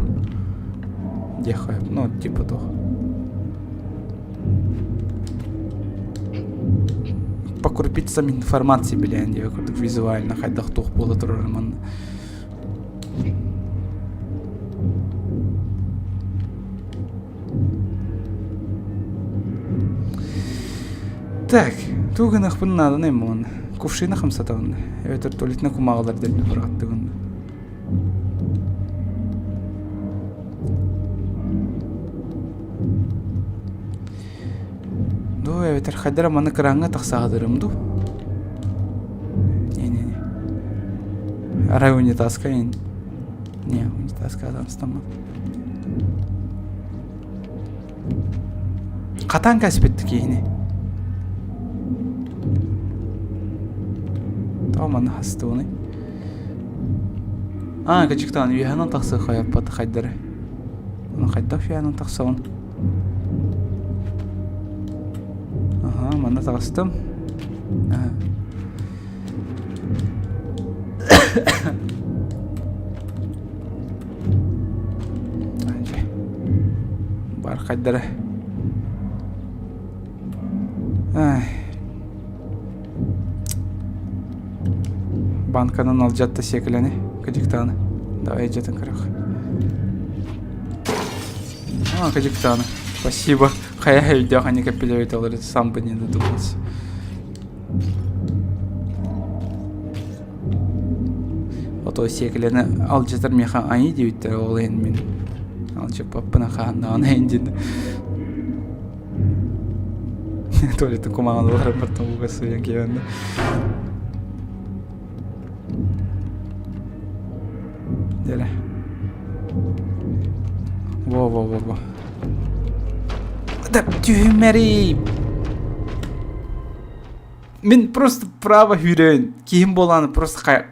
Диэххэ, ну, типа того. По крупицам информации билээн диэ курдук визуально хайдах туох буола турар манна. Так, тугу гыныахпын нааданый муҥун? Кувшина хамсатабын. Эбэтэр туалетнай кумааҕылар дэлби быраҕаттыгын. Дуу, эбэтэр хайдара маны кыраҥҥа тахсаҕадырым дуу? Не-не-не. Арай унитазка Не, унитазка атанстаммат. Хатаан кэспит киһини. Тоҕо манна хастыбыный? Аа, кычыктаан үөһэнэн тахсыы хайаппат хайдары. Аны хайдах үөһэнэн тахсабын? Аха, манна таҕыстым. Аха. Бархайдара. Ай. Банканан алдьатта сиэкилэни, кыдьыктааны. Давай дьэтин көрөх. А, кыдьыктааны. Спасибо. Хайа өйдөөх они кэппилэбит олор сам бы не додумался. Ото сиэкилэни алдьатар миэхэ айыы диэбиттэрэ ол иһин мин алдьаппаппына хаһан даҕаны диэн туалеттан кумааҕыны ыларым бартан ууга сыыйан киирэн Дьэ Во-во-во-во. Да түһүмэрий! Мин просто право хүрэн, киһим буолан просто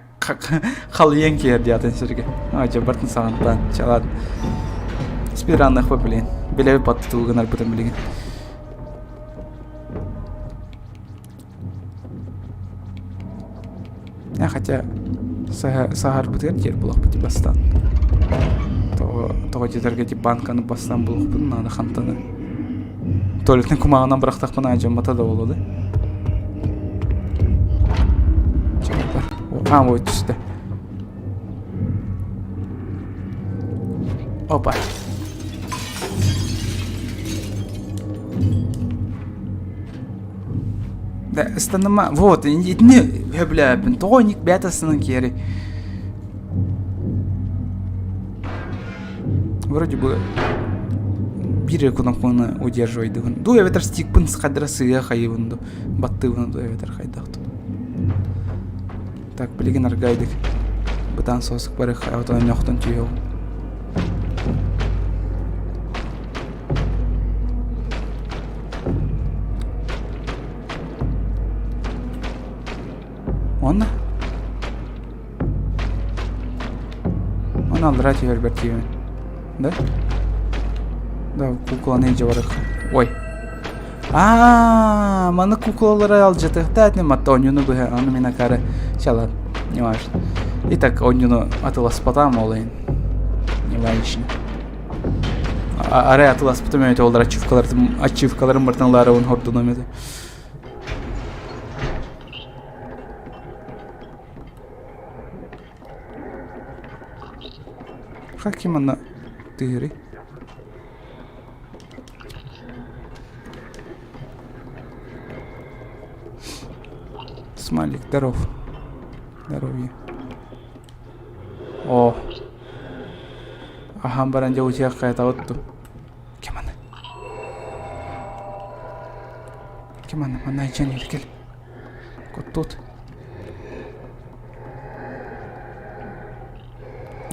халыйан киэр диатын сиргэ. А, дьэ, бартын саҕантан, чалаат. Спиранных блин. Билэби баттытуу гынарбытын билигин. А, хотя саһарбытыгар диэр булахпыт бастаан. Тоҕо дьэтэргэ ди банканы бастаан булуохпун наада хантаны. Туалеттан кумааҕынан бырахтахпына дьоммото да буолуо да. А, ой, түстэ. Опа. Да, ыстаныма. Вот, итини сөбүлээбиппин. Тоҕо инник бэйэтэ ыстанан киэри. Вроде бы биир кнопканы удерживайдыбын. Ду эбэтэр стикпын хайдара сыыһа хайыбын ду. Баттыыбын ду эбэтэр хайдах ду. Так, билигин аргайдык. Бытаан соосук барых, отон ньохтон түйөҕүм. Уонна? Уонна аллараа түһэрбэр тиийэбин. Да? Да, кукланы илдьэ барыах. Ой. Аа, маны куклалары алдьатыахтаах этим, атта оонньууну быһа, ону мин акаары чалан. Не важно. Итак, оонньууну атыласпатаам ол иһин. Не важно. Арай атыласпытым эбит олар ачивкаларым ачивкаларым бартан ылаарабын хордунум этэ. Как именно тыырый? Смайлик, здоров. Здоровье. О. Аһаан баран дьэ утуйах хайатабыт дуу. Ким аны? Ким аны? Манна айдьан кэл. Куттуут.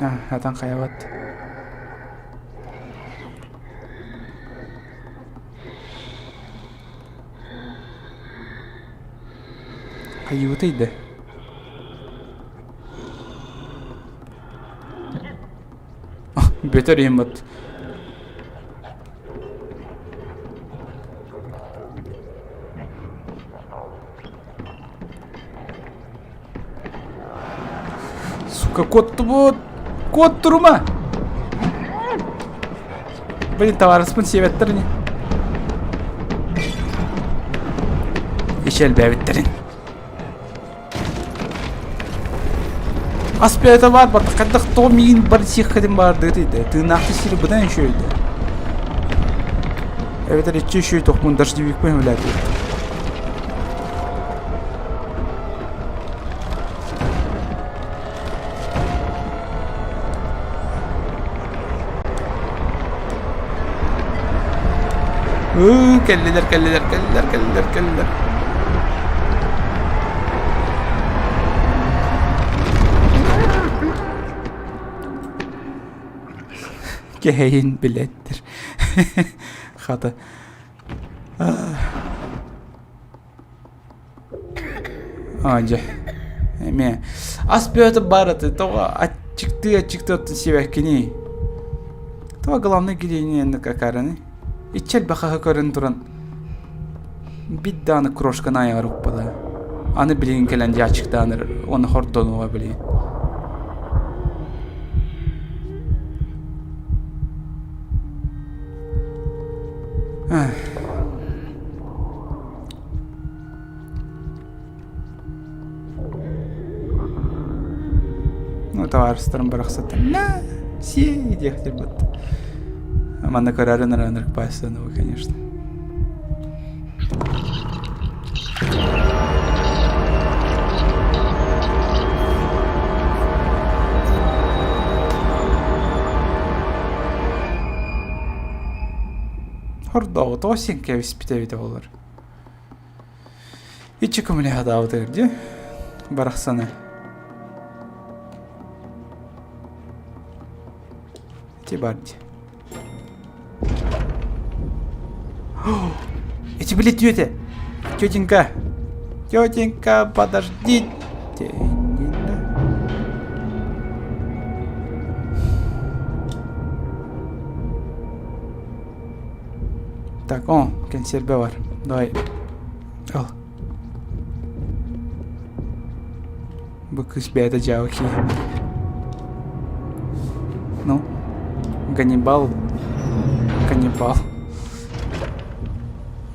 А, атан хайабат. Хайыбытый да? Бөтөр иһин бат. Сука, куоттубут! Куоттурума! Блин, табаарыспын сиэбэттэр ини. Ичи элбээбиттэрин. Ас бэйэтэ баар барда хайдах тоҕо миигин бар сиэххитин баардыгыт ыйда. Тыыннаахты сири быдан үчүөйдэ. Эбэтэр иччи үчүөй тохпун дождевикпин үлээтибит. Ыы, кэллилэр, кэллилэр, кэллилэр, кэллилэр, кэллилэр. Кэһэйин билэттэр. Хата. Аа дьэ. Эмиэ ас бөҕөтө баар этэ. Тоҕо аччыктыы аччыктыы оттон сиэбэккиний? Тоҕо главный гигиена какарыный? Иччи элбэх аһы көрөн туран бит даҕаны крошканы айаҕар укпата. Аны билигин кэлэн дьэ аччыктаан эрэр уонна хордонуоҕа билигин. Ну, табаарыстарым барахсаттар на сиэ диэхтэр бытта. Манна көрөрүн ырыанырык паасанова, конечно. Хордооҕу тоҕо сиэн кэбиспитэ эбитэ буолар. Иччи көмөлөһө дии барахсаны. Ити бар дии. Эти были тетя. Тетенька. Тетенька, подождите. Так, о, консерве бар. Давай. Ал. Бу кыыс бэйэтэ дьаабы киһи. Ну, Ганнибал. Каннибал.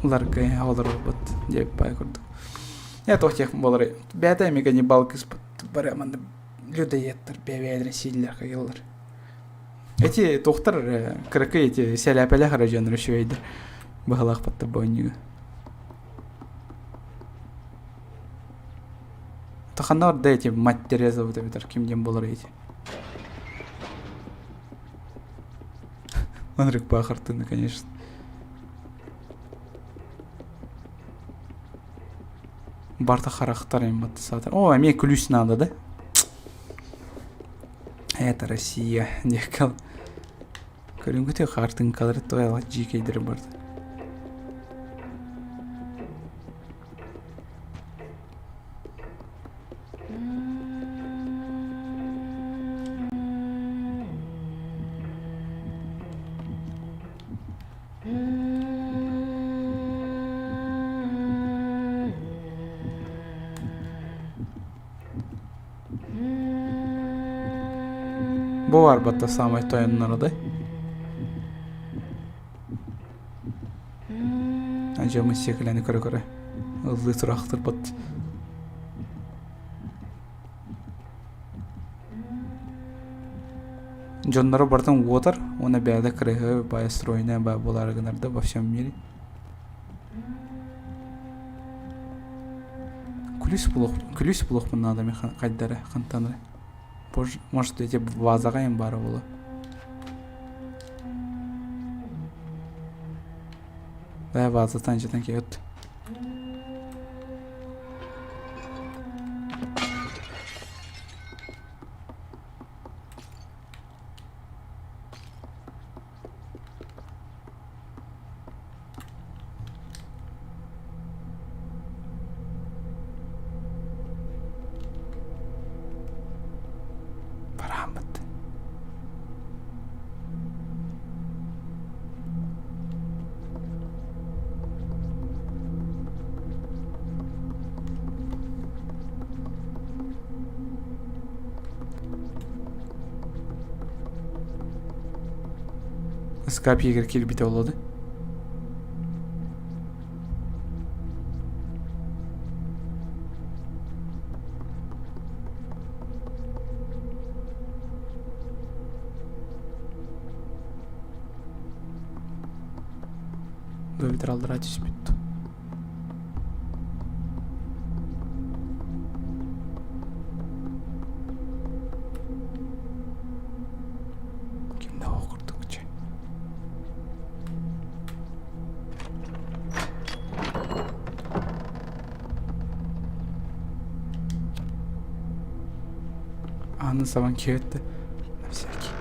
Ларга олорбут диэбит баай курдук. Я туох диэх буоларый. Бэйэтэ эмиэ Ганнибал кыыспыт бары манна людоедтар бэйэ-бэйэлэрин сииллэр хайаллар. Эти туохтар эрэ кыракый эти сэлээпэлээх эрэ дьоннор үчүгэйдэр быһалаахпаттар бу оонньууга. Ханна барда эти мать Тереза вот эбэтэр ким диэн буолар эти. Ынырык баахартыны, конечно. Барта харахтар им саатар. О, эмиэ күлүүс надо, да? Это Россия диэккэ көрүҥҥүтүй хаартыҥкалары туойалах дьиикэйдэрэ барда. Бу барбатта саамай тойонноро да. Дьоммун сиэкилэни көрө-көрө ыллыы тураахтырбыт. Дьонноро барытын уотар уонна бэйэтэ кырыһы баайа стройная баа буолаары гынар да во всем мире. Күлүүс булуох, күлүүс булуохпун наада мен хайдары, хантан эрэ. Может, эти вазаҕа им баара буолуо. Да, вазатан жетен киэт. Барааммыт. Ыскаап иһигэр киирбитэ буолуо дуу эбэтэр аллараа түспүт Ким да ол курдук чэ. Ааны сабан киэттэ. На всякий.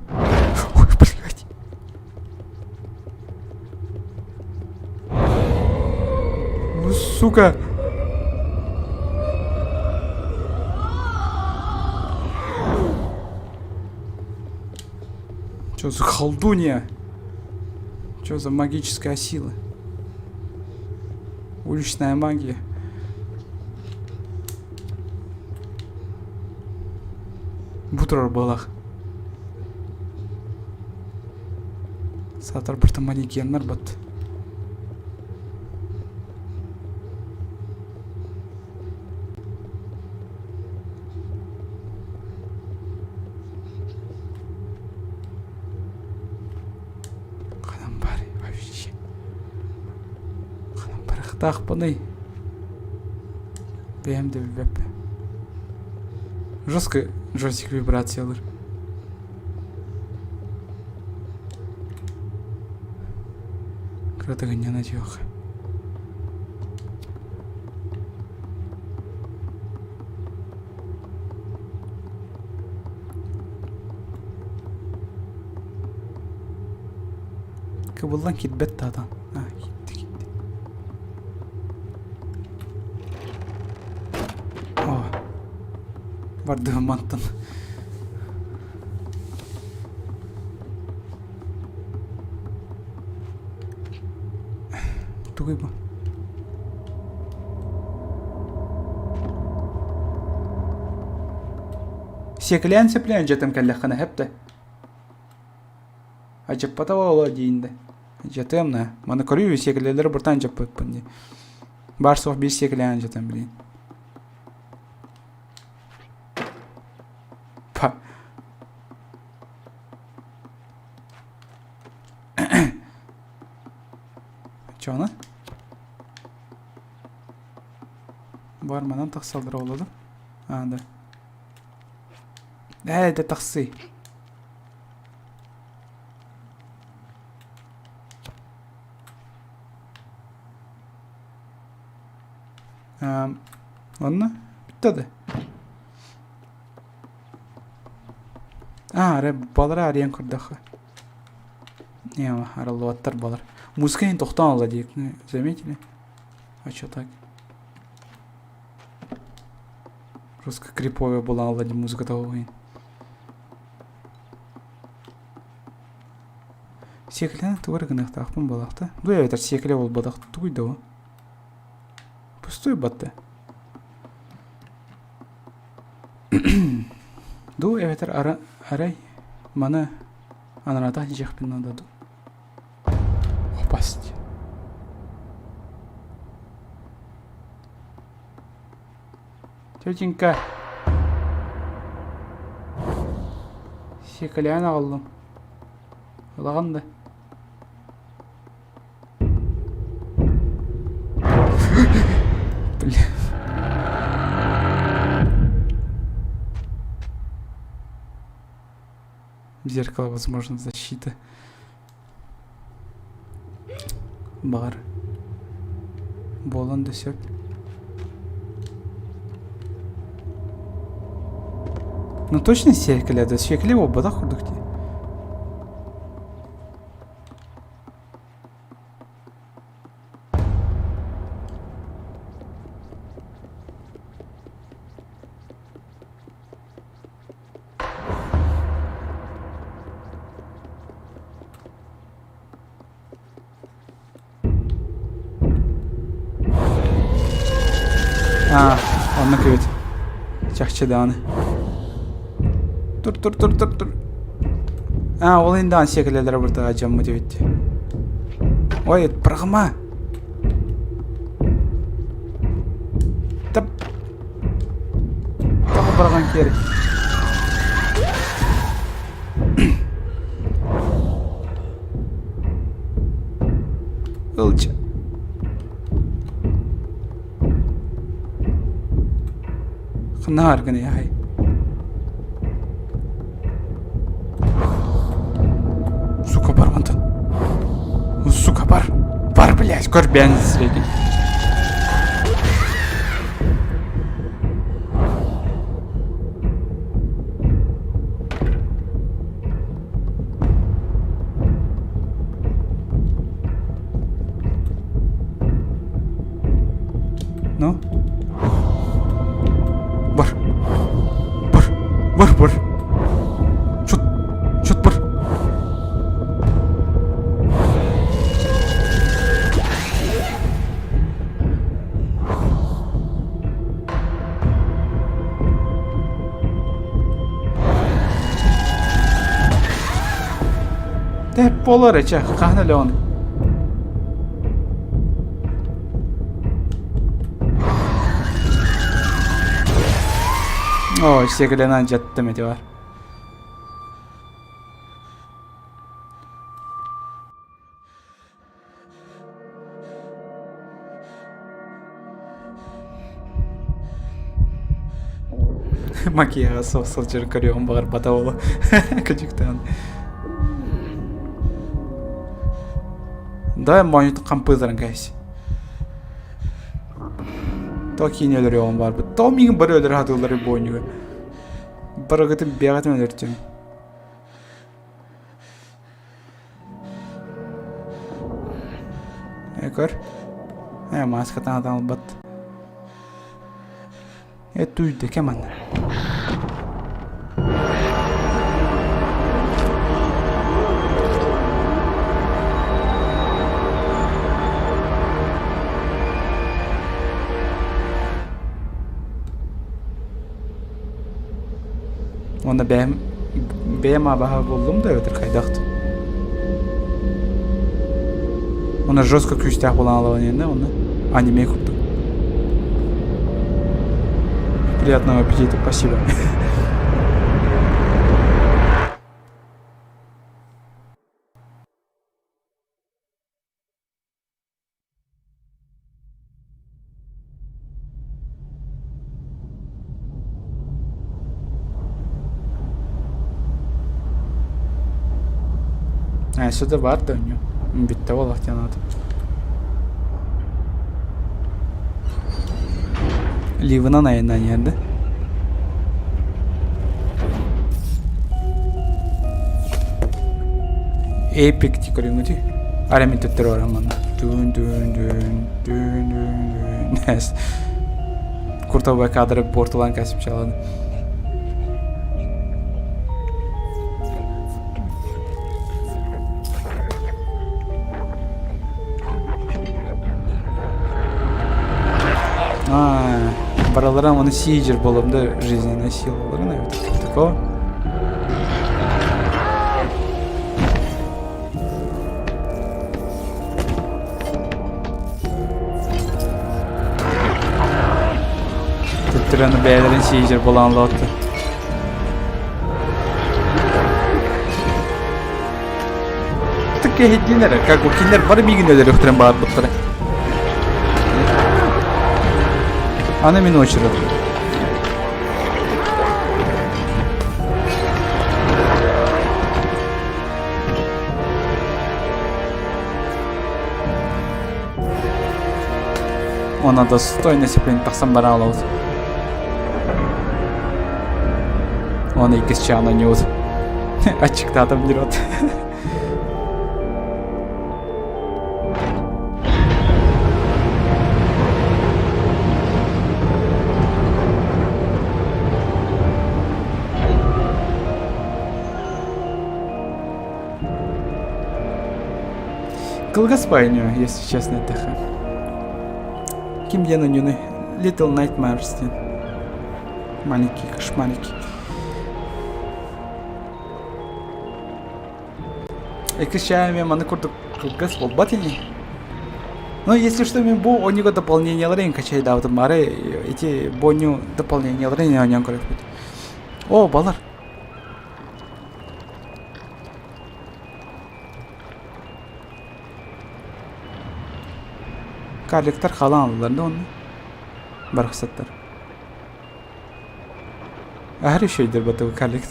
Ой, блядь. Ну, сука! Что за колдунья? Что за магическая сила? Уличная магия. Бу турар буолах. Саатар бырта манекеннар бат. Ханан бар вообще. Ханан барыахтаахпыный? Бэйэм да билбэппин. Жестко джойстик вибрациялар. Кыратык ынньана түһүөх. Кыбыллан киирбэт да атан. А, киирдэ киирдэ. О, бардыгым мантан. Тугуй бу? Сиэкилээн сөплөөн дьэтим кэллэххинэ сөп Ачыппата буолуо диин да. Дьатыам на. Маны көрүү сиэкилэлэри быртан дьаппыппын дии. Баар суох биир сиэкилээн дьатан билин. Па. Чону? Бар манан тахсаллара буолуо да? Аа да. Ээ да тахсыы. Онно бүттэ да. Аа, эрэ балара арыйан көрдөххө. Не, арыллыбаттар балар. Музыка иһин тохтоон ылла дии, заметили? А чё так? Жестко криповая была ылла дии музыка того иһин. Сиэкилэни тугу эрэ гыныахтаахпын буолаахта. Бу эбэтэр сиэкилэ буолбатах тугуй да бу? Пустой батта. Ду эбэтэр ара, арай маны анараатах дьиэхпин наада ду. Опасть. Тетенька. Сиэкэлээн аҕаллым. Ылаҕын да. Бля. Зеркало, возможно, защита. Баҕар буолан да сөп. Ну точно сиэркилэ да сиэркилэ буолбатах курдук дии. Аа, оннук эбит. Чахчы даҕаны. Тур тур тур тур тур. Аа, ол иһин даҕаны сиэкилэлэрэ быртаҕа дьоммут эбит. Ой, быраҕыма! Тап. Тоҕо быраҕан киэр. Ылчы. Ханна гына Сука, бар мантан. Сука, бар. Бар, блядь, көр бэйэн сирэйгин. Ну? Бар. Бар. Бар, бар. Чут. Чут бар. Тэп болар эчэ, хаһан өлөҕүн? Ой, сиэкилэнэн дьаттым ити бар. Макияһа суох сылдьар көрүөҕүм баҕарбата буолуо кыдьыктаан. Давай моонньутун хампыытарын кээс. То киинэ өлөрүөҕүм баарбыт. То миигин бары өлөрө сатыыллар буонньуга. Барыгытын бэҕэтин өлөртүм. Э көр. Э мааскатын атан ылбат. Э түйдэ кэм манна. Уонна бэйэм бэйэм абаһа буллум да эбэтэр хайдах да. Уонна жестко күүстээх буолан алабын иннэ уонна аниме курдук. Приятного аппетита, спасибо. А, сюда бар да у нее. Бүттэ буоллах диэн аата. Ливынан айаннаан иһэр да? Эпик ти көрүҥүтүй? Ара мин төттөрү барам манна. Түн түн түн түн түн түн. Куртовой кадры буортулаан кэсип чалады. А, баралара оны сиижер болом да жизненная силаларын эбит такого. Төттөрөнү бэйэлэрин сиижер болан лоотты. Аны мин очередь. Она достойно сипин тахсан бараалабыт. Он иккис чаана ньуут. Аччыктаатым дирот. Кылгас баайынньу, если честно эттэххэ. Ким диэн онньуну Little Nightmares диэн. Маленькие кошмарики. Иккис чаа эмиэ маны курдук кылгас буолбат ини. Ну, если что, мен бу оонньууга дополнениеларын качайдаабытым бары эти бу оонньуу дополнениеларын оонньоон көрөкпүт. О, балар. Карликтар халаан ыллар да онно. Барахсаттар. Аһар үчүгэйдэр батыбы карлик.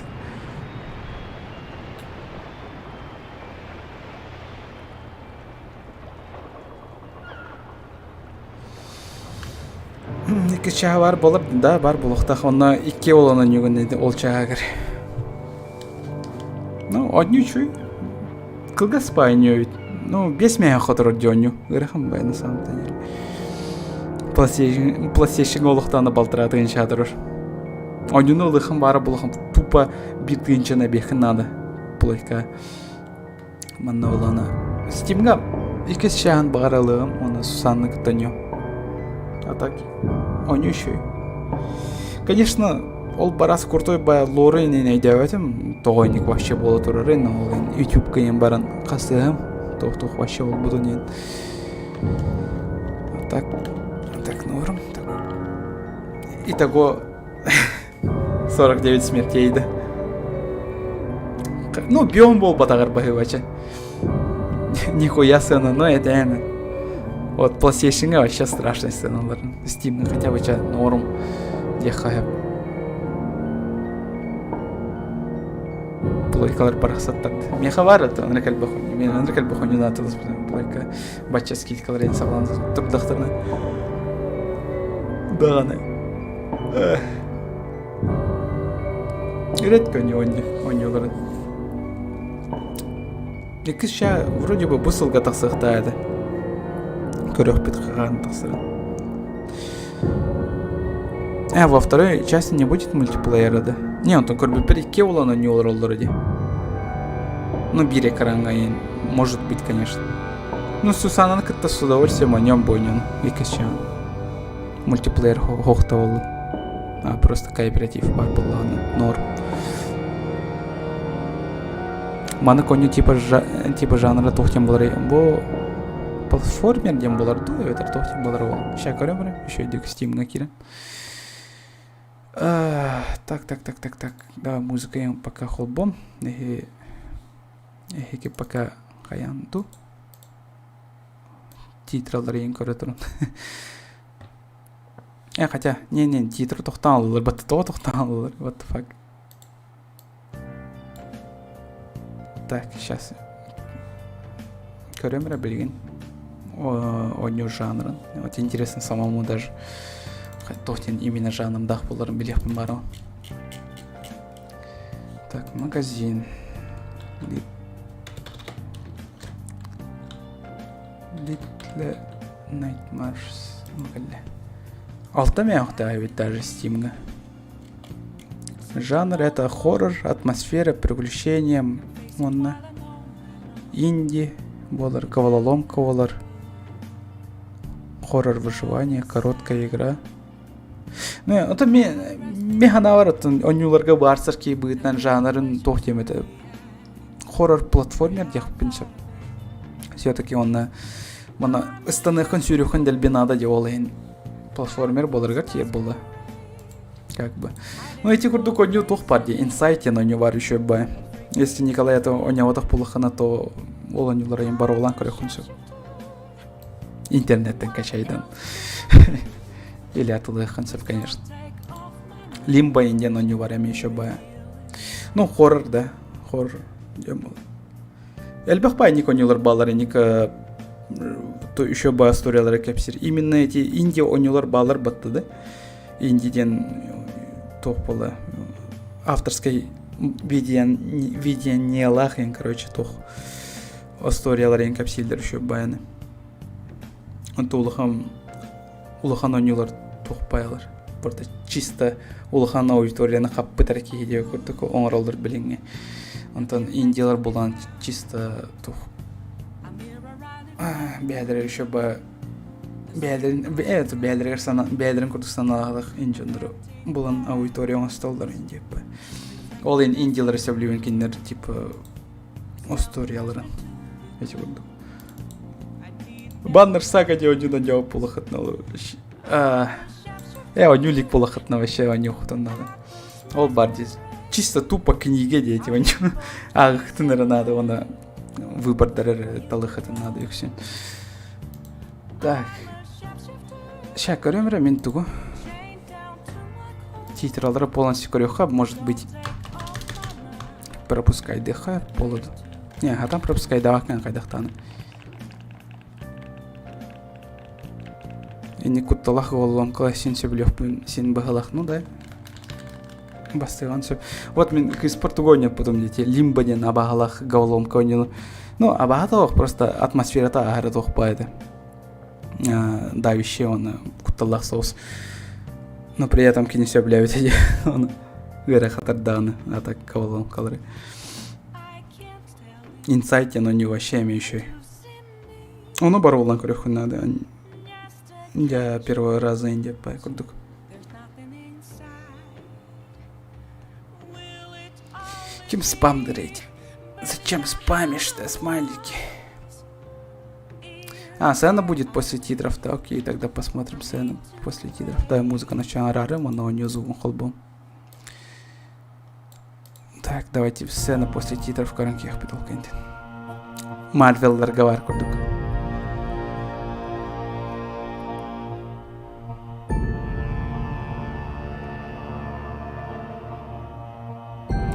Икки чаһа бар болар да бар булуохтаах онно икки ол онньугун ол чаһагар. Ну, одню үчүгэй. Кылгас баайынньу эбит. Ну, биэс миэхэ хоторор дии оонньуу. Ыарахан баай на самом-то деле. PlayStation, PlayStation олохтоона балтараа тыһыынча турар. Оонньууну ылыаххын баара булахын тупо биир тыһыынчаны эбиэххин наада. Плойка. Манна олоно Steamга иккис чааһын баҕар ылыаҕым уонна Сусанны кытта оонньуом. А так оонньуу үчүгэй. Конечно, ол барас крутой баа лоры инин өйдөөбөтүм. Тоҕо инник вообще буола турарын, ол YouTube-ка иһин баран хасыһым. Туох-туох вообще буолбутун иһин. А так, так норм. Так. Итого 49 смертей да. Ну, биом буолбатаҕар баһыыбача. Нихуя сцена, но это эми. Вот PlayStation вообще страшная сценалар. Steam хотя бы ча норм. Диэххэ Плойкалар барахсаттар. Меха бар это аны кэлбэх мен аны кэлбэх ойнунаатылыс плойка бачча скидкалар эн саҕалаан турдахтарына даҕаны Редко оонньууларын. Иккис чаа вроде бы бу сылга тахсыахтаах этэ. Көрүөхпүт хаһан тахсарын. Э, во второй части не будет мультиплеера, да? Не, онтон көрбүппэр икки буолан оонньуу олороллор дии. Ну, биир экраҥҥа может быть, конечно. Ну, Сусананы кытта с удовольствием оонньоон бу оонньууну иккис чааһын. Мультиплеер хоһтоолу. А, просто кооператив бар буоллаҕына норм. Маны конню типа, жа, типа жанра туох диэн буоларый? Бу платформер диэн буолар дуу эбэтэр туох диэн буолар ол? Ща көрөм эрэ, еще өйдүк Steamҥа киирэн. Так, так, так, так, так. Да, музыка пока холбом. Эһи, эһиги пока хайаан ту. Титралар иһин көрө турун. Э, хотя, не-не, титры тохтоон ыллар, батты тоҕо тохтоон ыллар, what the fuck. Так, сейчас. Көрөм эрэ билигин оонньуур жанрын. Вот интересно самому даже туох диэн именно жанрдаах буоларын билиэхпин баарым. Так, магазин. Little Nightmares кэллэ. Алта мээхтээх эбит даже Steam'га. Жанр это хоррор, атмосфера, приключения уонна инди буолар, головоломка буолар, хоррор выживание, короткая игра. Ну, это мен мен санаабар оттон оонньууларга баарсар киһи быһыытынан жанрын туох диэм этэ хоррор платформер диэхпин сөп. Все-таки онно мана ыстаныаххын сүүрүөххүн дэлби наада диэ ол иһин платформер буоларыгар тиийэр буолла. Как бы. Ну эти курдук оонньуу туох баар дии Inside диэн оонньуу баар еще бай. Если Николай это оонньооботох буоллаххына, то ол оонньуулары им баруолаан көрүөххүн сөп. Интернеттен качайдан. Или атылыаххын сөп, конечно. Лимбо диэн оонньуу бар эмиэ еще баа. Ну, хоррор да, хоррор диэн буолар. Элбэх баайник оонньуулар бааллар, инник то еще баа историялары кэпсир. Именно эти Индия оонньуулар баалар батты да. Инди диэн туох буола авторскай видениялаах эн короче туох историялар эн кэпсииллэр еще баяны. Онто улахан улахан оонньуулар туох баайалар. Просто чисто улахан аудиторияны хаппыт эрэ киһи диэки курдук оҥороллор билиҥҥи. Онтон индиялар булан чисто туох бэйэлэрэ еще бы бэйэлэрин бэйэлэригэр сана бэйэлэрин курдук санаалаах индионнору булан аудитория оҥостоллор индия Ол иһин индиялары сөбүлүүбүн кинилэр типа Историяларын. Эти курдук. Баннер сага де оонньуунан жауап буолахытына э оонньуу илик буолахытына вообще оонньуоххутун надо. Ол бар дии чисто тупо книга диэти оонньуу ааҕыхтын эрэ надо уонна выбордар эрэ талыхытын надо үксүн. Так. Ща көрөм эрэ мин тугу. Титралары полностью көрүөххэ, может быть пропускайдыха болот. Не, хатан пропускайдаабаккын хайдахтааны. Инни кутталах головоломка син сөбүлүөхпүн син быһылах ну да бастыган сөп. Вот мен кыыс португония потом дети лимбо диэн абаһалах головоломка ойнуну. Ну, абаһа просто атмосферата аһара тохпайды. Давящий он кутталлах соус. Но при этом кини сөбүлээбит оны ыарахатардааны а так головоломкалары. Инсайт диэн оонньуу вообще эмиэ үчүгэй. Ону барыллан көрүөххүн наада. Я первого раза индиэппай курдук. Ким спам дырыть? Зачем спамишь-то, смайлики? А, сцена будет после титров, да, окей, тогда посмотрим сцену после титров. Да, музыка начала рарым, она у нее звук холбом. Так, давайте сцена после титров каранкиях питалкэнтин. Марвелларга бар курдук.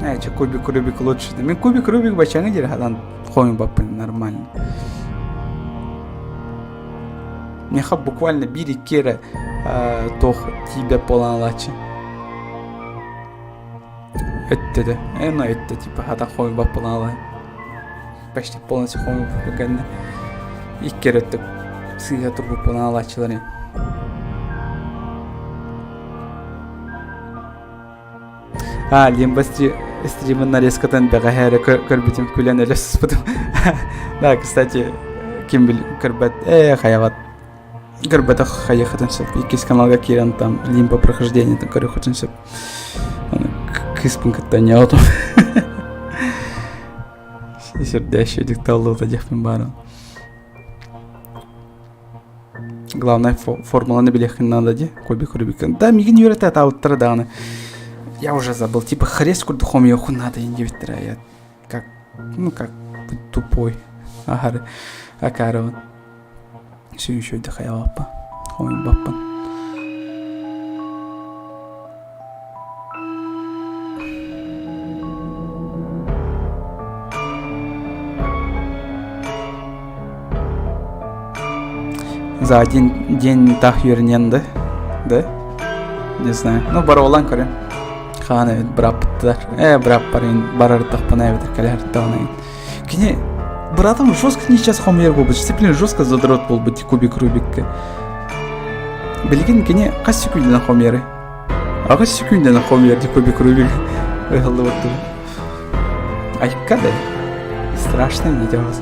Э, че кубик Рубик лучше. Мен кубик Рубик бачаңа дер хадан хомин баппын нормально. Меха буквально бири кере тох тибе поланалачы. Өттө да. Э, ну өттө типа хадан хомин баппын Почти полностью хомин баппын Иккер өттө сыыһа турбут поланалачылар. А, Лимба стримын нарезкатын бэҕэһээ эрэ көрбүтүм күлэн өлө сыспытым. Да, кстати, ким бил көрбөт, э, хайабат. Көрбөтөх хайыахытын сөп. Иккис каналга киирэн там Лимба прохождениетын көрүөххүтүн сөп. Кыыспын кытта ньоотум. Сердящий дикталлыыта диэхпин баарым. Главное формуланы билиэххин надо дии, кубик Рубика. Да, мигин үөрэтэ атаабыттара даҕаны. Я уже забыл. Типа хрест курдук хомуйуоххун надо диэбиттэрэ. Я как, ну как тупой. Аһары акаарыбын. Сүүшөйдө хайабаппа. Хомуйбаппын. За один день так үөрэнэн да? Да? Не знаю. Ну, баролан көрөн. Хаан эбит быраппыттар. Э, быраппар барар тахпана эбитер кэлэр Кини братом жестко сейчас хомуйар буолбут. Дисциплина жестко задрот буолбут кубик Рубикка. Билигин кини хас секундынан хомуйары? Аҕыс секундынан хомуйар ди кубик Рубик. Ыһыллыбыт Айка да. Страшно не делать.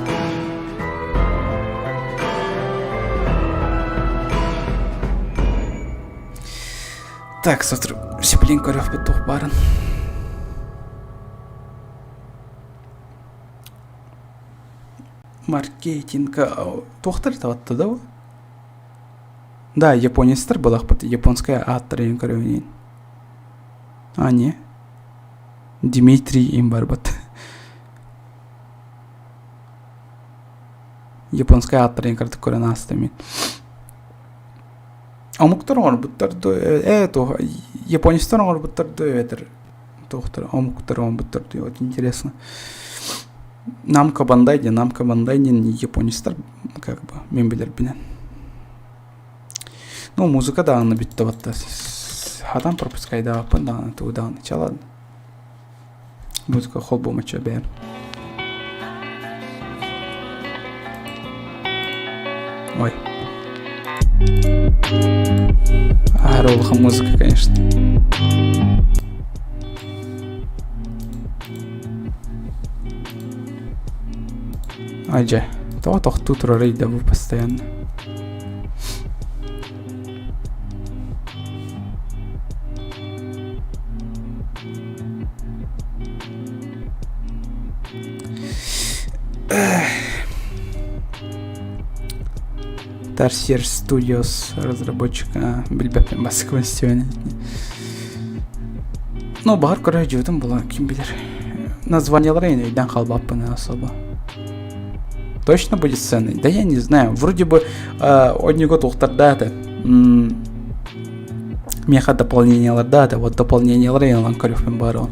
Так, сотору сиплин көрөхпүт туох баарын. Маркетинг туохтар табатта да бу? Да, японецтар балахпыт, японская ааттарын көрөбүн. А, не. Дмитрий им барбат. Японская ааттарын кырдык көрөн аастым. Омуктар оҥорбуттар дуо ээ туох японецтар оҥорбуттар дуо эбэтэр туохтар омуктар оҥорбуттар дуо вот интересно. Намка Бандай диэн Намка Бандай диэн японецтар как бы мин билэрбинэн. Ну музыка даҕаны бүттэ батта хатан пропускайдаабаппын даҕаны тугу даҕаны чэ ладно. Музыка холбуомачча бэйэм. Ой. Аһара улахан музыка, конечно. Ай дьэ, тоҕо тохтуу турарый да бу постоянно. Tarsier Studios разработчика билбэппин баскыбын Стивен Ну, баҕар көрө дьыбытым була ким билэр. Названиялары я өйдөөн хаалбаппын особо. Точно будет сценой? Да я не знаю. Вроде бы онньуга туохтардаата. Меха дополнениялардаата. Вот дополнениялары я ылан көрүөхпүн баарон.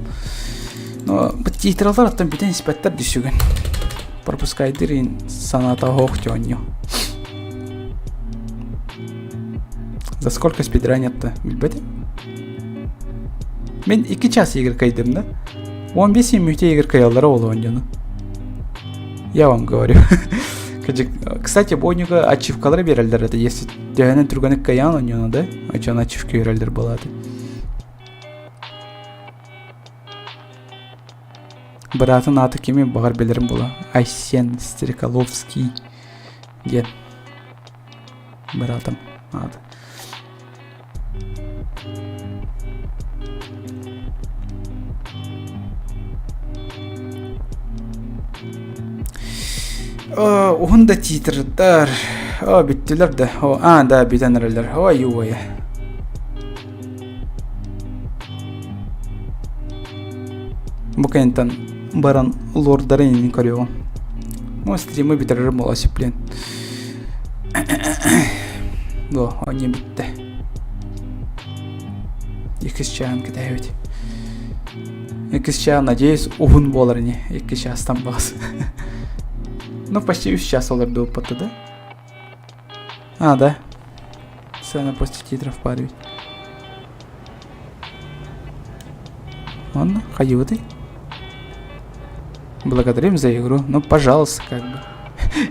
Но титралар оттон бүтэн испэттэр дисүгэн. Пропускайдыр санаата оһох оонньуу. За сколько спидранят-то? Билбэтим. Мен 2 час игркайдым да. 15 мүнөтэ игркайаллара ол оонньууну. Я вам говорю. Кстати, бу оонньууга ачивкалары берэллэр это если төһөнөн түргэнник кыайан оонньууну да, очон ачивка берэллэр буолааты. Быраатын ааты кими баҕар билэрим була. Айсен Стрекаловский диэн быраатым аата. Уһун да титрдар. О, бүттүлэр да. О, а, да, бүтэн эрэллэр. Ой, ой. Бу кэнниттэн баран лордары иннин көрүөҕүм. Ну, стримы бүтэрэрим буола сиплен. Бу, оонньуу бүттэ. Иккис чааһын кэтэһэбит. Иккис чаа, надеюсь, уһун буолар ини. Икки чаастан баҕас. Ну, почти үс час олордубуппут да? А, да. Сцена после титров баар эбит. Ладно, хайыбытый. Благодарим за игру. Ну, пожалуйста, как бы.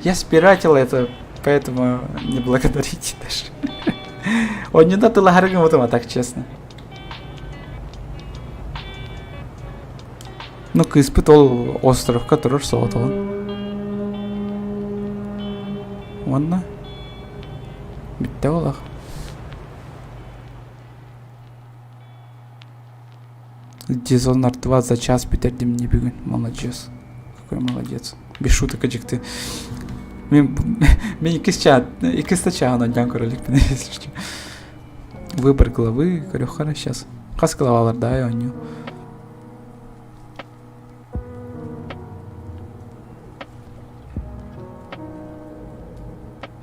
Я спиратил это, поэтому не благодарите даже. Он не датыла а так честно. Ну, кыыспыт ол островка турар соҕотоҕун. Уонна бүттэ олох. Dishonored 2 за час бүтэрдим не бүгүн. Молодец. Какой молодец. Без шуток дьикти. Мин, мин иккис чаа, иккис да чааһын оонньоон көрө иликпин, если что. Выбор главы, көрүөххэ сейчас. Хас главалардаай оонньуу.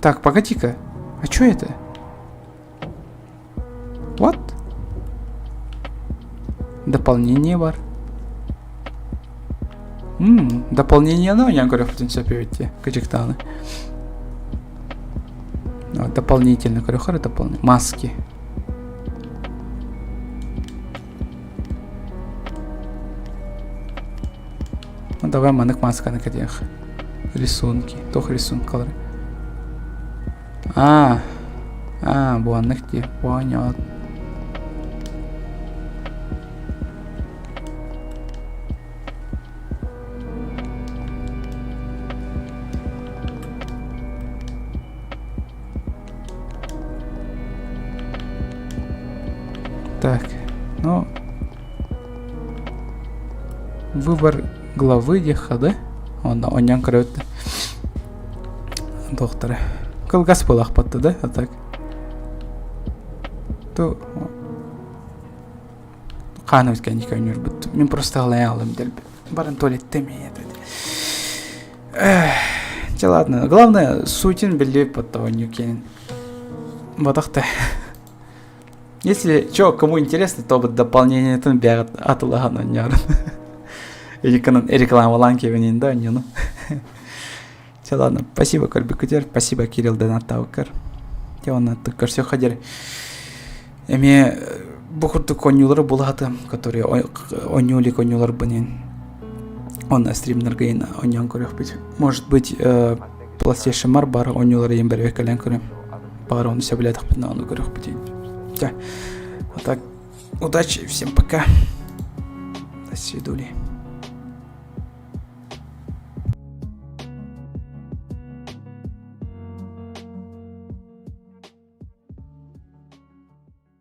Так, погоди-ка. А что это? What? Дополнение бар. Ммм, дополнение ну, я говорю, в принципе, ведь качектаны. Дополнительно, говорю, дополнительно. Маски. Ну давай маннык масканы кэтиэх. Рисунки. Туох рисункалары? А, а, бу аннык дии. Понял. Так, ну... Выбор главы диэххэ да? Онно онньон көрөбүт Доктора. Кылгас буолаахпатта да, а так. То хаан өткөн көөнньүрбүт. Мин просто халайан алым дэлби. Баран туалетте этот. Чэ ладно. Главное, сутин билли под того нюкенин. Батахта. Если чё, кому интересно, то вот дополнениетын бэйэҕит атылаһан оонньоорун. Или рекламалаан кэбинин да оонньону. Все, ладно, спасибо көрбүккүтүгэр, спасибо Кирилл донаттаабыккар. Те онно көрсүөххэ диэри. Эмиэ бу курдук оонньуулары булаһатым, которые оонньуу илик оонньууларбын иһин онно стримнарга иһин оонньоон көрүөхпүт. Может быть, PlayStation-мар баар оонньуулары иһин бэрэбиэркэлээн көрүм. Баҕар ону сөбүлээтэхпинэ ону көрүөхпүт. А так, удачи, всем пока. До свидули.